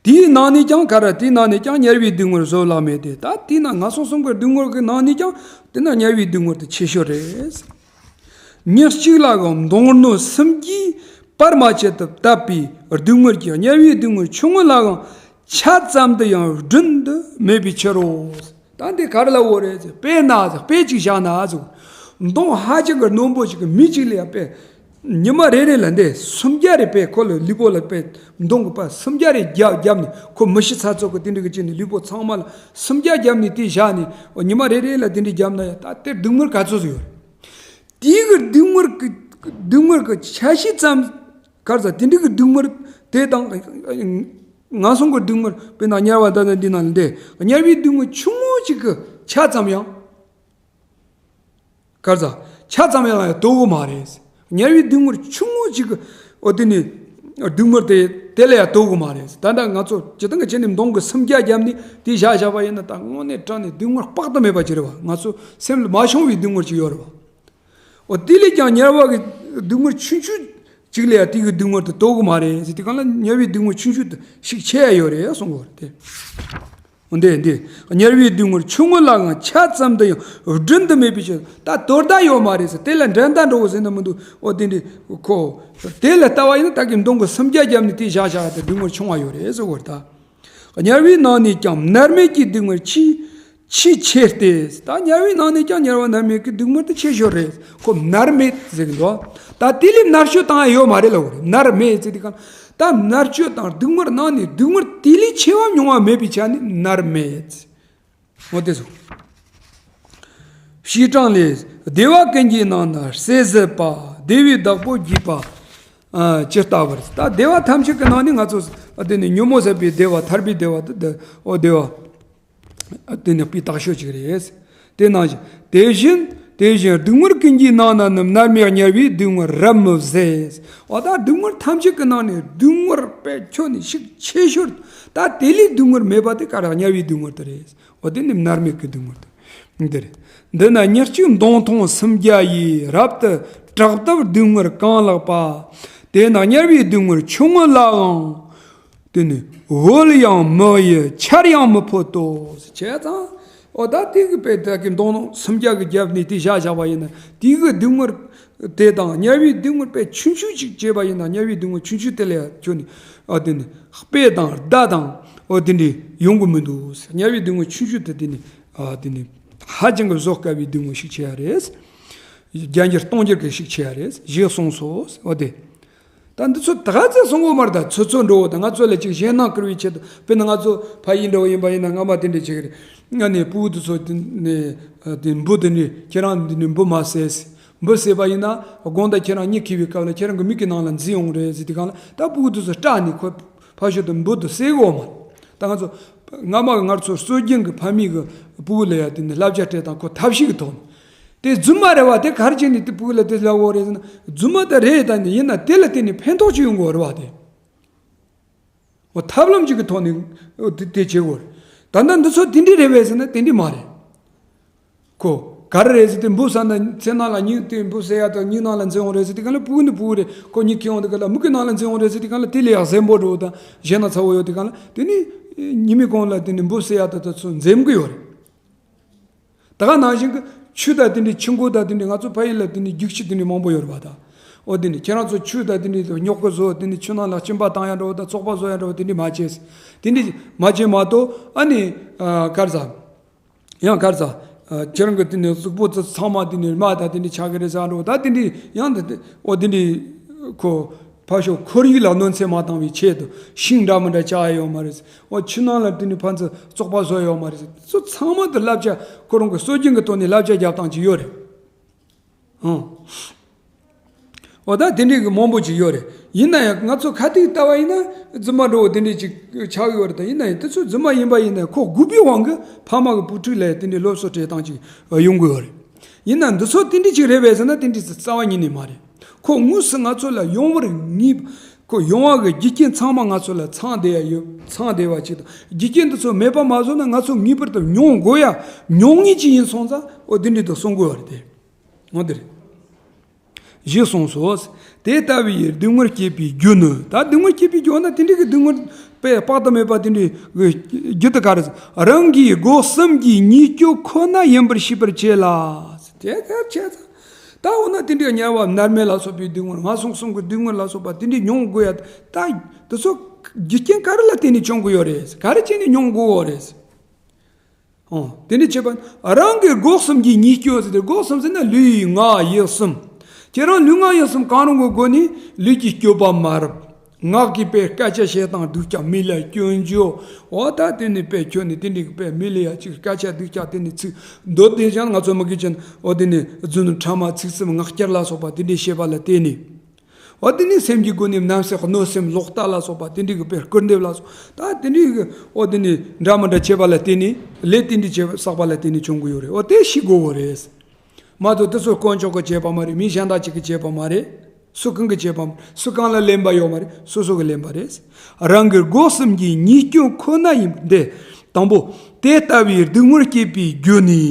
དེའི་ནང་ནས་ཀྱང་ག་རེ་དེའི་ནང་ནས་ཀྱང་དམྱལ་བའི་སྡུག་བསྔལ་བཟོད་གླགས་མེད་དེ། ད་དེའི་ནང་ངན་སོང་གསུམ་གྱི་སྡུག་བསྔལ་གྱི་ནང་ནས་ཀྱང་དེ་ན་དམྱལ་བའི་སྡུག་བསྔལ་དེ་ཆེ་ཤོས་རེད། ཉིན་གཅིག་ལའང་མདོང་གནོད་སུམ་བརྒྱའི་བར་མ་ཆད་དུ་བཏབ་པའི་སྡུག་བསྔལ་གྱི་དམྱལ་བའི་སྡུག་བསྔལ་ཆུང་ངུ་ལའང་ཆ་ཙམ་དུ་ཡང་བསྒྲུན་དུ་མེད་པའི་ཕྱིར་རོ། ད་འདི་ག་རེ་ལབ་ཡོད་རེད་ཟེར། དཔེར་ན་ཟེར། དཔེ་གཅིག་བཞག་ན་ཟེར། མདོང་ཧ་ཅང་གི་རྣོན་པོ་ཞིག་གི་མི་གཅིག་ལ་ཡང་དཔེ་ཉི་མ་རེ་རེ་ལ་འདི་སུམ་བརྒྱ་རེ་དཔེ་ཁོ་ལ་ལུས་པོ་ལ་དཔེ་མདོང་གི་པ་སུམ་བརྒྱ་རེ་བརྒྱབ་བརྒྱབ་ནས་ཁོ་མི་ཤི་ཚ་ཚོད་ཀྱི་དེ་འདྲ་གི་བྱས་ནས་ལུས་པོ་ཚང་མ་ལ་སུམ་བརྒྱ་བརྒྱབ་ནས་དེ་བཞག་ནས་ཉི་མ་རེ་རེ་ལ་དེ་འདྲ་བརྒྱབ་ན་ཡང་ད་དེ་སྡུག་བསྔལ་ག་ཚོད་ཟིག་ཡོད་རེད། དེའི་གི་སྡུག་བསྔལ་གི་སྡུག་བསྔལ་གི་ཆ་ཤས་ཙམ་ག་རེ་ཟེར། དེ་འདྲ་གི་སྡུག་བསྔལ་དེ་དང་ངན་སོང་གི་སྡུག་བསྔལ་དཔེར་ན་དམྱལ་བ་ད་ལྟ་འདི་ནང་ལ་འདི་དམྱལ་བའི་སྡུག་བསྔལ་ཆུང་ངུ་ཅིག་གི་ཆ་ཙམ་ཡང་ག་རེ་ཟེར། ཆ་ཙམ་ཡང་ཡང་དོ་གི་མ་རེད། དམྱལ་བའི་སྡུག་བསྔལ་ཆུང་ངུ་ཅིག་གི་འོ་དེ་ནི་སྡུག་བསྔལ་དེ་དེ་ལ་ཡང་དོ་གི་མ་རེད། ད་ལྟ་ང་ཚོ་སྤྱིར་བཏང་གི་བྱས་ནས་མདོང་གི་སུམ་བརྒྱ་བརྒྱབ་ནས་དེ་བཞག་བཞག་པ་ཡིན་ན་ད་དངོས་གནས་དྲང་ནས་སྡུག་བསྔལ་དཔག་ཏུ་མེད་པ་ཅིག་རེད་བ། ང་ཚོ་སེམས་ལ་མ་བྱུང་བའི་སྡུག་བསྔལ་ཅིག་ཡོད་རེད་བ། འོ་དེ་ལས་ཀྱང་དམྱལ་བ་གི་སྡུག་བསྔལ་ཆུང་ཆུང་ཅིག་ལས་ཡང་དེ་གི་སྡུག་བསྔལ་དེ་དོ་གི་མ་རེད་ཟེར། དེ་གང་ལ་དམྱལ་བའི་སྡུག་བསྔལ་ཆུང་ཆུང་དེ་ཤུགས་ཆེ་ཡ་ཡོད་རེད་གསུང་གི་ཡོད་རེད་དེ། འོ་འདི་འདི་དམྱལ་བའི་སྡུག་བསྔལ་ཆུང་ངུ་ལའང་ཆ་ཙམ་དུ་ཡང་བསྒྲུན་དུ་མེད་པའི་ཕྱིར། ད་དོ་ཟླ་ཡོད་མ་རེད་ཟེར། དེ་ལ་འགྲན་ཟླ་འགྲོ་གི་ཟེར་ན་མི་འདུག་འོ་དེ་འདྲ་ཁོ་དེ་ལ་ལྟ་བ་ཡིན་ན་ད་གི་མདོང་གི་སུམ་བརྒྱ་བརྒྱབ་ནས་དེ་བཞག་བཞག་དེ་སྡུག་བསྔལ་ཆུང་བ་ཡོད་རེད་ཟེར་གི་ཡོད་རེད་ད། དམྱལ་བའི་ནང་ནས་ཀྱང་མནར་མེད་ཀྱི་སྡུག་བསྔལ་ཆེས་ཆེས་ཆེ་སྟེ། ད་དམྱལ་བའི་ནང་ནས་ཀྱང་དམྱལ་བ་མནར་མེད་ཀྱི་སྡུག་བསྔལ་དེ་ཆེ་ཤོས་རེད། ཁོ་མནར་མེད་ཟེར་གི་འདུག་ད་དེ་ལས་མནར་གཅོད་བཏང་ཡ་ཡོད་མ་རེད་ལབ་གི་རེད། མནར་མེད་ཟེར་དུས་གང་ད་མནར་གཅོད་དང་སྡུག་བསྔལ་ནང་ནས་སྡུག་བསྔལ་དེ་ལས་ཆེ་བ་མྱོང་བ་མེད་པའི་ཆ་ནས་མནར་མེད། འོ་དེ་ཚོ། བྱེ་བྲག་ལས། བདེ་བ་ཀུན་གྱི་ནང་ན་ཟས་ཟད་པ། བདེ་བའི་བདག་པོ་བགྱིས་པ་ཇི་ལྟ་བར། ད་བདེ་བ་ཐམས་ཅད་ཀྱི་ནང་ནས་ང་ཚོ་དེ་ནི་ཉོན་མོངས་ཟད་པའི་བདེ་བ། ཐར་པའི་བདེ་བ་དེ་འོ་བདེ་བ། དེ་ནི་དཔེ་དག་ཤོས་ཅིག་རེད། དེ་ནང་བཞིན་དེ་བཞིན་དེ་བཞིན་སྡུག་བསྔལ་ཀུན་གྱི་ནང་ན་ནི་མནར་མེད་དམྱལ་བའི་སྡུག་བསྔལ་རབ་མི་བཟད། འོ་ད་སྡུག་བསྔལ་ཐམས་ཅད་ཀྱི་ནང་ནས་སྡུག་བསྔལ་དཔེ་ཁྱོན་ནས་ཤུགས་ཆེ་ཤོས་ད་དེ་ལས་སྡུག་བསྔལ་མེད་པ་དེ་ག་རེ་དམྱལ་བའི་སྡུག་བསྔལ་དེ་རེད། འོ་དེ་ནི་མནར་མེད་ཀྱི་སྡུག་བསྔལ་དེ་འདིར། འདི་ན་ཉེར་གཅིག་མདོང་ཐུང་སུམ་བརྒྱ་ཡིས། རབ་ཏུ་དྲག་བཏབ་སྡུག་བསྔལ་གང་ལགས་པ། དེས་ན་དམྱལ་བའི་སྡུག་བསྔལ་ཆུང་ངུ་ལའང་། དེ་ནི་འོལ་ཡང་མི་གཡོ་ཆར་ཡང་མི་ཕོད་དོ། བྱས་ཙང་འོ་ད་དེ་གི་དཔེ་ད་གི་མདོང་སུམ་བརྒྱ་གི་རྒྱབ་ནས་དེ་བཞག་བཞག་པ་ཡིན་ན་དེ་གི་སྡུག་བསྔལ་དེ་དང་དམྱལ་བའི་སྡུག་བསྔལ་དཔེ་ཆུང་ཆུང་ཅིག་བྱས་པ་ཡིན་ན་དམྱལ་བའི་སྡུག་བསྔལ་ཆུང་ཆུང་དེ་ལས་ཡང་ཁྱོན་ནས་འོ་དེ་ནི་དཔེ་དང་བརྡ་དང་འོ་དེ་འདྲ་ཡོང་གི་མི་འདུག་དམྱལ་བའི་སྡུག་བསྔལ་ཆུང་ཆུང་དེ་དེ་ནི། ཨ་དེ་ནི་ཧ་ཅང་གི་བཟོད་དཀའ་བའི་སྡུག་བསྔལ་ཞིག་ཆེ་ཡ་རེད། བརྒྱ་འགྱུར་སྟོང་འགྱུར་གྱི་ཞིག་ཆེ་ཡ་རེད་ཞེས་གསུངས་སོ། འོ་དེ། ད་འདི་ཚོ་ད་ག་ཚོད་གསུང་གི་མ་རེད། ད་ཚོད་ཚོད་འགྲོ་འོ་ད་ང་ཚོ་ལ་ཅིག་ཞེད་སྣང་སྐུལ་བའི་ཆེད་དུ། དཔེར་ན་ང་ཚོ་ཕ་ཡུལ་འདྲ་བོ་ཡིན་པ་ཡིན་ན་སྔ་མ་དེ་འདྲ་བྱེད་གི་རེད། ང་ནས་ཕྲུ་གུ་དེ་ཚོ་དེ་ནས་དེ་འབུ་དེ་འདྲ་ཁྱེད་རང་འདི་ནས་འབུ་མ་བཟས། འབུ་བཟས་པ་ཡིན་ན་དགོང་དག་ཁྱེད་རང་གཉིད་ཁུག་པའི་སྐབས་ལ་ཁྱེད་རང་གི་མིག་གི་ནང་ལ་འཛུལ་ཡོང་རེད་ཟེར་དུས་སྒང་ལ་ད་ཕྲུ་གུ་དེ་ཚོ་སྐྲག་ནས་ཁོ་ཕར་ཞོག་ཏུ་འབུ་དེ་བཟས་གོ་མ། ད་ང་ཚོ་སྔ་མ་ང་ཚོ་སྲོལ་རྒྱུན་གྱི་ཕ་མེས་ཀྱི་ཕྲུ་གུ་ལ་ཡ་དེ་ནས་བསླབ་བྱ་སྤྲད་དང་ཁོ་ཐབས་ཤེས་ཀྱི་ཐོག་ནས་དེ་རྫུན་མ་རེད་བ། དེ་ག་རེ་བྱས་ནས་དེ་ཕྲུ་གུ་ལ་དེ་ལབ་དགོས་རེད་ཟེར་ན་རྫུན་མ་དེ་རེད། ད་ནི་ཡིན་ན་དེ་ལ་བརྟེན་ནས་ཕན་ཐོགས་ཅིག་ཡོང་གི་ཡོད་རེད་བ། དེ་འོ་ཐབས་ལམ་ཅིག་གི་ཐོག་ནས་འོ་དེ་དེ་བྱེད་དགོས་རེད། ད་ལྟ་འདི་ཚོ་དེ་འདྲ་རེད་པས་ཟེར་ན་དེ་འདྲ་མ་རེད། ཁོ་ག་རེ་རེད་ཟེར་དུས་འབུ་ཟ་ན་ཚེ་ནང་ལ་མིག་དེ་འབུ་བཟས་ཡ་དང་མིག་ནང་ལ་འཛུལ་ཡོང་རེད་ཟེར་དུས་སྒང་ལ་ཕྲུ་གུ་ནི་ཕྲུ་གུ་རེད། ཁོ་མིག་ཁུག་ཡོང་དུས་སྒང་ལ་མིག་གི་ནང་ལ་འཛུལ་ཡོང་རེད་ཟེར་དུས་སྒང་ལ་དེ་ལས་ཡག་གཟན་པོ་འགྲོ་དང་ཞེད་སྣང་ཚ་བོ་ཡོད་དུས་སྒང་ལ་དེ་ནི་ཉི་མའི་གོང་ལ་དེ་ནི་འབུ་བཟས་ཡ་དང་དེ་ཚོ་འཛེམ་གི་ཡོད་རེད། ད་ག་ནང་བཞིན་གྱི་ཆུ་དང་དེ་འདྲའི་ཆུ་མགོ་དང་དེ་འདྲའི་ང་ཚོ་ཕ་ཡུལ་ལ་དེ་འདྲའི་རྒྱུག་ཆུ་དེ་འདྲའི་མང་པོ་ཡོད་རེད་པ་ད། འོ་དེ་འདྲའི་ཁྱེད་རང་ཚོ་ཆུ་དང་དེ་འདྲའི་རྙོག་གི་བཟོ་དེ་འདྲའི་ཆུ་ནང་ལ་གཅིན་པ་བཏང་ཡ་འདྲ་བོ་དང་བཙོག་པ་བཟོ་ཡ་འདྲ་བོ་དེ་འདྲའི་མ་བྱེད། དེ་འདྲའི་མ་བྱེད་མ་གཏོགས་ཨ་ནི་གར་ཟ། ཡང་གར་ཟ། ཁྱེད་རང་གི་དེ་ནས་གཟུགས་པོ་ཚང་མ་དེ་ནས་རྨ་དང་དེ་འདྲའི་ཆགས་ཀྱི་རེད་ཟེར་འགྲོ། ད་དེ་འདྲའི་ཡང་དེ་འོ་དེ་འདྲའི་ཁོ་ཕར་ཕྱོགས་ཁོར་ཡུག་ལ་གནོད་འཚེ་མ་བཏང་བའི་ཆེད་དུ་ཤིང་འདྲ་མི་འདྲ་བཅག་ཡ་ཡོད་མ་རེད། འོ་ཆུ་ནང་ལ་དེ་འདྲའི་ཕན་ཚུན་བཙོག་པ་བཟོ་ཡ་ཡོད་མ་རེད། ཚོ་ཚང་མ་དེ་བསླབ་བྱ་ཁོ་རང་གི་སྲོལ་རྒྱུན་གྱི་ཐོག་ནས་བསླབ་བྱ་རྒྱབ་སྟངས་ཅིག་ཡོད་རེད། ཨང་། འོ་ད་དེ་འདྲའི་གི་མང་པོ་ཅིག་ཡོད་རེད། ཡིན་ན་ཡང་ང་ཚོ་ཁ་ཐུག་ལྟ་བ་ཡིན་ན་རྫུན་མ་འདྲ་བོ་དེ་འདྲའི་ཅིག་ཆགས་ཡོད་རེད། ད་ཡིན་ན་ཡང་དེ་ཚོ་རྫུན་མ་ཡིན་པ་ཡིན་ན་ཁོ་དགོས་པའི་དབང་གིས་ཕ་མ་གི་བུ་ཕྲུག་ལ་དེ་འདྲའི་སློབ་གསོ་སྤྲད་སྟངས་ཅིག་ཡོང་གི་ཡོད་རེད། ཡིན་ན་འདི་ཚོ་དེ་འདྲའི་ཅིག་རེད་པས་ཟེར་ན་དེ་འདྲའི་རྩ་བ་ཉིད་ནས་མ་རེད། ཁོ་དངོས་སུ་ང་ཚོ་ལ་ཡོང་བར་ངེས། ཁོ་ཡོང་བ་གི་རྒྱུ་རྐྱེན་ཚང་མ་ང་ཚོ་ལ་ཚང་བསྡད་ཡ་ཡོད། ཚང་བསྡད་པ་ཅིག་དང་རྒྱུ་རྐྱེན་འདི་ཚོ་མེད་པ་མ་བཟོ་ན་ང་ཚོ་ངེས་པར་དུ་མྱོང་དགོས་ཡ་མྱོང་ངེས་ཅིག་ཡིན་སོང་ཙང་འོ་དེ་འདྲའི་དུ་གསུང་དགོས་པ་རེད་དེ། འོ་དེ་རེད། ཞེས་གསུངས་སོ། དེ་ལྟ་བུའི་སྡུག་བསྔལ་སྐྱེད་པའི་རྒྱུ་ནི། ད་སྡུག་བསྔལ་སྐྱེད་པའི་རྒྱུ་ན་དེ་འདྲའི་གི་སྡུག་བསྔལ་དཔེ་དཔག་ཏུ་མེད་པ་དེ་འདྲའི་གི་རྒྱུ་དེ་ག་རེ་ཟེར། རང་གི་སྒོ་གསུམ་གྱི་ཉེས་སྐྱོན་ཁོ་ན་ཡིན་པར་ཤེས་པར་བྱས་ལ། དེ་ལྟར་བྱས་ཙང་ད་འོ་ན་དེ་འདྲའི་དམྱལ་བ་མནར་མེད་ལ་སོགས་པའི་སྡུག་བསྔལ་ངན་སོང་གསུམ་གྱི་སྡུག་བསྔལ་ལ་སོགས་པ་དེ་འདྲའི་མྱོང་དགོས་ཡ་ད་དེ་ཚོ་རྒྱུ་རྐྱེན་ག་རེ་ལ་བརྟེན་ནས་བྱུང་གི་ཡོད་རེད། ག་རེ་བྱས་ནས་མྱོང་དགོས་ཡོད་རེད། ཨོ། དེ་འདྲ་བྱེད་པ། རང་གི་སྒོ་གསུམ་གྱི་ཉེས་སྐྱོན་ཟེར་ཏེ། སྒོ་གསུམ་ཟེར་ན་ལུས་ངག་ཡིད་གསུམ། ཁྱེད་རང་ལུས་ངག་ཡིད་གསུམ་གང་རུང་གི་སྒོ་ནས་ལུས་ཀྱི་སྤྱོད་པ་མ་རབས། ངག་གིས་པའི་སྐད་ཆ་བཤད་སྟངས་སྡུག་ཅག་མི་ལ་སྐྱོན་བརྗོད། འོ་ད་དེ་ནི་པའི་ཁྱོད་ནི་དེ་འདྲའི་པའི་མི་ལ་ཡ་ཅིག་སྐད་ཆ་སྡུག་ཅག་དེ་ནི་ཚིག་འདོད་དེ་ཀྱང་ང་ཚོ་མི་དགེ་ཅན་འོ་དེ་ནི་རྫུན་ཕྲ་མ་ཚིག་རྩུབ་ངག་འཁྱལ་ལ་སོགས་པ་དེ་འདྲའི་བཤད་པ་ལ་བརྟེན་ནས། འོ་དེ་ནི་སེམས་ཀྱི་སྒོ་ནས་རྣམ་སེམས་གནོད་སེམས་ལོག་ལྟ་ལ་སོགས་པ་དེ་འདྲའི་གི་དཔེ་སྐུར་འདེབས་ལ་སོགས་ད་དེ་འདྲའི་གི་འོ་དེ་ནི་འདྲ་མི་འདྲ་བྱེད་པ་ལ་བརྟེན་ནས་ལས་དེ་འདྲའི་བྱེད་བསགས་པ་ལ་བརྟེན་ནས་བྱུང་གི་ཡོད་རེད། འོ་དེ་ཤེས་དགོས་བོ་རེད། མ་གཏོགས་དེ་ཚོ་དཀོན་མཆོག་གི་བྱེད་པ་མ་རེད། མི་གཞན་དག་ཅིག་གི་བྱེད་པ་མ་རེད། སུ་གང་གི་བྱེད་པ་མ་རེད། སུ་གང་ལ་ལན་པ་ཡོད་མ་རེད། སོ་སོ་གི་ལན་པ་རེད། རང་གི་སྒོ་གསུམ་གྱི་ཉེས་སྐྱོན་ཁོ་ན་ཡིན་པ་འདི། དང་པོ། དེ་ལྟ་བུའི་སྡུག་བསྔལ་སྐྱེད་པའི་རྒྱུ་ནི།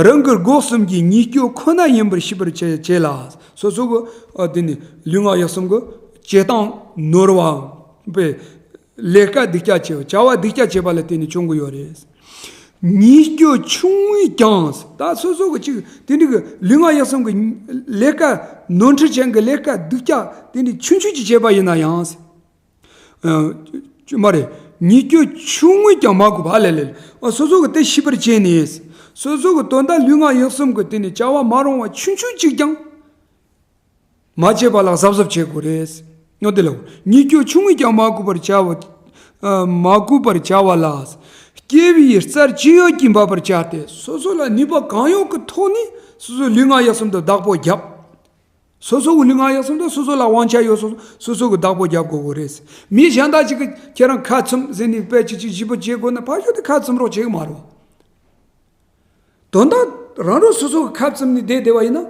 རང་གི་སྒོ་གསུམ་གྱི་ཉེས་སྐྱོན་ཁོ་ན་ཡིན་པར་ཤེས་པར་བྱེད་བྱེད་ལ། སོ་སོ་གི་ཨ་དེ་ནི་ལུས་ངག་ཡིད་གསུམ་གི་བྱེད་སྟངས་ནོར་བ། པའི་ལས་ཀ་སྡུག་ཅག་བྱེད་བྱ་བ་སྡུག་ཅག་བྱེད་པ་ལ་བརྟེན་ནས་བྱུང་གི་ཡོད་རེད། ཉེས་སྐྱོན་ཆུང་ངུས་ཀྱང་། ད་སོ་སོ་གི་ཅིག་དེ་འདྲ་གི་ལུས་ངག་ཡིད་གསུམ་གི་ལས་ཀ་ནོར་འཁྲུལ་ཅན་གི་ལས་ཀ་སྡུག་ཅག་དེ་འདྲ་ཆུང་ཆུང་ཅིག་བྱས་པ་ཡིན་ན་ཡང་། ཨ། མ་རེད། ཉེས་སྐྱོན་ཆུང་ངུས་ཀྱང་མ་གོས་པ། ཨ་ལེ་ལེ་ལེ། ཨ། སོ་སོ་གི་དེ་ཤེས་པར་བྱས་ནས། སོ་སོ་གི་དོན་དག་ལུས་ངག་ཡིད་གསུམ་གི་དེ་ནས་བྱ་བ་མ་རུང་བ་ཆུང་ཆུང་གཅིག་ཀྱང་མ་བྱས་པ་ལ་གཟབ་གཟབ་བྱེད་དགོས་རེད། ཨ་དེ་ལ་ཉེས་སྐྱོན་ཆུང་ངུས་ཀྱང་མ་གོས་པར་བྱ་བ། ཨ། མ་གོས་པར་བྱ་བ་ལ། སྐྱེ་བའི་རྩར་ཅི་ཡོད་ཀྱིས་འབད་པར་བྱ་སྟེ། སོ་སོ་ལ་ནུས་པ་གང་ཡོད་ཀྱི་ཐོག་ནས་སོ་སོའི་ལུས་ངག་ཡིད་གསུམ་དུ་བདག་པོ་བརྒྱབ། སོ་སོ་གི་ལུས་ངག་ཡིད་གསུམ་དང་སོ་སོ་ལ་དབང་ཆ་ཡོད་སོ་སོ་སོ་གི་བདག་པོ་རྒྱབ་དགོས་དགོས་རེད། མི་གཞན་དག་ཅིག་གིས་ཁྱེད་རང་ཁ་བཙུམ་ཟེར་ནས་དཔེ་ཅིག་ཅིག་ཞིབ་པོ་བྱེད་དགོས་ན་ཕར་ཞོག་དེ་ཁ་བཙུམ་རོགས་བྱེད་གི་མ་རེད། དོན་དག་རང་རང་སོ་སོ་གི་ཁ་བཙུམ་ནས་བསྡད་བསྡད་པ་ཡིན་ན།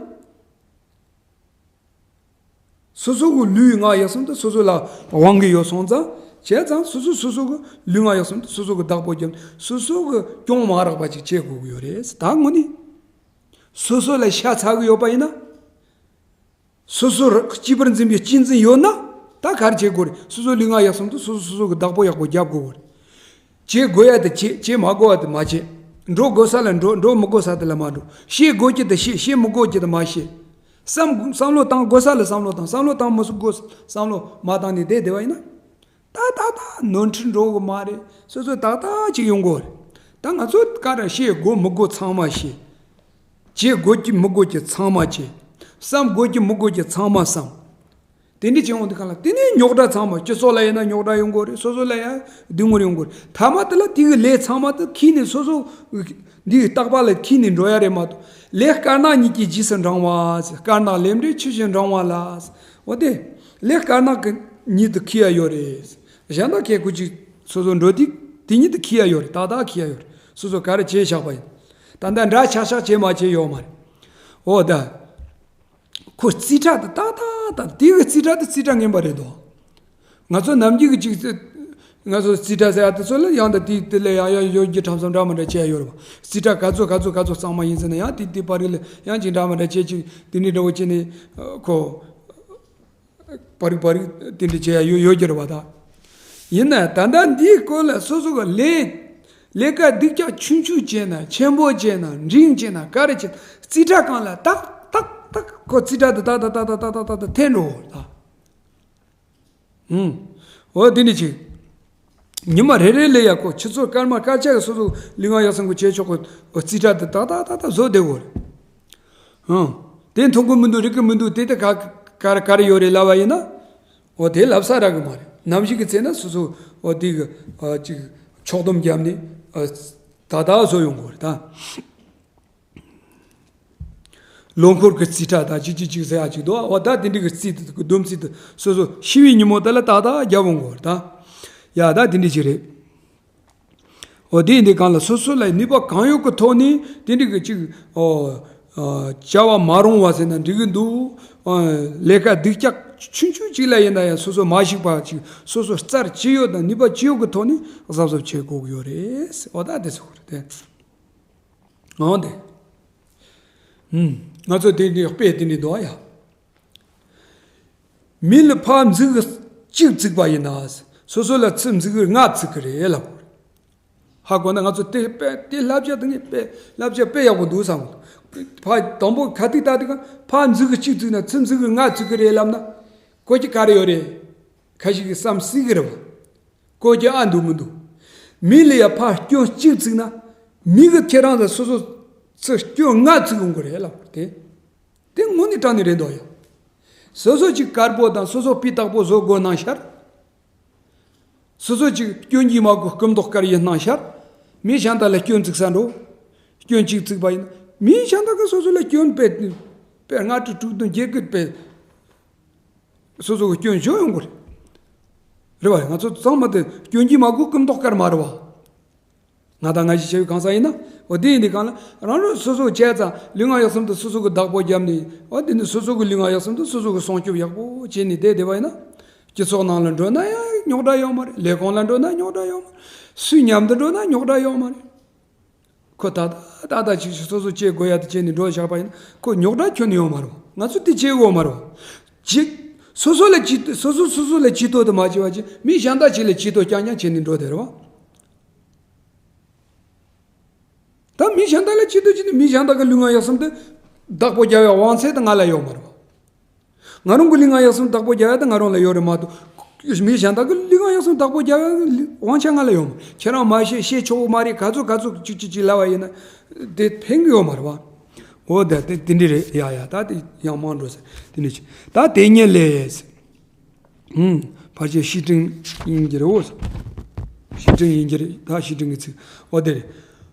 སོ་སོ་གི་ལུས་ངག་ཡིད་གསུམ་དུ་སོ་སོ་ལ་དབང་གི་ཡོད་སོང་ཙང་། བྱས་ཙང་སོ་སོ་སོ་སོ་གི་ལུས་ངག་ཡིད་གསུམ་དུ་སོ་སོ་གི་བདག་པོ་རྒྱབ། སོ་སོ་གི་གྱོང་མ་རག་པ་ཅིག་བྱེད་དགོས་ཀྱི་ཡོད་རེད། ད་དངོས་གནས་སོ་སོ་ལ་ཤ་ཚ་གི་ཡོད་པ་ཡིན་ན། སོ་སོར་གཅེས་པར་འཛིན་པའི་གཅེས་འཛིན་ཡོད་ན། ད་ག་རེ་བྱེད་དགོས་རེད། སོ་སོ་ལུས་ངག་ཡིད་གསུམ་དུ་སོ་སོ་སོ་སོ་གི་བདག་པོ་ཡག་པོ་རྒྱབ་དགོས་རེད། བྱེད་དགོས་ཡ་དེ་བྱེད། བྱེད་མ་དགོས་པ་དེ་མ་བྱེད། འགྲོ་དགོས་ས་ལ་འགྲོ། འགྲོ་མི་དགོས་ས་དེ་ལ་མ་འགྲོ། བཤད་དགོས་ཀྱི་དེ་བཤད། བཤད་མི་དགོས་ཀྱི་དེ་མ་བཤད། བསམ་བསམ་བློ་བཏང་དགོས་ས་ལ་བསམ་བློ་བཏང་། བསམ་བློ་བཏང་མི་དགོས་ས་བསམ་བློ་མ་བཏང་ནས་བསྡད་བསྡད་པ་ཡིན་ན། ད་ད་ད་ནོར་འཁྲུལ་འགྲོ་གི་མ་རེད། སོ་སོ་ཏག་ཏག་ཅིག་ཡོང་གི་རེད། ད་ང་ཚོ་ག་རེ་བཤད་དགོས་མི་དགོས་ཚང་མ་བཤད། བྱེད་དགོས་ཀྱི་མི་དགོས་ཀྱི་ཚང་མ་བྱེད། བསམ་དགོས་ཀྱི་མི་དགོས་ཀྱི་ཚང་མ་བསམ། དེ་འདྲ་བྱེད་འོང་དུས་གང་ལ་དེ་ནས་རྙོག་དྲ་ཚང་མ། སྤྱི་ཚོགས་ལ་ཡིན་ན་རྙོག་དྲ་ཡོང་གི་རེད། སོ་སོ་ལ་ཡང་སྡུག་བསྔལ་ཡོང་གི་རེད། ཐ་མ་དེ་ལ་དེ་གི་ལས་ཚང་མ་དེ་ཁྱེར་ནས་སོ་སོ་འདིའི་རྟག་པ་ལ་ཁྱེར་ནས་འགྲོ་ཡ་རེད་མ་གཏོགས། ལས་དཀར་ནག་གཉིས་ཀྱི་རྗེས་སུ་འབྲང་བ་ཟེར། དཀར་ནག་ལས་འབྲས་ཆོས་བཞིན་འབྲང་བ་ལ་ཟེར། འོ་དེ་ལས་དཀར་ནག་གི་ཉིད་དུ་ཁྱེར་ཡ་ཡོད་རེད། གཞན་དག་ཁྱེད་ཀོ་ཅིག་སོ་སོ་འགྲོ་དུས་དེ་ཉིད་དུ་ཁྱེར་ཡ་ཡོད་རེད། ཏག་ཏག་ཁྱེར་ཡ་ཡོད་རེད། སོ་སོ་ག་རེ་བྱས་བཞག་པ་ཡིན། ད་ལྟ་འདྲ་ཆགས་ཆགས་བྱས་མ་བྱས་ཡོད་མ་རེད། འོ་ད། ཁོ་རྩིས་ཁྲ་དེ་ཏག་ཏག་ཏག་དེ་གི་རྩིས་ཁྲ་དེ་རྩིས་ཁྲ་ངན་པ་རེད་དོ། ང་ཚོ་ནམ་རྒྱུན་གྱི་ཅིག་ང་ཚོ་རྩིས་ཁྲ་ཟེར་ཡ་དེ་ཚོ་ལ་ཡང་ད་དེ་དེ་ལ་ཡང་ཡང་ཡོད་རྒྱུ་ཁྲམ་སོང་འདྲ་མི་འདྲ་བྱས་ཡོད་རེད་པ། རྩིས་ཁྲ་ག་ཚོད་ག་ཚོད་ག་ཚོད་གཙང་མ་ཡིན་ཟེར་ན་ཡང་དེ་དེ་པར་རིས་ལ་ཡང་ཅིག་འདྲ་མི་འདྲ་བྱས་ཅིག་དེ་ནས་འདྲ་བོ་བྱས་ནས་ཁོ། པར་རིས་པར་རིས་དེ་འདྲ་བྱས་ཡ་ཡོད་ཡོད་རྒྱུ་རེད་པ་ད། ཡིན་ན་ད་ལྟ་འདིའི་སྐོར་ལ་སོ་སོ་གི་ལས་ ལས་ཀ་སྡུག་ཅག་ཆུང་ཆུང་བྱས་ན་ཆེན་པོ་བྱས་ན་འབྲིང་བྱས་ན་ག་རེ་བྱས་ན་རྩིས་ཁྲ་སྒང་ལ་ཏག་ཏག་ཏག་ཁོ་རྩིས་ཁྲ་དེ་ཏག་ཏག་ཏག་ཏག་ཏག་ཏག་ཏག་ཏག་འཐེན་འགྲོ་ད། ཧུམ། འོ་དེ་ནི་ཅིག་ཉི་མ་རེ་རེ་ལ་ཡ་ཁོ་ཁྱི་ཚོ་སྐར་མ་སྐར་ཆ་གི་སོ་སོ་ལུས་ངག་ཡིད་གསུམ་གི་བྱེད་ཆོག་གི་རྩིས་ཁྲ་དེ་ཏག་ཏག་ཏག་ཏག་བཟོ་བསྡད་དགོས་རེད། ཧུམ། དེ་མཐོང་གི་མི་འདུག་རིག་གི་མི་འདུག་དེ་དེ་ག་ག་རེ་ག་རེ་ཡོད་རེད་ལབ་པ་ཡིན་ན། འོ་དེ་ལབ་ས་རག་གི་མ་རེད། ནམ་ཞིག་གི་ཚེ་ན་སོ་སོ་འོ་དེ་གི་ཨ་ཅིག་ཕྱོགས་བསྡོམས་བརྒྱབ་ནས་ཨ་ཏག་ཏག་བཟོ་ཡོང་དགོས་རེད་ད། ལོ་འཁོར་གྱི་རྩིས་ཁྲ་དང་གཅིག་གཅིག་གཅིག་ཟེར་ཡ་གཅིག་འདུག་འོ་ད་དེ་འདྲ་གི་རྩིས་དེ་སྡོམ་རྩིས་དེ་སོ་སོ་ཤི་བའི་ཉིན་མོ་དེ་ལ་ཏག་ཏག་རྒྱབ་འོང་དགོས་རེད་ད། ཡ་ད་དེ་འདྲ་ཅིག་རེད། འོ་དེ་ཡིན་དུས་གང་ལ་སོ་སོ་ལ་ནུས་པ་གང་ཡོད་ཀྱི་ཐོག་ནས་དེ་འདྲ་གི་གཅིག་འོ་བྱ་བ་མ་རུང་བ་ཟེར་ན་འགྲིག་གི་འདུག་ལས་ཀ་སྡུག་ཅག་ཆུང་ཆུང་གཅིག་ལ་ཡིན་ན་ཡང་སོ་སོ་མ་ཞིག་པ་ཅིག་སོ་སོ་རྩལ་ཅི་ཡོད་དང་ནུས་པ་ཅི་ཡོད་ཀྱི་ཐོག་ནས་གཟབ་གཟབ་བྱེད་དགོས་ཀྱི་ཡོད་རེད། འོ་ད་དེ་ཟེར་དགོས་རེད་དེ། འོ་དེ། ཧུམ། ང་ཚོ་དེ་འདྲའི་དཔེ་དེ་འདྲའི་འདུག་ཡ། མི་ལ་ཕར་མཛུ་གུ་གཅིག་བཙུགས་པ་ཡིན་ན། སོ་སོ་ལ་ཚུར་མཛུ་གུ་ལྔ་བཙུགས་ཀྱི་རེད་ལབ། ཧ་གོ་ན་ང་ཚོ་དེ་དཔེ་དེ་བསླབ་བྱ་དེ་ངས་དཔེ་བསླབ་བྱ་དཔེ་ཡག་པོ་འདུག་བསམ། ཕར་དང་པོ་ཁ་ཐིག་ལྟ་དུས་གང་ཕར་མཛུ་གུ་གཅིག་བཙུགས་ན་ཚུར་མཛུ་གུ་ལྔ་བཙུགས་ཀྱི་རེད་ལབ་ན། གོ་རྒྱུ་ག་རེ་ཡོད་རེད། ཁ་ཤས་ཀྱིས་བསམ་སྲིད་ཀྱི་རེད་བ། གོ་རྒྱུ་ཨ་འདུག་མི་འདུག་མི་ལ་ཡ་ཕར་སྐྱོན་གཅིག་བཙུགས་ན། མི་གི་ཁྱེད་རང་ལ་སོ་སོ་ཚུར་སྐྱོན་ལྔ་བཙུགས་ཡོང་གི་རེད་ལབ་དེ། དེ་དངོས་གནས་དྲང་གནས་རེད་འདུག་ཡ། སོ་སོ་གཅིག་དཀར་པོ་དང་སོ་སོ་སྤུས་དག་པོ་བཟོ་དགོས་ན་ཤར། སོ་སོ་གཅིག་སྐྱོན་གྱིས་མ་གོས་སྐུ་མདོག་དཀར་ཡིན་སྣང་ཤར། མི་གཞན་དག་ལ་སྐྱོན་བཙུགས་ས་འགྲོ། སྐྱོན་གཅིག་བཙུགས་པ་ཡིན་ན་མི་གཞན་དག་གིས་སོ་སོ་ལ་སྐྱོན་དཔེ་དཔེ་ལྔ་དྲུག་དྲུག་བདུན་བརྒྱད་དགུ་དཔེ། སོ་སོ་གི་སྐྱོན་བརྗོད་ཡོང་གི་རེད། རེད་བ། ང་ཚོ་ཚང་མ་དེ་སྐྱོན་གྱིས་མ་གོས་སྐུ་མདོག་དཀར་མ་རེད་བ། ང་དང་ང་ཞིག་བྱ་བའི་གང་ཟག་ཡིན་ན། འོ་དེ་ཡིན་དུས་གང་ལ་རང་རང་སོ་སོ་བྱས་ཙང་ལུས་ངག་ཡིད་གསུམ་དུ་སོ་སོ་གི་བདག་པོ་བརྒྱབ་ནས། འོ་དེ་ནི་སོ་སོ་གི་ལུས་ངག་ཡིད་གསུམ་དུ་སོ་སོ་གི་སྲུང་སྐྱོབ་ཡག་པོ་བྱས་ནས་བསྡད་བསྡད་པ་ཡིན་ན། སྤྱི་ཚོགས་ནང་ལ་འགྲོ་ན་ཡང་རྙོག་དྲ་ཡོད་མ་རེད། ལས་ཁུངས་ལ་འགྲོ་ན་རྙོག་དྲ་ཡོད་མ་རེད། སུའི་མཉམ་དུ་འགྲོ་ན་རྙོག་དྲ་ཡོད་མ་རེད། ཁོ་ད་ལྟ་ད་ལྟ་ཅིག་སོ་སོ་བྱེད་དགོས་ཡ་དེ་བྱས་ནས་འགྲོ་བཞག་པ་ཡིན་ན་ཁོ་རྙོག་དྲ་ཁྱོན་ནས་ཡོང་མ་རེད་བ། ང་ཚོ་དེ་བྱེད་དགོས་མ་རེད་བ། ཅིག་སོ་སོ་ལ་ཅིག་སོ་སོ་སོ་སོ་ལ་ཅིག་ཏོ་དེ་མ་བྱེད་པ་ཅིག་མི་གཞན་དག་ཅིག་ལ་ཅིག་ཏོ་རྐྱང་རྐྱང་བྱས་ནས་འགྲོ་དེ་རེད་བ། ད་མི་གཞན་དག་ལ་ཅིག་ཏོ་བྱས་ནས་མི་གཞན་དག་གི་ལུས་ངག་ཡིད་གསུམ་དེ་བདག་པོ་རྒྱག་ཡ་དབང་ཚད་དེ་ང་ལ་ཡོད་མ་རེད་བ། ང་རང་གི་ལུས་ངག་ཡིད་གསུམ་བདག་པོ་རྒྱག་ཡ་དེ་ང་རང་ལ་ཡོད་རེད་མ་གཏོགས། མི་གཞན་དག་གི་ལུས་ངག་ཡིད་གསུམ་བདག་པོ་རྒྱག་ཡ་དབང་ཆ་ང་ལ་ཡོད་མ་རེད། ཁྱེད་རང་མ་ཤེས་ཤེས་ཆོག་གི་མ་རེད། ག་ཚོད་ག་ཚོད་ཅིག་ཅིག་ཅིག་ལབ་པ་ཡིན་ན་དེ་ཕན་གི་ཡོད་མ་རེད་བ། འོ་ད་དེ་དེ་འདྲ་རེད་ཡ། ཡ་ད་དེ་ཡང་མང་འགྲོ་ཟེར་དེ་འདྲ་ཅིག་ད་དེ་ཉིད་ལས། ཧུམ། ཕལ་ཆེར་བཤེས་སྤྲིང་ཡིན་གྱི་རེད་འོ། བཤེས་སྤྲིང་ཡིན་གྱི་རེད། ད་བཤེས་སྤྲིང་གི་ཚིག་འོ་དེ་རེད།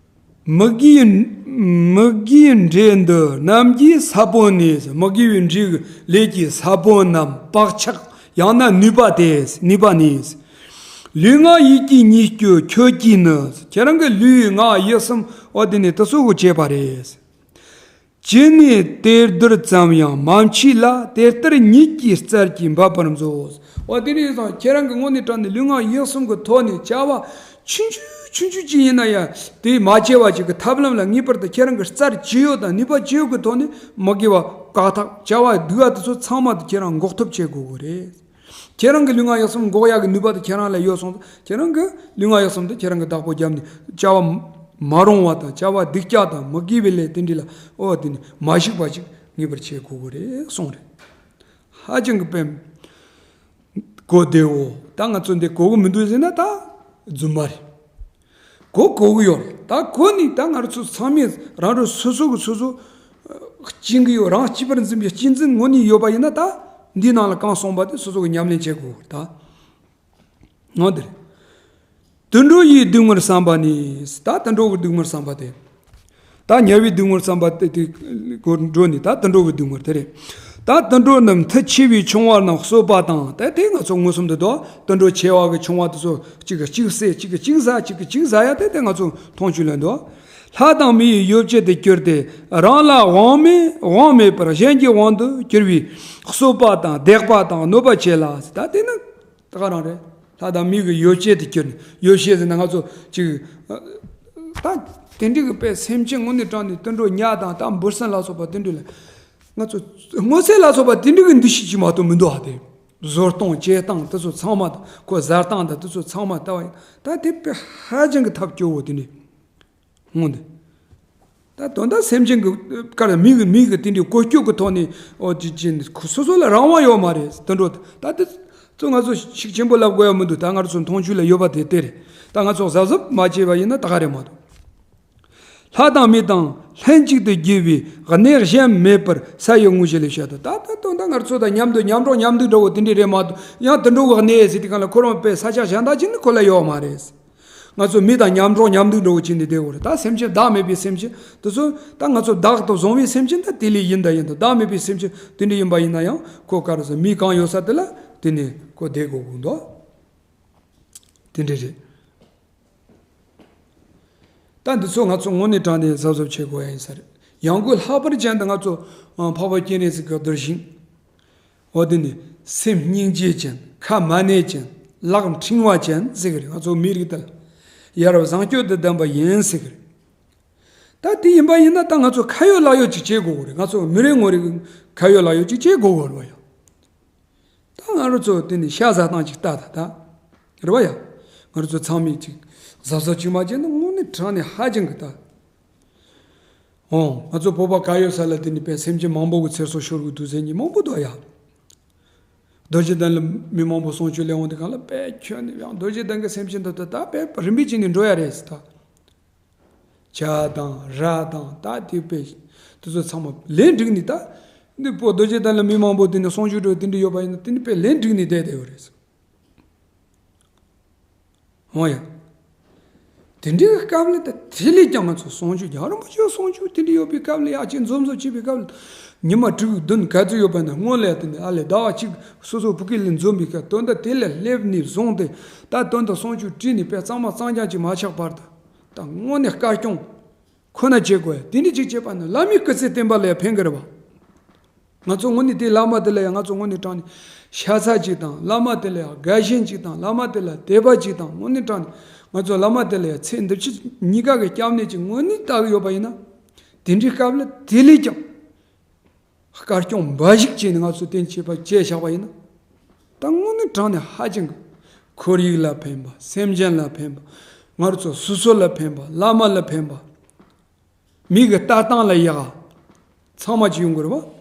མི་དགེའི་མི་དགེའི་འབྲས་འདི་རྣམས་ཀྱི་ས་བོན་ནི། མི་དགེ་བའི་འབྲས་ཀྱི་ལས་ཀྱི་ས་བོན་ནམ་བག་ཆགས་ཡང་ན་ནུས་པ་སྟེ། ནུས་པ་ནི། ལུས་ངག་ཡིད་ཀྱི་ཉེས་སྤྱོད་ཁྱོད་ཀྱིས་ནི། ཁྱེད་རང་གི་ལུས་ངག་ཡིད་གསུམ་འོ་དེ་ནི་དེ་ཚོ་གི་བྱས་པ་རེད། ཅི་ནས་དེར་བསྡུར་ཙམ་ཡང་མ་མཆིས་ལ། དེ་ལྟར་ཉིད་ཀྱི་རྩལ་གྱིས་འབད་པར་མཛོད། འོ་དེ་ནས་བཟུང་ཁྱེད་རང་གི་ངོས་ནས་དྲངས་ནས་ལུས་ངག་ཡིད་གསུམ་གྱི་ཐོག་ནས་བྱ་བ་ཆུང་ཆུང་ཆུང་ཆུང་ཅིག་ཡིན་ན་ཡང་དེ་མ་བྱས་པ་ཅིག་གི་ཐབས་ལམ་ལ་ངེས་པར་དུ་ཁྱེད་རང་གི་རྩལ་ཅི་ཡོད་དང་ནུས་པ་ཅི་ཡོད་ཀྱི་ཐོག་ནས་མི་དགེ་བ་བཀག་ཐབས་བྱ་བ་སྡུག་པ་དེ་ཚོ་ཚང་མ་དེ་ཁྱེད་རང་འགོག་ཐབས་བྱེད་དགོས་ཀྱི་རེད། ཁྱེད་རང་གི་ལུས་ངག་ཡིད་གསུམ་འགོག་ཡག་གི་ནུས་པ་དེ་ཁྱེད་རང་ལ་ཡོད་སོང་ཙང་ཁྱེད་རང་གི་ལུས་ངག་ཡིད་གསུམ་དེ་ཁྱེད་རང་གི་བདག་པོ་བརྒྱབ་ནས་བྱ་བ་མ་རུང་བ་དང་བྱ་བ་སྡུག་ཅག་དང་མི་དགེ་བའི་ལས་དེ་འདྲ་ལ་འོ་དེ་ནི་མ་ཞུགས་པ་ཅིག་ངེས་པར་བྱེད་དགོས་ཀྱི་རེད་གསུངས་རེད། ཧ་ཅང་གི་དཔེ་གོ་བདེ་འོ། ད་ང་ཚོ་འདི་གོ་གི་མི་འདུག་ཟེར་ན་ད་རྫུན་མ་རེད། གོ་གོ་གི་ཡོད་རེད། ད་གོ་ནི་ད་ང་རང་ཚོ་ཚང་མས་རང་རང་སོ་སོ་གི་སོ་སོ་གཅིག་གི་ཡོད། རང་གཅིག་པར་འཛིན་པའི་གཅེས་འཛིན་ངོ་ནས་ཡོད་པ་ཡིན་ན་ད་འདིའི་ནང་ལ་གང་གསུངས་པ་དེ་སོ་སོ་གི་ཉམས་ལེན་བྱེད་དགོས་ད། ངོ་འདིར། དུད་འགྲོ་ཡི་སྡུག་བསྔལ་བསམ་པ་ནི། ད་དུད་འགྲོ་གི་སྡུག་བསྔལ་བསམ་པ་དེ། ད་དམྱལ་བའི་སྡུག་བསྔལ་བསམ་པ་དེ་དེ་གོ་འགྲོ་ནི་ད་དུད་འགྲོ་གི་སྡུག་བསྔལ་དེ་རེད། ད་དུད་འགྲོ་རྣམས་མཐུ་ཆེ་བས་ཆུང་བ་རྣམས་གསོད་པ་དང་། ད་དེ་ང་ཚོ་མངོན་སུམ་དུ་དོ་དུད་འགྲོ་ཆེ་བ་གི་ཆུང་བ་དེ་ཚོ་གཅིག་གིས་གཅིག་བསད་གཅིག་གིས་གཅིག་ཟ་གཅིག་གིས་གཅིག་ཟ་ཡ་དེ་དེ་ང་ཚོ་མཐོང་ཆོས་ལ་འདུག་ལྷ་དང་མི་ཡི་ཡོ་བྱད་དུ་གྱུར་ཏེ་རང་ལ་དབང་མེད་དབང་མེད་པར་གཞན་གྱི་དབང་དུ་གྱུར་པའི་གསོད་པ་དང་བརྡེག་པ་དང་གནོད་པ་བྱེད་ལ། ད་དེ་ནི་ད་ག་རང་རེད། ལྷ་དང་མི་གི་ཡོ་བྱད་དུ་གྱུར་ནས་ཡོ་བྱད་ཟེར་ན་ང་ཚོ་ཅིག་ད་དེ་འདྲ་གི་དཔེ་སེམས་ཅན་དངོས་གནས་དྲང་ནས་དུད་འགྲོ་ཉ་དང་ད་འབུ་སྲིན་ལ་སོགས་པ་དེ་འདྲ་ལ་ང་ཚོ་སྔོ་ཚལ་ལ་སོགས་པ་དེ་འདྲ་གི་འདུ་ཤེས་ཅིག་མ་གཏོགས་མི་འདུག་ཨ། དེ་ བཟོ་སྟངས་བྱེད་སྟངས་དེ་ཚོ་ཚང་མ་དང་ཁོ་ཟ་སྟངས་དང་དེ་ཚོ་ཚང་མ་ལྟ་བ་ཡིན། ད་དེ་དཔེ་ཧ་ཅང་གི་ཐབས་སྐྱོ་བོ་དེ་འདྲ་འོང་དེ། ད་དོན་དག་སེམས་ཅན་གྱི་ཀར་མི་གི་མི་གི་དེ་འདྲའི་གོ་སྐྱོད་ཀྱི་ཐོག་ནས་ཨོ་ཅི་ཅི་སོ་སོ་ལ་རང་དབང་ཡོད་མ་རེད། དེ་འགྲོ་ད་དེ་ཚོ་ང་ཚོ་ཤུགས་ཆེན་པོ་ལབ་དགོས་ཡ་མི་འདུག་ད་ང་ཚོ་མཐོང་ཆོས་ལ་ཡོད་པ་དེ་དེ་རེད། ད་ང་ཚོ་གཟབ་གཟབ་མ་བྱས་པ་ཡིན་ན་ད་ག་རེད་མ་གཏོགས། ལྷ་དང་མི་དང་ལྷན་ཅིག་ཏུ་དགྱེས་པའི་གནས་གཞན་མེད་པར་ས་ཡི་དངོས་གཞི་ལས་བཤད་དོ། ད་ད་དོན་དག་ང་ཚོ་དང་མཉམ་དུ་མཉམ་འགྲོགས་མཉམ་འདུག་འགྲོ་བོ་དེ་འདྲ་རེད་མ་གཏོགས། ཡང་དེ་འགྲོ་བོ་གནས་ཟེར་དུས་གང་ལ་ཁོ་རང་དཔེ་ས་ཆ་གཞན་དག་ཅིག་ནི་ཁོ་ལ་ཡོད་མ་རེད། ང་ཚོ་མི་དང་མཉམ་འགྲོགས་མཉམ་འདུག་འགྲོ་བོ་ཅིག་ནི་བསྡད་དགོས་རེད། ད་སེམས་ཅན་བདག་མེད་པའི་སེམས་ཅན་དེ་ཚོ་ད་ང་ཚོ་བདག་ཏུ་བཟུང་བའི་སེམས་ཅན་ད་དེ་ལས་ཡིན་ད་ཡིན་ད་བདག་མེད་པའི་སེམས་ཅན་དེ་འདྲ་ཡིན་པ་ཡིན་ན་ཡང་ཁོ་ག་རེ་ཟེར་མི་གང་ཡོད་ས་དེ་ལ་དེ་ནས་ཁོ་བསྡད་དགོས་དགོས་འདུག་དེ་འདྲ་རེད། ད་འདི་ཚོ་ང་ཚོ་དངོས་གནས་དྲང་གནས་གཟབ་གཟབ་བྱེད་དགོས་ཡ་ཡིན་ས་རེད། ཡང་སྒོས་ལྷག་པར་ཅན་དུ་ང་ཚོ་ཨ་འཕགས་པ་སྤྱན་རས་གཟིགས་ཀྱི་གདུལ་ཞིང་། འོ་དེ་ནི་སེམས་སྙིང་རྗེ་ཅན། ཁ་མ་ནེ་ཅན། ལག་ཕྲེང་བ་ཅན་ཟེར་གི་རེད། ང་ཚོ་མི་རིགས་དེ་ལ་ཡ་རབས་བཟང་སྤྱོད་དུ་ལྡན་པ་ཡིན་ཟེར་གི་རེད། ད་དེ་ཡིན་པ་ཡིན་ན་ད་ང་ཚོ་ཁ་ཡོད་ལག་ཡོད་ཅིག་བྱེད་དགོས་གི་རེད། ང་ཚོ་མི་རེ་ངོ་རེ་ཁ་ཡོད་ལག་ཡོད་ཅིག་བྱེད་དགོས་གི་རེད་བ་ཡ། ད་ང་རང་ཚོ་དེ་ནི་ཤ་ཟ་སྟངས་ཅིག་ལྟ་ད་ད། རེད་བ་ཡ། ང་རང་ཚོ་ཚང་མས་ཅིག་གཟབ་གཟབ་ཅིག་མ་བྱས་ན་དངོས་གནས་དྲང་ནས་ཧ་ཅང་གི་ད། འོང་ང་ཚོ་བོད་པ་ག་ཡོད་ས་ལ་དེ་ནི་དཔེ་སེམས་ཅན་མང་པོ་གི་ཚེ་སྲོག་ཤོར་གི་འདུག་ཟེར་མཁན་མང་པོ་འདུག་ཡ། རྡོ་རྗེ་གདན་ལ་མི་མང་པོ་གསུང་ཆོས་ལས་འོང་དེ་གང་ལ་དཔེ་ཁྱོད་ནི་ཡང་རྡོ་རྗེ་གདན་གི་སེམས་ཅན་དེ་ད་ད་དཔེ་རིམ་པས་ཅིག་ནས་འགྲོ་ཡ་རེད་ཟེར་ད། བྱ་དང་ར་དང་ད་དེ་པས་དེ་ཚོ་ཚང་མ་ལན་འགྲིག་ནི་ད། འདི་པོ་རྡོ་རྗེ་གདན་ལ་མི་མང་པོ་དེ་ནི་གསུང་ཆོས་འགྲོ་དེ་འདྲ་ཡོད་པ་ཡིན་ན་དེ་ནི་པས་ལན་འགྲིག་ནི་བསྡད་བསྡད་ཡོད་རེད། འོ་ཡ། དེ་འདྲའི་སྐབས་ལ་ད་དེ་ལས་ཀྱང་ང་ཚོ་གསུང་ཆོས་རྒྱལ་བ་རིན་པོ་ཆེའི་གསུང་ཆོས་དེ་འདྲ་ཡོད་པའི་སྐབས་ལ་ཡ་གཅིག་འཛོམས་འཛོམས་བྱེད་པའི་སྐབས་ལ་ཉི་མ་དྲུག་བདུན་ག་ཚོད་ཡོད་པ་ན་སྔོན་ལ་ཡ་དེ་འདྲ་ཨ་ལས་ཟླ་བ་གཅིག་སོ་སོ་བུ་ཀི་ལ་འཛོམས་པའི་སྐབས་དོན་དག་དེ་ལ་སླེབས་ནས་བཟུང་སྟེ་ད་དོན་དག་གསུང་ཆོས་དྲིས་ནས་དཔེ་གཙང་མ་གཙང་རྐྱང་ཅིག་མ་ཆགས་བར་དུ། ད་དངོས་གནས་དཀའ་སྐྱོང་ཁོ་ན་བྱེད་དགོས་ཡ། དེ་འདྲ་ཅིག་བྱེད་པ་ནི་བླ་མའི་སྐུ་ཚེ་བརྟན་པ་ལ་ཡ་ཕན་གི་རེད་བ། ང་ཚོ་དངོས་གནས་དེ་བླ་མ་དེ་ལ་ཡ་ང་ཚོ་དངོས་གནས་དྲང་ནས་ཤ་ཚ་ཅིག་དང་བླ་མ་དེ་ལ་ཡ་དགའ་ཞེན་ཅིག་དང་བླ་མ་དེ་ལ་དད་པ་ཅིག་དང་དངོས་གནས་དྲང་ནས་ང་ཚོ་བླ་མ་དེ་ལ་ཡ་ཚེ་འདི་ཕྱི་གཉིས་ཀ་གི་སྐྱབས་གནས་ཅིག་དངོས་གནས་ལྟ་གི་ཡོད་པ་ཡིན་ན། དེ་འདྲའི་སྐབས་ལ་དེ་ལས་ཀྱང་། དཀའ་སྐྱོང་འབའ་ཞིག་བྱས་ནས་ང་ཚོ་བསྟེན་བྱེད་པ་བྱས་བཞག་པ་ཡིན་ན། ད་དངོས་གནས་དྲང་ནས་ཧ་ཅང་གི་ཁོར་ཡུག་ལ་ཕན་པ་སེམས་ཅན་ལ་ཕན་པ་ང་རང་ཚོ་སོ་སོ་ལ་ཕན་པ་བླ་མ་ལ་ཕན་པ་མི་གི་ལྟ་སྟངས་ལ་ཡག་ཚང་མ་ཅིག་ཡོང་གི་རེད་བ།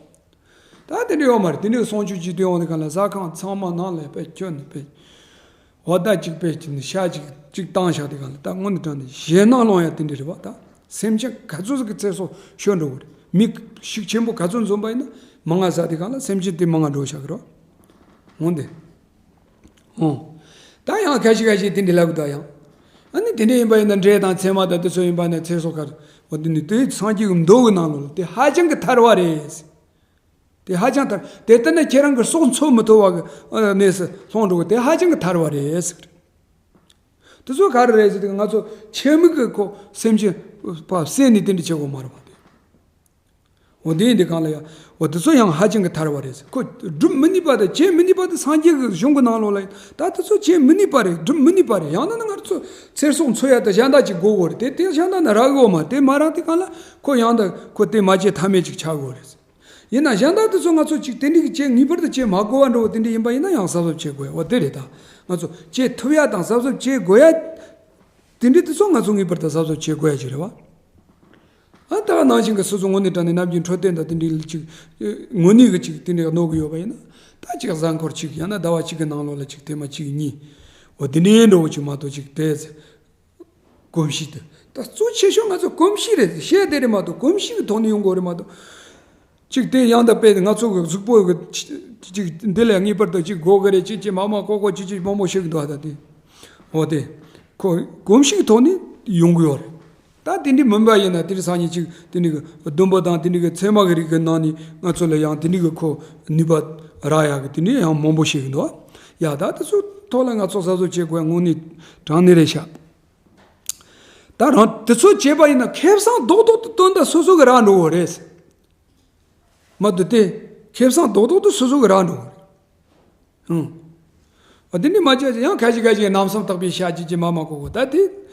ད་དེ་འདྲ་ཡོད་མ་རེད། དེ་འདྲའི་གསུང་ཆོས་ཅིག་དུས་ཡོང་དེ་ག་ལ་ཟ་ཁང་ཚང་མ་ནང་ལ་དཔེ་ཁྱོད་ནི་དཔེ་འོ་ད་ཅིག་དཔེ་ཅིག་ནི་ཤ་ཅིག་ཅིག་བཏང་བཞག་དེ་ག་ལ་ད་དངོས་གནས་དྲང་ནས་ཞེད་སྣང་སློང་ཡ་དེ་འདྲ་རེད་བ། ད་སེམས་ཅན་ག་ཚོད་ཟིག་གི་ཚེ་སྲོག་ཤོར་འགྲོ་གི་རེད། མི་ཤུགས་ཆེན་པོ་ག་ཚོད་འཛོམས་པ་ཡིན་ན་མང་ང་ཟ་དེ་ག་ལ་སེམས་ཅན་དེ་མང་ང་འགྲོ་བཞག་གི་རེད་བ། འོང་དེ། འོང་། ད་ཡང་ཁ་ཤས་ཁ་ཤས་དེ་འདྲ་ལབ་གི་འདུག་ཡང་། ཨ་ནི་དེ་འདྲ་ཡིན་པ་ཡིན་ན་འདྲེ་དང་ཚེར་མ་དང་དེ་ཚོ་ཡིན་པ་ན་ཚེ་སྲོག་ག་རེ་འོ་དེ་ནི་དེ་སངས་རྒྱས་ཀྱི་མདོ་གི་ནང་ལོགས་ལ་དེ་ཧ་ཅང་གི་ཐར་བ་རེད། དེ་ཧ་ཅང་ཐར། དེ་ལྟར་ན་ཁྱེད་རང་གི་སྲོག་འཚོ་མི་ཐུབ་པ་གི་ཨ་གནས་སུ་ལྷུང་འགྲོ་གི་དེ་ཧ་ཅང་གི་ཐར་བ་རེད་ཟེར། དེ་ཚོ་ག་རེ་རེད་ཟེར་དུས་ང་ཚོ་ཆེད་དམིགས་ཀྱི་ཁོ་སེམས་ཅན་པ་བསད་ནས་དེ་འདྲ་བྱེད་དགོས་མ་རེད་པ་དེ། འོ་དེ་ཡིན་དུས་གང་ལ་ཡ། འོ་དེ་ཚོ་ཡང་ཧ་ཅང་གི་ཐར་བ་རེད་ཟེར། ཁོ་སྒྲུབ་མི་ནུས་པ་དང་བྱེད་མི་ནུས་པ་དེ་སངས་རྒྱས་ཀྱི་གཞུང་གི་ནང་ལོགས་ལ་ཡིན། ད་དེ་ཚོ་བྱེད་མི་ནུས་པ་རེད། སྒྲུབ་མི་ནུས་པ་རེད། ཡང་ན་ནི་ང་ཚོ་ཚེ་སྲོག་འཚོ་ཡ་དང་གཞན་དག་ཅིག་དགོས་གོ་རེད། དེ་དེ་གཞན་དག་ནི་རག་གི་ཡོད་མ་རེད། དེ་མ་རག་དུས་གང་ལ་ཁོ་ཡང་དག་ཁོ་དེ་མ་བྱེད་ཐབས་མེད་ཅིག་ཆགས་གོ་རེད། ཡིན་ན་གཞན་དག་དེ་ཚོ་ང་ཚོ་ཅིག་དེ་འདྲའི་གི་བྱེད་ངེས་པར་དུ་བྱེད་མ་དགོས་པ་འདྲ་བོ་དེ་འདྲ་ཡིན་པ་ཡིན་ན་ཡང་གཟབ་གཟབ་བྱེད་དགོས་ཡ། འོ་དེ་རེད། ད་ང་ཚོ་བྱེད་ཐུབ་ཡ་དང་གཟབ་གཟབ་བྱེད་དགོས་ཡ། དེ་འདྲའི་དེ་ཚོ་ང་ཚོ་ངེས་པར་དུ་གཟབ་གཟབ་བྱེད་དགོས་ཡ་ཅིག་རེད་བ། ཨ་ད་ག་ནང་བཞིན་གི་སོ་སོ་དངོས་གནས་དྲང་གནས་ནམ་རྒྱུན་འཕྲོད་བསྟེན་དང་དེ་འདྲའི་ཅིག་དངོས་གནས་གི་ཅིག་དེ་འདྲའི་གནོད་གི་ཡོད་པ་ཡིན་ན། ད་ཅིག་གཟའ་འཁོར་ཅིག་ཡང་ན་ཟླ་བ་གཅིག་གི་ནང་ལོགས་ལ་ཅིག་ཐེངས་མ་གཅིག་གཉིས། འོ་དེ་འདྲའི་འདྲ་བོ་ཅིག་མ་གཏོགས་ཅིག་དེ་ཚེ། གོམས་གཤིས་དེ། ད་གཙོ་ཆེ་ཤོས་ང་ཚོ་གོམས་གཤིས་རེད། བཤད་དེ་རེད་མ་གཏོགས་གོམས་གཤིས་ཀྱི་ཐོག་ནས་ཡོང་དགོས་རེད་མ་གཏོགས། གཅིག་དེ་ཡང་དག་པས་ང་ཚོ་གི་གཟུགས་པོ་གི་གཅིག་འདི་ལས་ངེས་པར་དུ་གཅིག་དགོས་གི་རེད། གཅིག་གཅིག་མ་མ་ཀོ་ཀོ་གཅིག་གཅིག་མང་པོ་ཞིག་འདུག་ད་དེ། འོ་དེ། ཁོ་གོམས་གཤིས་ཀྱི་ཐོག་ནས་ཡོང་གི་ཡོད་རེད། ད་དེ་འདྲའི་མིན་པ་ཡིན་ན་དེ་རིང་སང་ཉིན་གཅིག་དེ་འདྲའི་གི་ལྡུམ་བུ་དང་དེ་འདྲའི་གི་ཚེར་མ་གི་རིགས་ཀྱི་ནང་ནས་ང་ཚོ་ལ་ཡང་དེ་འདྲའི་གི་ཁོ་ནུས་པ་རག་ཡག་གི་དེ་འདྲའི་ཡང་མང་པོ་ཞིག་འདུག་ཡ་ད་དེ་ཚོ་ཐོག་ལ་ང་ཚོ་གཟབ་གཟབ་བྱེད་དགོས་དངོས་གནས་དྲང་གནས་རེད་ཤག་ད་རང་དེ་ཚོ་བྱས་པ་ཡིན་ན་ཁེ་བཟང་རྡོག་རྡོག་ཏུ་བཏོན་ད་སོ་སོ་གི་རག་འགྲོ་གི་རེད། མ་གཏོགས་དེ་ཁེ་བཟང་རྡོག་རྡོག་ཏུ་སོ་སོ་གི་རག་འགྲོ་གི་རེད། ཧུང་། འོ་དེ་ནི་མ་བྱས་ཡང་ཁ་ཅིག་ཁ་ཅིག་རྣམ་གསུམ་དག་པའི་ཤ་ཅིག་ཅིག་མ་མ་གོ་གོ་ད་དེ།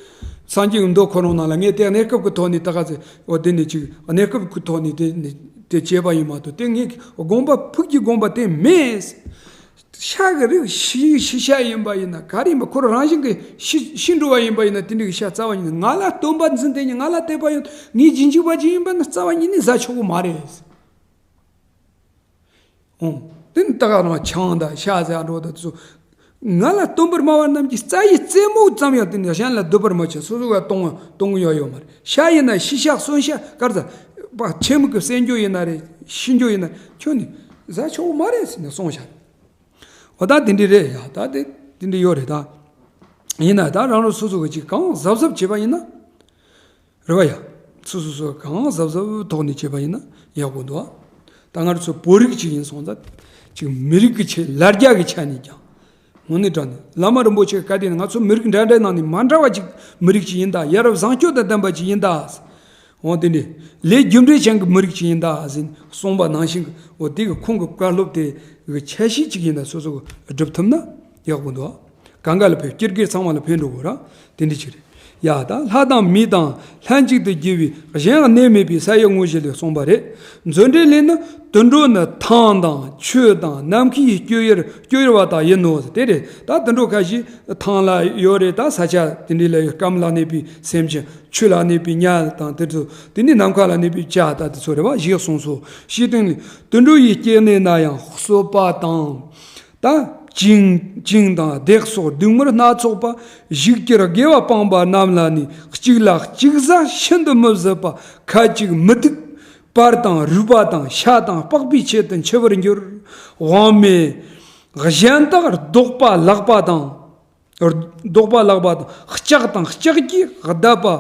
སངས་རྒྱས་ཀྱི་མདོ་ཁོ་རང་ནང་ལ་ངས་དེ་གནས་སྐབས་ཀྱི་ཐོག་ནས་ད་ག་ཚེ་འོ་དེ་ནི་ཅིག་གནས་སྐབས་ཀྱི་ཐོག་ནས་དེ་ནི་དེ་བྱས་པ་ཡིན་མ་གཏོགས་དེ་ངས་དགོངས་པ་ཕུགས་ཀྱི་དགོངས་པ་དེ་མེད། ཤ་གི་རིགས་ཤི་ཤི་ཤ་ཡིན་པ་ཡིན་ན། ག་རེ་ཡིན་པ། ཁོ་རང་རང་བཞིན་གྱིས་ཤི་ཤི་འགྲོ་བ་ཡིན་པ་ཡིན་ན། དེ་འདྲ་གི་ཤ་རྩ་བ་ཉིད་ནས། ང་ལ་སྟོན་པ་འཛིན་དེ་ཉིད། ང་ལ་དད་པ་ཡོད། ངའི་རྗེས་འཇུག་པ་ཅིག་ཡིན་པ་ན་རྩ་བ་ཉིད་ནས་ཟ་ཆོག་གི་མ་རེད། ཨོ། དེ་ནི་ད་ག་རང་ཆང་དང་ཤ་ཟ་འགྲོ་དང་དེ་ཚོ། ང་ལ་སྟོན་པ་སྨྲ་བ་རྣམས་ཀྱི་རྩ་བའི་རྩེ་མོ་ཙམ་ཡང་། དེ་ནི་གཞན་ལ་སྡུད་པར་མ་བྱེད། སོ་སོ་ག་གཏོང་གཏོང་གི་ཡོད་ཡོད་མ་རེད། ཤ་ཡིན་ན་ཤི་ཤ་གསོན་ཤ་གར་ཟ། པ་ཆེན་མོ་གི་བསད་རྒྱུ་ཡིན་ན་རེད། ཤི་རྒྱུ་ཡིན་ན་ཁྱོད་ནི་ཟ་ཆོག་གི་མ་རེད་ཟེར་ནས་གསུངས་ཤག་འོ་ད་དེ་འདྲ་རེད་ཡ། ད་དེ་དེ་འདྲ་ཡོད་རེད་ད། ཡིན་ན་ད་རང་རང་སོ་སོ་གི་ཅིག་གང་གཟབ་གཟབ་བྱས་པ་ཡིན་ན། རེད་བ་ཡ། སོ་སོ་སོ་གང་གཟབ་གཟབ་ཐོག་ནས་བྱས་པ་ཡིན་ན་ཡག་པོ་འདུག་ད་ང་ཚོ་བོད་རིགས་ཅིག་ཡིན་སོང་ཙང་། ཅིག་མི་རིགས་ཀྱི་ཆེད། ལ་རྒྱ་གི་ཆ་ནས་ཀྱང་། དངོས་གནས་དྲང་གནས་བླ་མ་རིན་པོ་ཆེ་ག་དེ་ནི་ང་ཚོ་མི་རིགས་འདྲ་འདྲའི་ནང་ནས་མ་འདྲ་བ་ཅིག་མི་རིགས་ཅིག་ཡིན་ད། ཡ་རབས་བཟང་སྤྱོད་དང་ལྡན་པ་ཅིག་ཡིན་ད། འོ་དེ་འདྲའི་ལས་རྒྱུ་འབྲས་ཅན་གྱི་མི་རིགས་ཅིག་ཡིན་ད་ཟེར་གསུངས་པ་ནང་བཞིན་གྱི། འོ་དེ་གི་ཁོང་གི་བཀའ་སློབ་དེ་གི་ཆ་ཤས་ཅིག་ཡིན་ན་སོ་སོ་གི་སྒྲུབ་ཐུབ་ན་ཡག་པོ་འདུག་གང་ག་ལ་ཕན། སྤྱིར་སྒེར་ཚང་མ་ལ་ཕན་འགྲོ་གི་ར། དེ་འདྲ་ཅིག་རེད་ཡ། ད་ལྷ་དང་མི་དང་ལྷན་ཅིག་ཏུ་དགྱེས་པའི་གཞན་གནས་མེད་པའི་ས་ཡི་དངོས་གཞི་ལས་གསུངས་པ་རེད། མཛོད་འགྲེལ་ལས་ནི་དུད་འགྲོ་ནི་ཐང་དང་ཆུ་དང་ནམ་མཁའི་སྤྱོད་ཡུལ་སྤྱོད་ཡུལ་བ་དག་ཡིན་ནོ། དེ་རེད། ད་དུད་འགྲོ་ཁ་ཤས་ཐང་ལ་ཡོད་རེད། ད་ས་ཆ་དེ་འདྲ་ལ་ཡོད། སྐམ་ལ་གནས་པའི་སེམས་ཅན། ཆུ་ལ་གནས་པའི་ཉ་དང་དེ་ཚོ། དེ་ནས་ནམ་མཁའ་ལ་གནས་པའི་བྱ་དང་དེ་ཚོ་རེད་བ། ཞེས་གསུངས་སོ། ཞེས་དང་། དུད་འགྲོ་ཡི་སྐྱེ་གནས་ན་ཡང་གསོད་པ་དང་། ད་བཅིང་བཅིང་དང་བརྡེག་སོགས་སྡུག་བསྔལ་སྣ་ཚོགས་པ། བཞུགས་གྱུར་དགེ་བ་སྤངས་པ་རྣམས་ལ་ནི། གཅིག་ལ་གཅིག་ཟ་ཤིན་ཏུ་མི་བཟོད་པ། ཁ་ཅིག་མི་སྡུག་པར་དང་རུས་པ་དང་ཤ་དང་པགས་པའི་ཆེད་དུ་འཆི་བར་འགྱུར། དབང་མེད་གཞན་དག་བཟློག་པ་ལག་པ་དང་། བཟློག་པ་ལག་པ་དང་ལྕགས་དང་ལྕགས་ཀྱིས་བརྡབ་པ།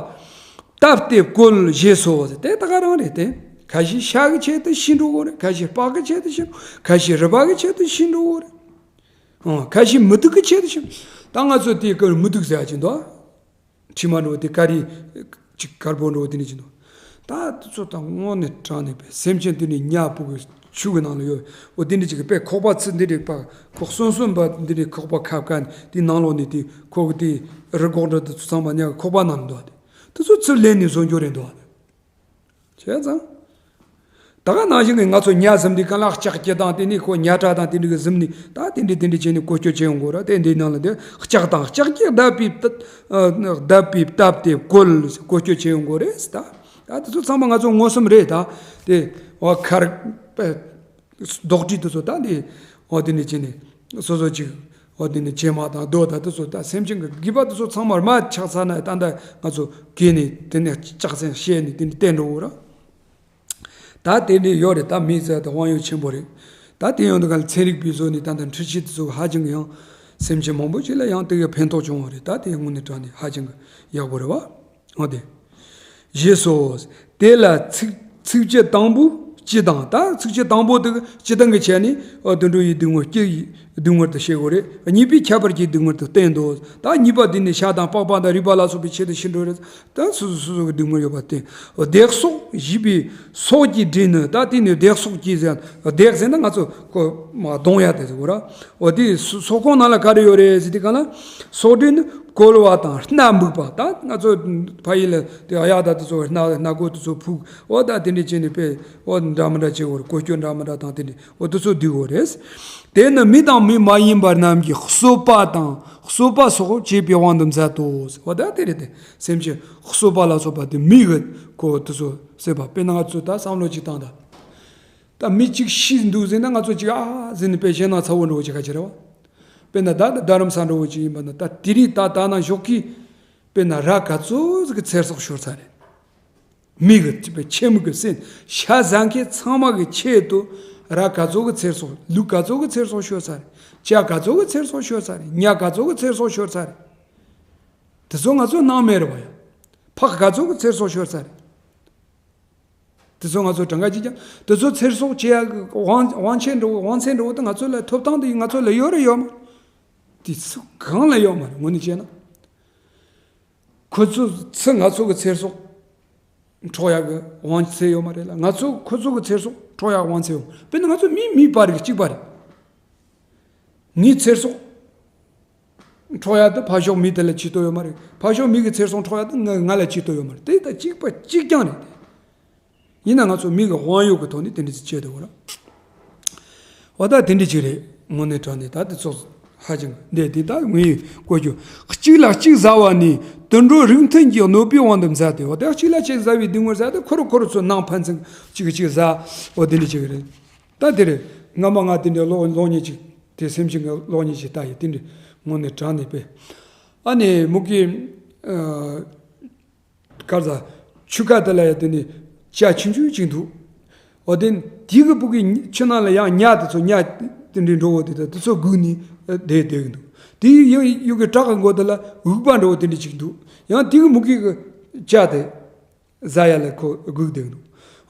བརྡབ་སྟེ་བཀོལ་ཞེས་སོ། དེ་ད་ག་རང་རེད་དེ། ཁ་ཤས་ཤ་གི་ཆེད་དུ་ཤི་འགྲོ་གི་རེད། ཁ་ཤས་པགས་ཀྱི་ཆེད་དུ་ཤི། ཁ་ཤས་རུས་པ་གི་ཆེད་དུ་ཤི་འགྲོ་གི་རེད། ཨང་། ཁ་ཤས་མི་སྡུག་གི་ཆེད་དུ་ཤི། ད་ང་ཚོ་དེ་ཀར་མི་སྡུག་ཟེར་ཡ་ཅིག་འདུག་ཁྲི་མ་འགྲོ་དེ་ཀ་རི་ཅིག་དཀར་པོ་འགྲོ་དེ་ནི་ཅི་འདུག་ད་དེ་ཚོ་ད་དངོས་གནས་དྲང་གནས་པའི་སེམས་ཅན་དེ་ནི་ཉ་ཕུ་གི་ཆུ་གི་ནང་ལ་ཡོད། འོ་དེ་འདྲ་ཅིག་གི་པའི་ཁོག་པ་ཚི་འདི་འདྲའི་པ་ཁོག་གསོན་གསོན་པ་འདི་འདྲའི་ཁོག་པ་ཁབ་ཁ་ནི་དེ་ནང་ལོགས་ནས་དེ་ཁོག་གི་དེ་རི་སྒོག་འདྲ་དེ་ཚོ་ཚང་མ་ཉ་གི་ཁོག་པ་ནང་ལ་འདུག་དེ་དེ་ཚོ་ཚུར་ལེན་ནས་བཟོ་རྒྱུ་རེད་འདུག་བྱས་ཙང་། ད་ག་ནང་བཞིན་གྱི་ང་ཚོ་ཉ་ཟིམ་དུས་གང་ལ་ལྕགས་ཀྱི་དང་དེ་ནི་ཁོ་ཉ་ཁྲག་དང་དེ་འདྲ་གི་ཟིམ་ནི་ད་དེ་འདྲ་དེ་འདྲ་བྱས་ནས་བཀོལ་སྤྱོད་བྱེད་ཡོང་དགོས་ར། དེ་འདྲའི་ནང་ལ་དེ་ལྕགས་དང་ལྕགས་ཀྱིས་བརྡབ་པའི་བརྡབ་པའི་བརྡབ་སྟེ་བཀོལ་བཀོལ་སྤྱོད་བྱེད་ཡོང་དགོས་རེད་ད། ད་དེ་ཚོ་ཚང་མ་ང་ཚོ་མངོན་སུམ་རེད་ད། དེ་འོ་ཁར་པ་རྡོག་ཁྲེས་དེ་ཚོ་ད་དེ་འོ་དེ་འདྲ་བྱས་ནས་སོ་སོ་ཅིག་འོ་དེ་ནི་བྱེ་མ་དང་རྡོ་དང་དེ་ཚོ་ད་སེམས་ཅན་གྱི་རྒུད་པ་དེ་ཚོ་ཚང་མ་རྨ་ཆགས་ཚར་ན་ད་ལྟ་ང་ཚོ་གས་ནས་དེ་ནས་ལྕགས་ཟན་བཤད་ནས་དེ་འདྲ་བསྟན་འགྲོ་འོ་ར། ད་དེ་འདྲ་ཡོད་རེད། ད་མི་ཟེར་དེ་དབང་ཡོད་ཆེན་པོ་རེད། ད་དེ་ཡོང་དུས་ག་ལ་ཚན་རིག་པའི་བཟོ་ནས་ད་ལྟ་འཕྲུལ་ཆས་དེ་ཚོ་ཧ་ཅང་གི་ཡང་སེམས་ཅན་མང་པོ་ཅིག་ལ་ཡང་དེ་གའི་ཕན་ཐོགས་བྱུང་བ་རེད། ད་དེ་དངོས་གནས་དྲང་ནས་ཧ་ཅང་གི་ཡག་པོ་རེད་བ། འོ་དེ། ཞེས་སོ། དེ་ལ་ཚིགས་ཚིགས་བཅད་དང་པོ་སྤྱི་དང་། ད་ཚིགས་བཅད་དང་པོ་དེ་སྤྱི་དང་གི་ཆ་ནས་འོ་དུད་འགྲོ་ཡི་སྡུག་བསྔལ་སྤྱི་ཡི་སྡུག་བསྔལ་དུ་བཤད་དགོས་རེད། གཉིས་པའི་ཁྱད་པར་གྱི་སྡུག་བསྔལ་དུ་བསྟན་ཏོ། ད་གཉིས་པ་འདི་ནི་ཤ་དང་པགས་པ་དང་རུས་པ་ལ་སོགས་པའི་ཆེད་དུ་ཤི་འགྲོ་རེད། ད་སོ་སོ་སོ་སོ་གི་སྡུག་བསྔལ་ཡོད་པ་སྟེ། བརྡེག་སོགས་བྱས་པའི་སོགས་ཀྱི་སྒྲས་ནི། ད་དེ་ནི་བརྡེག་སོགས་ཀྱིས་ཟེར། བརྡེག་ཟེར་ན་ང་ཚོ་ཁོ་མ་རྡུང་ཡ་དེ་ཟེར་གོ་ར། འོ་དེ་སོ་སོགས་ཁོང་ནང་ལ་ག་རེ་ཡོད་རེད་ཟེར་དུས་ག་ལ། སོགས་སྒྲས་ནི་བཀོལ་བ་དང་སྣ་འབུག་པ། ད་ང་ཚོ་ཕ་ཡུལ་ལ་དེ་གཡག་ད་དེ་ཚོ་སྣ་སྣ་སྒོ་དེ་ཚོ་ཕུག་འོ་ད་དེ་འདྲ་བྱས་ནས་དཔེ་འོ་འདྲ་མི་འདྲ་བྱེད་དགོས་རེད། བཀོལ་སྤྱོད་འདྲ་མི་འདྲ་དང་དེ་འདྲ་འོ་དེ་ཚོ་སྡུག་གོ་རེད། དེ་ནི་མི་དང་མི་མ་ཡིན་པ་རྣམས་ཀྱིས་གསོད་པ་དང་གསོད་པ་སོགས་བྱེད་པའི་དབང་དུ་མཛད་དོ། འོ་ད་དེ་རེད་དེ། སེམས་ཅན་གསོད་པ་ལ་སོགས་པ་དེ་མི་གི་ཁོ་དེ་ཚོ་བསད་པ། དཔེར་ན་ང་ཚོ་ད་བསམ་བློ་ཅིག་བཏང་ད། ད་མི་གཅིག་ཤི་འདུག་ཟེར་ན་ང་ཚོ་གཅིག་ཨ་ཟེར་ནས་དཔེ་ཞེད་སྣང་ཚ་བོ་འདྲ་བོ་ཅིག་ག་ཅི་རེད་བ། དཔེར་ན་ད་རྡ་རམ་ས་འདྲ་བོ་ཅིག་ཡིན་པ་ན། ད་དེ་རིང་ད་ད་ན་ཞོགས་ཀྱི་དཔེར་ན་ར་ག་ཚོད་ཀྱི་ཚེ་སྲོག་ཤོར་ཚར་རེད། མི་གི་དཔེ་ཆེན་མོ་གི་སྲིན་ཤ་ཟ་མཁན་ཚང་མ་གི་ཆེད་དུ་ར་ག་ཚོད་ཀྱི་ཚེ་སྲོག་ལུག་ག་ཚོད་ཀྱི་ཚེ་སྲོག་ཤོར་ཚར་རེད། བྱ་ག་ཚོད་ཀྱི་ཚེ་སྲོག་ཤོར་ཚར་རེད། ཉ་ག་ཚོད་ཀྱི་ཚེ་སྲོག་ཤོར་ཚར་རེད། དེ་ཚོ་ང་ཚོ་སྣང་མེད་རེད་བ་ཡ། ཕག་ག་ཚོད་ཀྱི་ཚེ་སྲོག་ཤོར་ཚར་རེད། དེ་ཚོ་ང་ཚོ་གྲངས་ཀ་གཅིག་ཀྱང་དེ་ཚོ་ཚེ་སྲོག་བྱེད་ཡག་གི་དབང་དབང་ཆེན་འགྲོ་དབང་ཚད་འགྲོ་དེ་ང་ཚོ་ལ་ཐོབ་ཐང་དེ་ང་ཚོ་ལ་ཡོད་རེད་ཡོད་མ། དེ་ཚོ་གང་ལ་ཡོད་མ་རེད། དངོས་གནས་བྱས་ན། ཁོ་ཚོ་ཚེ་ང་ཚོ་གི་ཚེ་སྲོག་འཕྲོག་ཡག་གི་དབང་ཚད་ཡོད་མ་རེད་ལ། ང་ཚོ་ཁོ་ཚོ་གི་ཚེ་སྲོག་འཕྲོག་ཡག་དབང་ཚད་ཡོད་མ་རེད། དཔེར་ན་ང་ཚོ་མི་མི་བར་གི་གཅིག་པ་རེད། ངའི་ཚེ་སྲོག་འཕྲོག་ཡག་དེ་ཕར་ཕྱོགས་མི་དེ་ལ་ཆེ་བསྟོད་ཡོད་མ་རེད། ཕར་ཕྱོགས་མི་གི་ཚེ་སྲོག་འཕྲོག་ཡག་དེ་ང་ང་ལ་ཆེ་བསྟོད་ཡོད་མ་རེད། དེ་ད་གཅིག་པ་གཅིག་རྐྱང་རེད། ཡིན་ན་ང་ཚོ་མི་གི་དབང་ཡོད་ཀྱི་ཐོག་ནས་དེ་འདྲ་ཅིག་བྱས་འདུག་གོ་ར། འོ་ད་དེ་འདྲ་ཅིག་རེད། དངོས་གནས་དྲང་གནས་ད་དེ་ཚོ་ཧ་ཅང་འདས་དེ་ད་ངས་གོ་རྒྱུ། གཅིག་ལ་གཅིག་ཟ་བ་ནི་དུད་འགྲོ་རིགས་མཐུན་གྱི་གནོད་པའི་དབང་དུ་མཛད་དེ། འོ་དེ་གཅིག་ལ་གཅིག་ཟ་བའི་སྡུག་བསྔལ་ཟ་དེ་ཁོ་རང་ཁོ་རང་ཚོ་ནང་ཕན་ཚུན་གཅིག་གིས་གཅིག་ཟ། འོ་དེ་འདྲ་ཅིག་རེད། ད་དེ་རེད། སྔ་མ་ང་དེ་འདྲའི་གློག་གློག་བརྙན་ཅིག་དེ་སེམས་ཅན་གྱི་གློག་བརྙན་ཅིག་ལྟ་ཡི། དེ་འདྲ་དངོས་གནས་དྲང་གནས་པས། ཨ་ནི་མུ་གེ་ཨ། གར་ཟ། ཆུ་ཁ་དེ་ལ་ཡ་དེ་ནི་བྱ་ཆུང་ཆུང་ཅིག་འདུག་འོ་དེ་དེ་གི་སྦུག་གི་ཆུ་ནང་ལ་ཡང་ཉ་དེ་ཚོ་ཉ་དེ་འདྲའི་འགྲོ་བོ་དེ་དང་དེ་ཚོ་སྒུག་ནས་བསྡད་བསྡད་གི་འདུག་དེ་ཡང་ཡུ་གི་བྲག་གི་མགོ་དེ་ལ་འུག་པ་འདྲ་བོ་དེ་འདྲ་ཅིག་འདུག་ཡང་དེ་གི་མུ་གེ་གི་བྱ་དེ་ཟ་ཡ་ལ་ཁོ་སྒུག་བསྡད་གི་འདུག་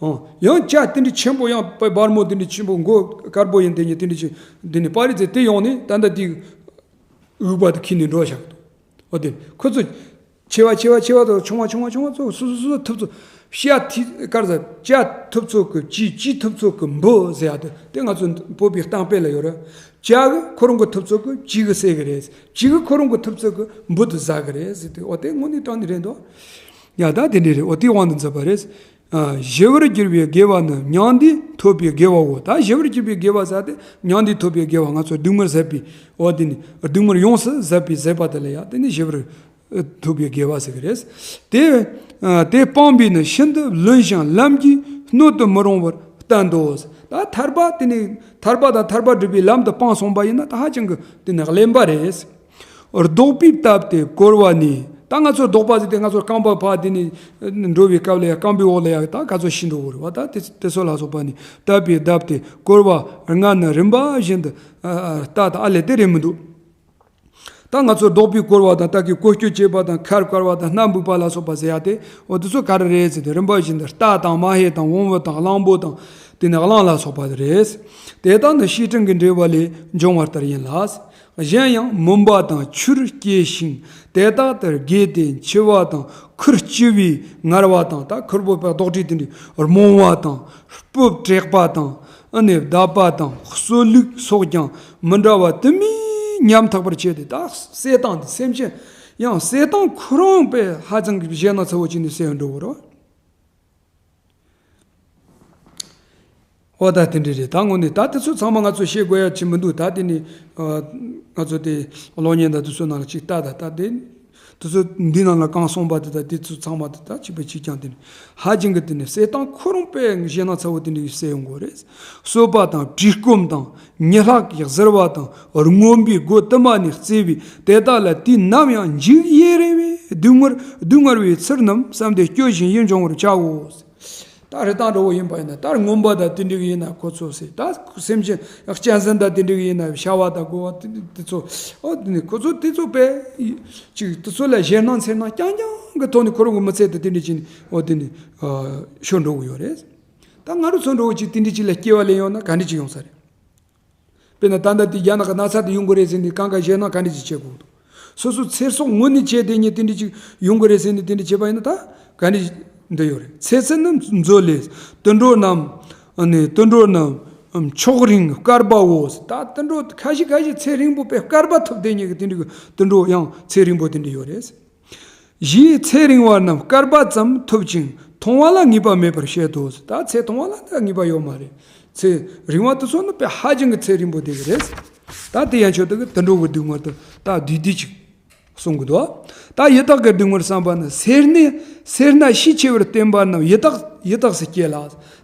ཨང་། ཡང་བྱ་དེ་འདྲ་ཆེན་པོ་ཡང་བ་སྦར་མོ་དེ་འདྲ་ཆེན་པོ་མགོ་དཀར་པོ་ཡིན་དེ་ཉིད་དེ་འདྲ་ཅིག་དེ་ནི་པར་རིས་ཚེ་དེ་ཡོང་ནས་ད་ལྟ་དེ་འུག་པ་དེ་ཁྱེར་ནས་འགྲོ་བཞག་འདུག་འོ་དེ་ཁོ་ཚོ་ཆེ་བ་ཆེ་བ་ཆེ་བ་དང་ཆུང་བ་ཆུང་བ་ཆུང་བ་ཚོ་སོ་སོ་སོ་སོ་ཐུབ་ཚོད་བཤད་ཐི་གར་ཟ་བྱ་ཐུབ་ཚོད་ཀྱི་བྱི་བྱི་ཐུབ་ཚོད་ཀྱི་འབུ་ཟེར་ཡ་དེ་དེ་ང་ཚོ་བོད་པའི་གཏམ་དཔེ་ལ་ཡོད་རེད། བྱ་གི་ཁོ་རང་གི་ཐུབ་ཚོད་ཀྱི་བྱི་གི་བསད་གི་རེད། བྱི་གི་ཁོ་རང་གི་ཐུབ་ཚོད་ཀྱི་འབུ་དེ་ཟ་གི་རེད་ཟེར་དུས་འོ་དེ་དངོས་གནས་དྲང་གནས་རེད་འདུག་ཡ་ད་དེ་འདྲ་རེད། འོ་དེའི་དབང་དུ་མཛད་པ་རེད། ཨ། ཞི་བར་གྱུར་པའི་དགེ་བ་ནི་མྱང་འདས་ཐོབ་པའི་དགེ་བའོ། ད་ཞི་བར་གྱུར་པའི་དགེ་བ་ཟེར་དེ་མྱང་འདས་ཐོབ་པའི་དགེ་བ། ང་ཚོ་སྡུག་བསྔལ་ཟད་པའི་འོ་དེ་ནི་སྡུག་བསྔལ་ཡོངས་སུ་ཟད་པའི་ཟད་པ་དེ་ལ་ཡ་དེ་ནི་ཞི་བར་ཐོབ་པའི་དགེ་བ་ཟེར་གི་རེད། དེ་ཨ། དེ་སྤངས་པས་ནི་ཤིན་ཏུ་བླུན་ཞིང་ལམ་གྱིས་སྣོད་དུ་མི་རུང་བར་བསྟན་ཏོ། ད་ཐར་པ་དེ་ནི་ཐར་པ་དང་ཐར་པ་སྒྲུབ་པའི་ལམ་དུ་སྤངས་སོང་པ་ཡིན་ན་ད་ཧ་ཅང་གི་དེ་ནི་གླེན་པ་རེད། རྡོག་པས་བཏབ་སྟེ་བསྐོར་བ་ནི། ད་ང་ཚོ་རྡོག་པ་ཟེར་དེ་ང་ཚོ་རྐང་པ་ཕར་དེ་ནས་འགྲོ་བའི་སྐབས་ལ་ཡང་རྐང་པའི་འོག་ལ་ཡང་ད་ག་ཚོད་ཤི་འགྲོ་གི་རེད་བ། ད་དེ་དེ་ཚོ་ལ་སོགས་པ་ནི་བཏབ་པས་བརྡབས་ཏེ་བསྐོར་བ་ལྔ་ནི་རིམ་པ་བཞིན་དུ་ཨ་ཨ་རྟ་དང་ཨ་ལས་དེ་རེད་མི་འདུག་ད་ང་ཚོ་རྡོག་པས་བསྐོར་བ་དང་རྟ་གིས་བསྐོར་སྐྱོད་བྱེད་པ་དང་ཁལ་བསྐོར་བ་དང་སྣ་འབུད་པ་ལ་སོགས་པ་ཟེར་ཡ་དེ་འོ་དེ་ཚོ་ག་རེ་རེད་ཟེར་ཏེ་རིམ་པ་བཞིན་དུ་རྟ་དང་མ་ཧེ་དང་བོང་བུ་དང་གླང་པོ་དང་དེ་ནི་གླང་ལ་སོགས་པ་རེད། དེ་དག་ནི་བཤེས་སྤྲིང་གི་འགྲེལ་པ་ལས་འབྱུང་བ་ལྟར་ཡིན་ལ། གཞན་ཡང་མུན་པ་དང་ཆུར་སྐྱེས་ཤིང་དེ་དག་ཏུ་དགོས་ཏེ་འཆི་བ་དང་ཁུར་ལྕི་བའི་ངར་བ་དང་། ད་ཁུར་པོ་པའི་རྡོག་དྲིལ་དེ་འདྲའི་རྨོངས་བ་དང་སྤུབས་བྲེགས་པ་དང་ཨ་ནི་བརྡབ་པ་དང་གསོད་ལུགས་སོགས་ཀྱང་མི་འདྲ་བ་དུ་མས་ཉམ་ཐག་པར་བྱས་ཏེ། ད་བསད་སྟངས་དེ་སེམས་ཅན་ཡང་བསད་སྟངས་ཁོ་རང་པས་ཧ་ཅང་གི་ཞེད་སྣང་ཚ་བོ་བྱས་ནས་བསད་འགྲོ་བ་རེད། འོ་ད་དེ་འདྲ་རེད། ད་དངོས་གནས་ད་དེ་ཚོ་ཚང་མ་ང་ཚོ་བཤད་དགོས་ཡ་ཅི་མི་འདུག་ད་དེ་ནི་ཨ་ང་ཚོ་དེ་གློག་བརྙན་དང་དེ་ཚོ་ནང་ལ་ཅིག་ལྟ་ད་ད་དེ་དེ་ཚོ་འདི་ནང་ལ་གང་གསུངས་པ་དེ་ད་དེ་ཚོ་ཚང་མ་དེ་ད་ཅིག་པ་ཅིག་ཀྱང་དེ་ནི་ཧ་ཅང་གི་དེ་ནི་བསད་སྟངས་ཁོ་རང་པས་ཞེད་སྣང་ཚ་བོ་དེ་འདྲ་བསད་ཡོང་གི་རེད། གསོད་པ་དང་བཀྲེས་སྐོམ་དང་ཉི་ལྷག་གིས་གཟིར་བ་དང་རྔོན་པའི་སྒོ་དུ་མ་ནས་བརྩེ་བས་དེ་དག་ལ་དུས་ནམ་ཡང་འཇིགས་ཡེ་རེ་བའི་སྡུག་བསྔལ་སྡུག་བསྔལ་བའི་ཚུལ་རྣམས་བསམ་སྟེ་སྐྱོ་ཞིང་ཡིད་འབྱུང་བར་བྱའོ། ད་རི་ཐང་འདྲ་བོ་ཡིན་པ་ཡིན་ན་ད་རྔོན་པ་དང་དེ་འདྲ་གི་ཡིན་ན་ཁོ་ཚོ་ཟེར། ད་སེམས་ཅན་གཅན་གཟན་དང་དེ་འདྲ་གི་ཡིན་ན་ཤ་བ་དང་དགོ་བ་དེ་དེ་ཚོ་ཨོ་དེ་ནི་ཁོ་ཚོ་དེ་ཚོ་པས་ཅིག་དེ་ཚོ་ལ་ཞེད་སྣང་འཚེར་སྣང་རྐྱང་རྐྱང་གི་ཐོག་ནས་ཁོ་རང་གི་མི་ཚེ་དེ་དེ་འདྲ་ཅིག་ཨོ་དེ་ནི་ཤོར་འགྲོ་གི་ཡོད་རེད། ད་ང་རང་ཚོ་འདྲ་བོ་ཅིག་དེ་འདྲ་ཅིག་ལ་སྐྱེ་བ་ལེན་ཡོང་ན་ག་འདྲ་ཅིག་ཡོང་ས་རེད། དཔེར་ན་ད་ལྟ་དེ་རྒྱ་ནག་གི་ན་ཚ་དེ་ཡོང་གི་རེད་ཟེར་ནས་གང་ག་ཞེད་སྣང་ག་འདྲ་ཅིག་བྱེད་དགོས་འདུག་སོ་སོ་ཚེ་སྲོག་ངོ་ནས་བྱས་དེ་ཉིད་དེ་འདྲ་ཅིག་ཡོང་གི་རེད་ཟེར་ནས་དེ་འདྲ་བྱས་པ་ཡིན་ན་ད་ག་འདྲ་འདི་ཡོད་རེད། ཚེ་ཚད་ནི་མཛོད་ལས། དུད་འགྲོ་རྣམས་ཨ་ནི་དུད་འགྲོ་རྣམས་མཆོག་རིང་བསྐལ་པའོ། ད་དུད་འགྲོ་ཁ་ཤས་ཁ་ཤས་ཚེ་རིང་པོ་པས་བསྐལ་པ་ཐུབ་དེ་ཉིད་ཀྱི་དེ་འདྲ་གི་དུད་འགྲོ་ཡང་ཚེ་རིང་པོ་དེ་འདྲ་ཡོད་རེད། གཞིའི་ཚེ་རིང་བ་རྣམས་བསྐལ་པ་ཙམ་ཐུབ་ཅིང་མཐོང་བ་ལ་ངེས་པ་མེད་པར་བཤད་དོ། ད་ཚེ་མཐོང་བ་ལ་ད་ངེས་པ་ཡོད་མ་རེད། ཚེ་རིང་བ་དེ་ཚོ་ནི་དཔེ་ཧ་ཅང་གི་ཚེ་རིང་པོ་དེ་གི་རེད། ད་དེ་ཡན་ཆོད་དེ་གི་དུད་འགྲོ་གི་སྡུག་བསྔལ་དུ་ད་བསྡུས་བསྡུས་ཅིག་གསུང་གི་འདུག་ད་ཡི་དྭགས་ཀྱི་སྡུག་བསྔལ་བསམ་པ་ནི་སེར་སྣའི་སེར་སྣ་ཤས་ཆེ་བར་བསྟན་པ་རྣམས་ཡི་དྭགས་ཡི་དྭགས་སུ་སྐྱེ་ལ།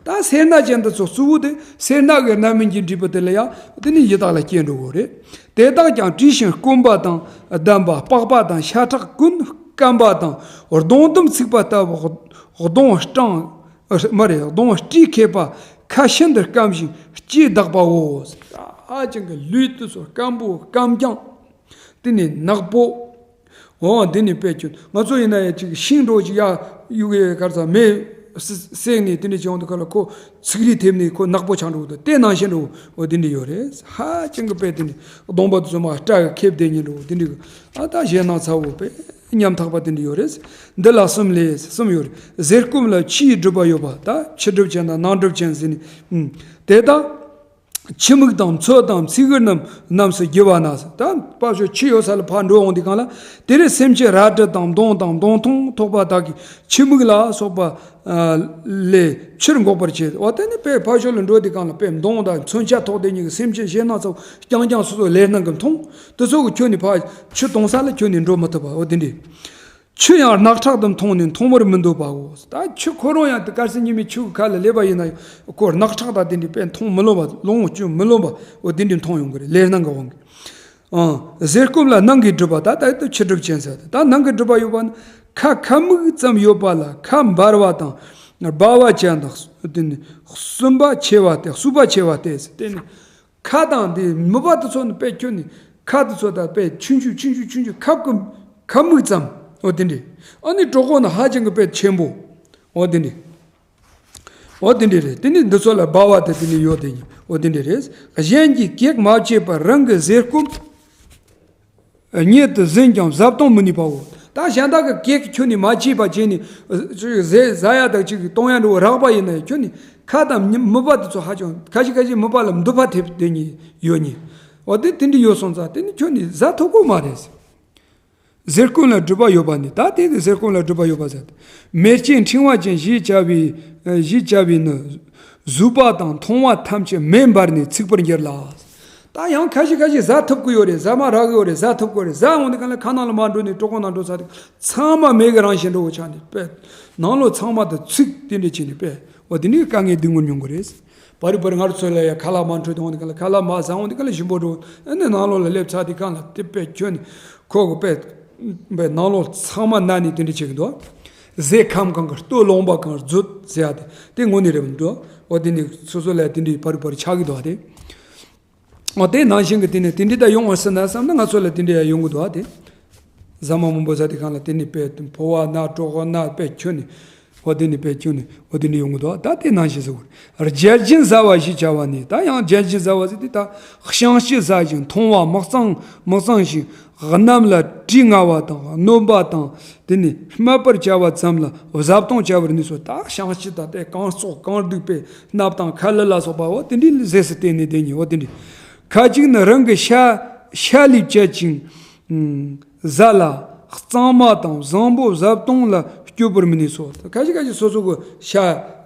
ད་སེར་སྣ་ཅན་དེ་ཚོ་གཙོ་བོ་དེ་སེར་སྣ་གི་རྣམ་སྨིན་གྱི་འབྲས་བུ་དེ་ལ་ཡང་དེ་ནི་ཡི་དྭགས་ལ་སྐྱེ་འགྲོ་གི་རེད། དེ་དག་ཀྱང་བཀྲེས་ཤིང་སྐོམ་པ་དང་བསྡམས་པ་པགས་པ་དང་ཤ་ཁྲག་ཀུན་སྐམ་པ་དང་གདོང་དུམ་ཚིག་པ་ལྟ་བུ་གདོང་སྐྲངས་མ་རེད། གདོང་སྐྲས་ཁེབས་པ་ཁ་ཤིན་ཏུ་སྐམ་ཞིང་ལྕེ་འདག་པའོ། ཧ་ཅང་གི་ལུས་དེ་ཚོ་སྐམ་པོ་སྐམ་རྐྱང་། དེ་ནས་ནག་པོ། འོ་དེ་ནས་དཔེ་ཁྱོད་ང་ཚོ་ཡིན་ན་ཡང་ཅིག་ཤིང་འགྲོ་ཅིག་ཡ་གཡུག་གི་གར་ས་མེ་བསྲེགས་ནས་དེ་འདྲ་བྱུང་དུས་ག་ལ་ཁོ་ཚིག་རིས་ཐེབས་ནས་ཁོ་ནག་པོ་ཆགས་འགྲོ་གི་འདུག་དེ་ནང་བཞིན་འགྲོ་འོ་དེ་འདྲ་ཡོད་རེད། ཧ་ཅང་གི་དཔེ་དེ་འདྲ་གདོང་པ་དེ་ཚོ་མ་སྐྲ་གི་ཁེབས་དེ་ཉིད་འགྲོ་དེ་འདྲ་གི་ཨ་ད་ཞེད་སྣང་ཚ་བོ་དཔེ་ཉམ་ཐག་པ་དེ་འདྲ་ཡོད་རེད། འདི་ལ་གསུམ་ལས་གསུམ་ཡོད་རེད། གཟེར་སྐོམ་ལ་ཕྱིའི་སྒྲིབ་པ་ཡོད་པ་ད་ཕྱི་སྒྲིབ་ཅན་དང་ནང་སྒྲིབ་ཅན་ཟེར་ནས་ཨུམ་དེ་དག་ཁྱི་མིག་དང་མཚོ་དང་ཚིག་གི་རྣམས་རྣམས་སུ་རྒྱུ་བ་ན། ད་པ་ཤོ་ཁྱི་ཡོད་ས་ལ་ཕར་འགྲོ་འོང་དུས་སྒང་ལ། དེ་རེ་སེམས་ཅན་རལ་གྲི་དང་མདུང་དང་མདུང་ཐུང་ཐོགས་པ་དག་གིས་ཁྱི་མིག་ལ་སོགས་པ་ལས་ཕྱིར་འགོག་པར་བྱེད། འོ་དེ་ནི་དཔེ་ཕ་ཤོ་ལ་འགྲོ་དུས་སྒང་ལ་དཔེ་མདུང་དང་མཚོན་ཆ་ཐོགས་དེ་ཉིད་ཀྱི་སེམས་ཅན་གཞན་སྣ་ཚོགས་རྐྱང་རྐྱང་སོ་སོ་ལས་སྣང་གི་མཐོང་། དེ་ཚོ་གི་ཁྱོད་ནི་ཕ་ཁྱི་གཏོང་ས་ལ་ཁྱོད་ནི་འགྲོ་མི་ཐུབ་པ། འོ་དེ་འདྲ། ཆུ་ཡང་རྣག་ཁྲག་ཏུ་མཐོང་ནས་མཐོང་བར་མི་འདོད་པའོ། ད་ཆུ་ཁོ་རང་ཡང་དེ་དཀར་སེར་གཉིས་མེད་ཆུ་གི་ཁ་ལ་སླེབས་པ་ཡིན་ན་ཡང་ཁོ་རྣག་ཁྲག་དང་དེ་འདྲའི་དཔེ་མཐོང་མི་ལོ་བ། ལོང་བ་སྐྱོན་མི་ལོ་བ། འོ་དེ་འདྲའི་མཐོང་ཡོང་གི་རེད། ལས་སྣང་གི་དབང་གིས། ཨང་། ཟས་སྐོམ་ལ་སྣང་གིས་སྒྲིབ་པ། ད་ད་ལྟ་ཆུ་སྒྲིབ་ཅན་ཟེར། ད་སྣང་གིས་སྒྲིབ་པ་ཡོད་པ་ནི། ཁ་ཁ་མིག་ཙམ་ཡོད་པ་ལ་ཁ་འབར་བ་དང་སྦ་བ་ཅན་དང་། དེ་ནི་གསུམ་པ་ཆེ་བ་སྟེ། གསུམ་པ་ཆེ་བ་སྟེ། དེ་ནི། ཁ་དང་དེ་མིད་པ་དེ་ཚོ་ནི་དཔེ་ཁྱོད་ནི་ཁ་དེ་ཚོ་ད་དཔེ་ཆུང་ཆུང་ཆུང་ཆུང་ཆུང་ཆུང་ཁབ་ཀྱི་ཁ་མིག་ཙམ། འོ་དེ་འདྲ། ཨ་ནི་གྲོད་ཁོག་ནི་ཧ་ཅང་གི་དཔེ་ཆེན་པོ། འོ་དེ་འདྲ། འོ་དེ་འདྲ་རེད། དེ་ནི་འདི་ཚོ་ལ་སྦ་བ་དེ་དེ་ནི་ཡོད་དེ། འོ་དེ་འདྲ་རེད། གཞན་གྱིས་གེགས་མ་བྱས་པར་རང་གི་ཟས་སྐོམ་ཉིད་དུ་ཟིན་ཀྱང་བཟའ་བཏུང་མི་ནུས་པའོ། ད་གཞན་དག་གི་གེགས་ཁྱོད་ནི་མ་བྱས་པ་བྱས་ནས་ཟས་ཟ་ཡ་དང་ཅིག་གཏོང་ཡ་འགྲོ་རག་པ་ཡིན་ན་ཡང་ཁྱོད་ནི་ཁ་དང་མིད་པ་དེ་ཚོ་ཧ་ཅང་ཁ་ཤས་ཁ་ཤས་མིད་པ་ལ་མདུད་པ་ཐེབས་དེ་ཉིད་ཡོད་ཉིད། འོ་དེ་དེ་འདྲ་ཡོད་སོང་ཙང་དེ་ནི་ཁྱོད་ནི་བཟའ་ཐུབ་ཀྱི་མ་རེད། ཟས་སྐོམ་ལ་སྒྲིབ་པ་ཡོད་པ་ནི། ད་དེ་ནི་ཟས་སྐོམ་ལ་སྒྲིབ་པ་ཡོད་པ་ཟེར། མེ་ལྕེ་ཕྲེང་བ་ཅན་ཞེས་བྱ་བའི་ཞེས་བྱ་བའི་ནི། ཟུག་པ་དང་མཐོང་བ་ཐམས་ཅད་མེ་འབར་ནས་ཚིག་པར་འགྱུར་ལ། ད་ཡང་ཁ་ཤས་ཁ་ཤས་བཟའ་ཐུབ་ཀྱི་ཡོད་རེད། ཟ་མ་རག་གི་ཡོད་རེད། བཟའ་ཐུབ་ཀྱི་ཡོད་རེད། བཟའ་འོང་དུས་སྒང་ལ་ཁ་ནང་ལ་མར་འགྲོ་ནས་གྲོད་ཁོག་ནང་འགྲོ་ཚར་དུས་ཚང་མ་མེ་གི་རང་བཞིན་འདྲ་བོ་ཆགས་ནས་དཔེ་ནང་ལོགས་ཚང་མ་དུ་ཚིག་དེ་འདྲ་བྱས་ནས་དཔེ། འོ་དེ་ནི་དཀའ་ངལ་སྡུག་བསྔལ་མྱོང་གི་རེད། བར་རི་བར་རི་ང་རང་ཚོ་ལ་ཡ་ཁ་ལག་མར་འཕྲོད་དུ་འོང་དུས་སྒང་ལ་ཁ་ལག་མར་བཟའ་འོང་དུས་སྒང་ལ་ཞིམ་པོ་འགྲོ། ཨ་ནི་ནང་ལོགས་ལ་སླེབས་ཚར་དུས་སྒང་ལ་དེ་དཔེ་ཁྱོད་ནི་ཁོ་གི་དཔེ་དཔེ་ནང་ལོགས་ཚང་མ་ན་ནས་དེ་འདྲ་བྱེད་ཀྱི་འདུག་ཟས་ཁམ་གང་གི་ལྟོ་ལོང་བ་གང་རྫུས་ཟེར་ཡ་དེ་དེ་དངོས་གནས་རེད་མི་འདུག་འོ་དེ་ནི་སོ་སོ་ལ་དེ་འདྲའི་བར་རི་བར་རི་ཆགས་ཀྱི་འདུག་ཨ་དེ། འོ་དེ་ནང་བཞིན་གྱི་དེ་ནི་དེ་འདྲའི་ད་ཡོང་བ་སྲིད་ན་བསམ་ན་ང་ཚོ་ལ་དེ་འདྲའི་ཡ་ཡོང་གི་འདུག་ཨ་དེ། ཟ་མ་མང་པོ་ཟ་དུས་སྒང་ལ་དེ་ནི་དཔེ་ཕོ་བ་ན་གྲོད་ཁོག་ན་དཔེ་ཁྱོད་ནི། འོ་དེ་ནི་དཔེ་ཁྱོད་ནི་འོ་དེ་ནི་ཡོང་གི་འདུག་ད་དེ་ནང་བཞིན་ཟེར་བར། བརྒྱལ་བཞིན་ཟ་བ་ཞེས་བྱ་བ་ནི། ད་ཡང་བརྒྱལ་བཞིན་ཟ་བ་ཟེར་དུས་ད་བཤང་གཅི་ཟ་ཞིང་འཐུང་བ་མི་གཙང་མི་གཙང་ཞིང་རྣམས་ལ་དྲི་ང་བ་དང་གནོད་པ་དང་། དེ་ནི་སྨད་པར་བྱ་བ་ཙམ་ལ་བཟའ་བཏུང་བྱ་བར་ནུས་སོ། ད་བཤང་གཅི་དང་དེ་རྐང་བཙོག་རྐང་སྡུག་པའི་སྣབས་དང་ཁ་ལུད་ལ་སོགས་པ་འོ་དེ་འདྲའི་ཟས་སུ་བརྟེན་ནས་དེ་ཉིད་འོ་དེ་འདྲའི། ཁ་ཅིག་ནི་རང་གི་ཤ་ཤ་ལས་བཅད་ཅིང་ཟ་ལ། གཙང་མ་དང་བཟང་པོ་བཟའ་བཏུང་ལ་སྤྱོད་པར་མི་ནུས་སོ། ཁ་ཅིག་ཁ་ཅིག་སོ་སོ་གི་ཤ་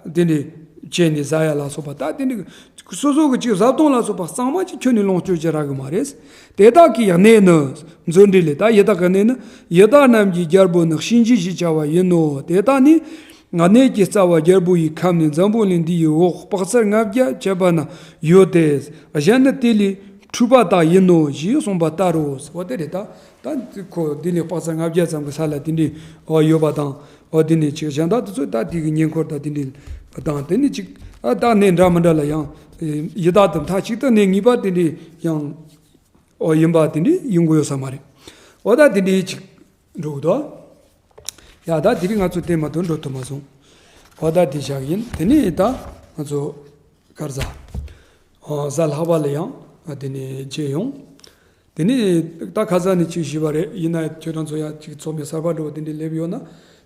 དེ་འདྲའི་བཅད་ནས་ཟ་ཡ་ལ་སོགས་པ། ད་དེ་འདྲའི་སོ་སོ་གི་ཅིག་བཟའ་བཏུང་ལ་སོགས་པ་གཙང་མ་ཅིག་ཁྱོན་ནས་ལོངས་སྤྱོད་ཅིག་རག་གི་མ་རེད། དེ་དག་གི་གནས་ནི། མཛོད་འགྲེལ་ལས། ད་ཡི་དྭགས་ཀྱི་གནས་ནི། ཡི་དྭགས་རྣམས་ཀྱི་རྒྱལ་པོ་ནི་གཤིན་རྗེ་ཞེས་བྱ་བ་ཡིན་ནོ། དེ་དག་ནི། གནས་ཀྱི་རྩ་བ་རྒྱལ་པོ་ཡི་ཁབ་ནས་འཛམ་བུ་གླིང་འདི་ཡི་འོག་དཔག་ཚད་ལྔ་བརྒྱ་བྱེ་བ་ན་ཡོད་དེ། གཞན་ནི་དེ་ལས་འཁྲུགས་པ་དག་ཡིན་ནོ་ཞེས་གསུངས་པ་ལྟར་རོ། འོ་དེ་རེད་ད། ད་ཁོ་འདི་ནས་དཔག་ཚད་ལྔ་བརྒྱ་ཙམ་གྱི་ས་ལ་དེ་འདྲའི་འོ་ཡོད་པ་དང་། འོ་དེ་ནས་ཅིག་གཞན་དག་དེ་ཚོ་ད་དེ་གི་ཉེ་འཁོར་དང་དེ་འདྲའི་དང་དེ་ནས་ཅིག་ཨ་ད་གནས་འདྲ་མི་འདྲ་ལ་ཡང་ཡི་དྭགས་དེ་མཐའ་གཅིག་ཏུ་གནས་ངེས་པ་དེ་འདྲའི་ཡང་འོ་ཡིན་པ་དེ་འདྲའི་ཡོང་གི་ཡོད་ས་མ་རེད། འོ་ད་དེ་འདྲའི་ཅིག་འགྲོ་གི་འདུག་ཡ་ད་དེ་རིང་ང་ཚོ་དེ་མ་གཏོགས་འགྲོ་ཐུབ་མ་སོང་། འོ་ད་དེ་བཞག་ཡིན། དེ་ནས་ད་ང་ཚོ་གར་ཟ། ཨོ་གཟའ་ལྷག་པ་ལ་ཡང་དེ་ནས་མཇལ་ཡོང་། དེ་ནས་ད་ཁ་ས་ནས་ཅིག་ཞུས་པ་རེད། ཡིན་ན་ཁྱོད་རང་ཚོ་ཡང་ཅིག་ཚོགས་མི་གསར་པ་འགྲོ་བ་དེ་འདྲས་སླེབས་ཡོད་ན།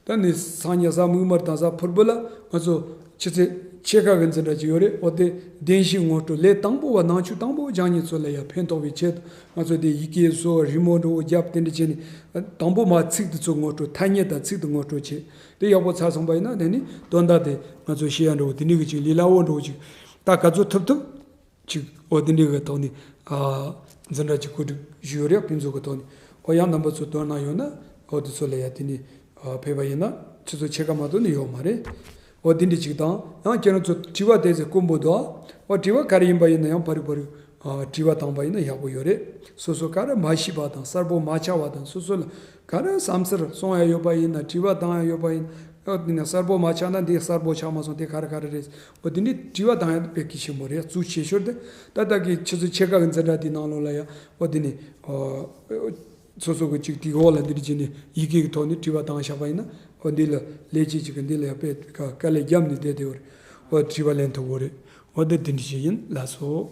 ད་ནི་སང་ཉིན་གཟའ་མིག་དམར་དང་གཟའ་ཕུར་བུ་ལ་ང་ཚོ་ཆུ་ཚོད་ཕྱེད་ཀ་གི་འཛིན་གྲྭ་ཅིག་ཡོད་རེད། འོ་དེ་བདེན་བཞིའི་ངོ་སྤྲོད་ལས་དང་པོ་བ་ནང་ཆོས་དང་པོ་སྦྱང་མཁན་ཚོ་ལ་ཡང་ཕན་ཐོགས་པའི་ཆེད་དུ་ང་ཚོ་དེ་ཡི་གེ་བཟོ་རི་མོ་འགྲོ་བརྒྱབ་དེ་འདྲ་བྱས་ནས་དང་པོ་མ་ཚིག་དེ་ཚོ་ངོ་སྤྲོད་ཐ་སྙད་དང་ཚིག་དེ་ངོ་སྤྲོད་བྱས། དེ་ཡག་པོ་ཚར་སོང་པ་ཡིན་ན་དེ་ནི་དོན་དག་དེ་ང་ཚོ་ཤེས་ཡ་འགྲོ་བ་དེ་འདྲ་གི་ཅིག་ལས་སླ་བོ་འགྲོ་བ་ཅིག་ད་ག་ཚོད་ཐུབ་ཐུབ་ཅིག་འོ་དེ་འདྲ་གི་ཐོག་ནས་ཨ་འཛིན་གྲྭ་ཅིག་གོ་སྒྲིག་ཞུས་ཡོད་རེད། ཕུན་ཚོགས་ཀྱི་ཐོག་ནས། འོ་ཡང་རྣམ་པ་ཚོ་དོན་གནང་ཡོད་ན་འོ་དེ་ཚོ་ལ་ཡ་དེ་ནས་ཨ་ཕེབས་པ་ཡིན་ན་ཆུ་ཚོད་ཕྱེད་ཀ་མ་གཏོགས་ནི་ཡོད་མ་རེད། འོ་དེ་འདྲ་ཅིག་དང་ཡང་ཁྱེད་རང་ཚོ་དྲི་བ་དེ་ཚོ་དཀོན་པོ་འདུག་འོ་དྲི་བ་ག་རེ་ཡིན་པ་ཡིན་ན་ཡང་ཕ་རི་ཕ་རི་ཨ་དྲི་བ་བཏང་པ་ཡིན་ན་ཡག་པོ་ཡོད་རེད། སོ་སོ་ག་རེ་མ་ཤེས་པ་དང་གསལ་པོ་མ་ཆགས་པ་དང་སོ་སོ་ལ་ག་རེ་བསམ་ཚུལ་གསུང་ཡ་ཡོད་པ་ཡིན་ན་དྲི་བ་བཏང་ཡ་ཡོད་པ་ཡིན་ན། འོ་དེ་ནས་གསལ་པོ་མ་ཆགས་ན་འདི་གསལ་པོ་ཆགས་མ་སོང་དེ་ག་རེ་ག་རེ་རེད། འོ་དེ་འདྲའི་དྲི་བ་བཏང་ཡ་དཔེ་གལ་ཆེན་པོ་རེད། གཙོ་ཆེ་ཤོས་དེ་ད་ལྟ་གི་ཆུ་ཚོད་ཕྱེད་ཀ་གི་འཛིན་གྲྭ་དེའི་ནང་ལོགས་ལ་ཡ་འོ་དེ་ནས་འོ་སོ་སོ་གི་ཅིག་དེའི་འོག་ལ་འདི་འདྲ་བྱས་ནས་ཡི་གེ་གི་ཐོག་ནས་དྲི་བ་བཏང་བཞག་པ་ཡིན་ན་འོ་འདི་ལ་ལས་བྱེད་ཅིག་གི་འདི་ལ་ཡ་དཔེ་དཀའ་ལས་བརྒྱབ་ནས་བསྡད་དེ་འོ་དྲི་བ་ལེན་ཐུབ་འོ་རེད། འོ་དེ་འདི་འདྲ་བྱས་ཡིན་ལགས་སོ།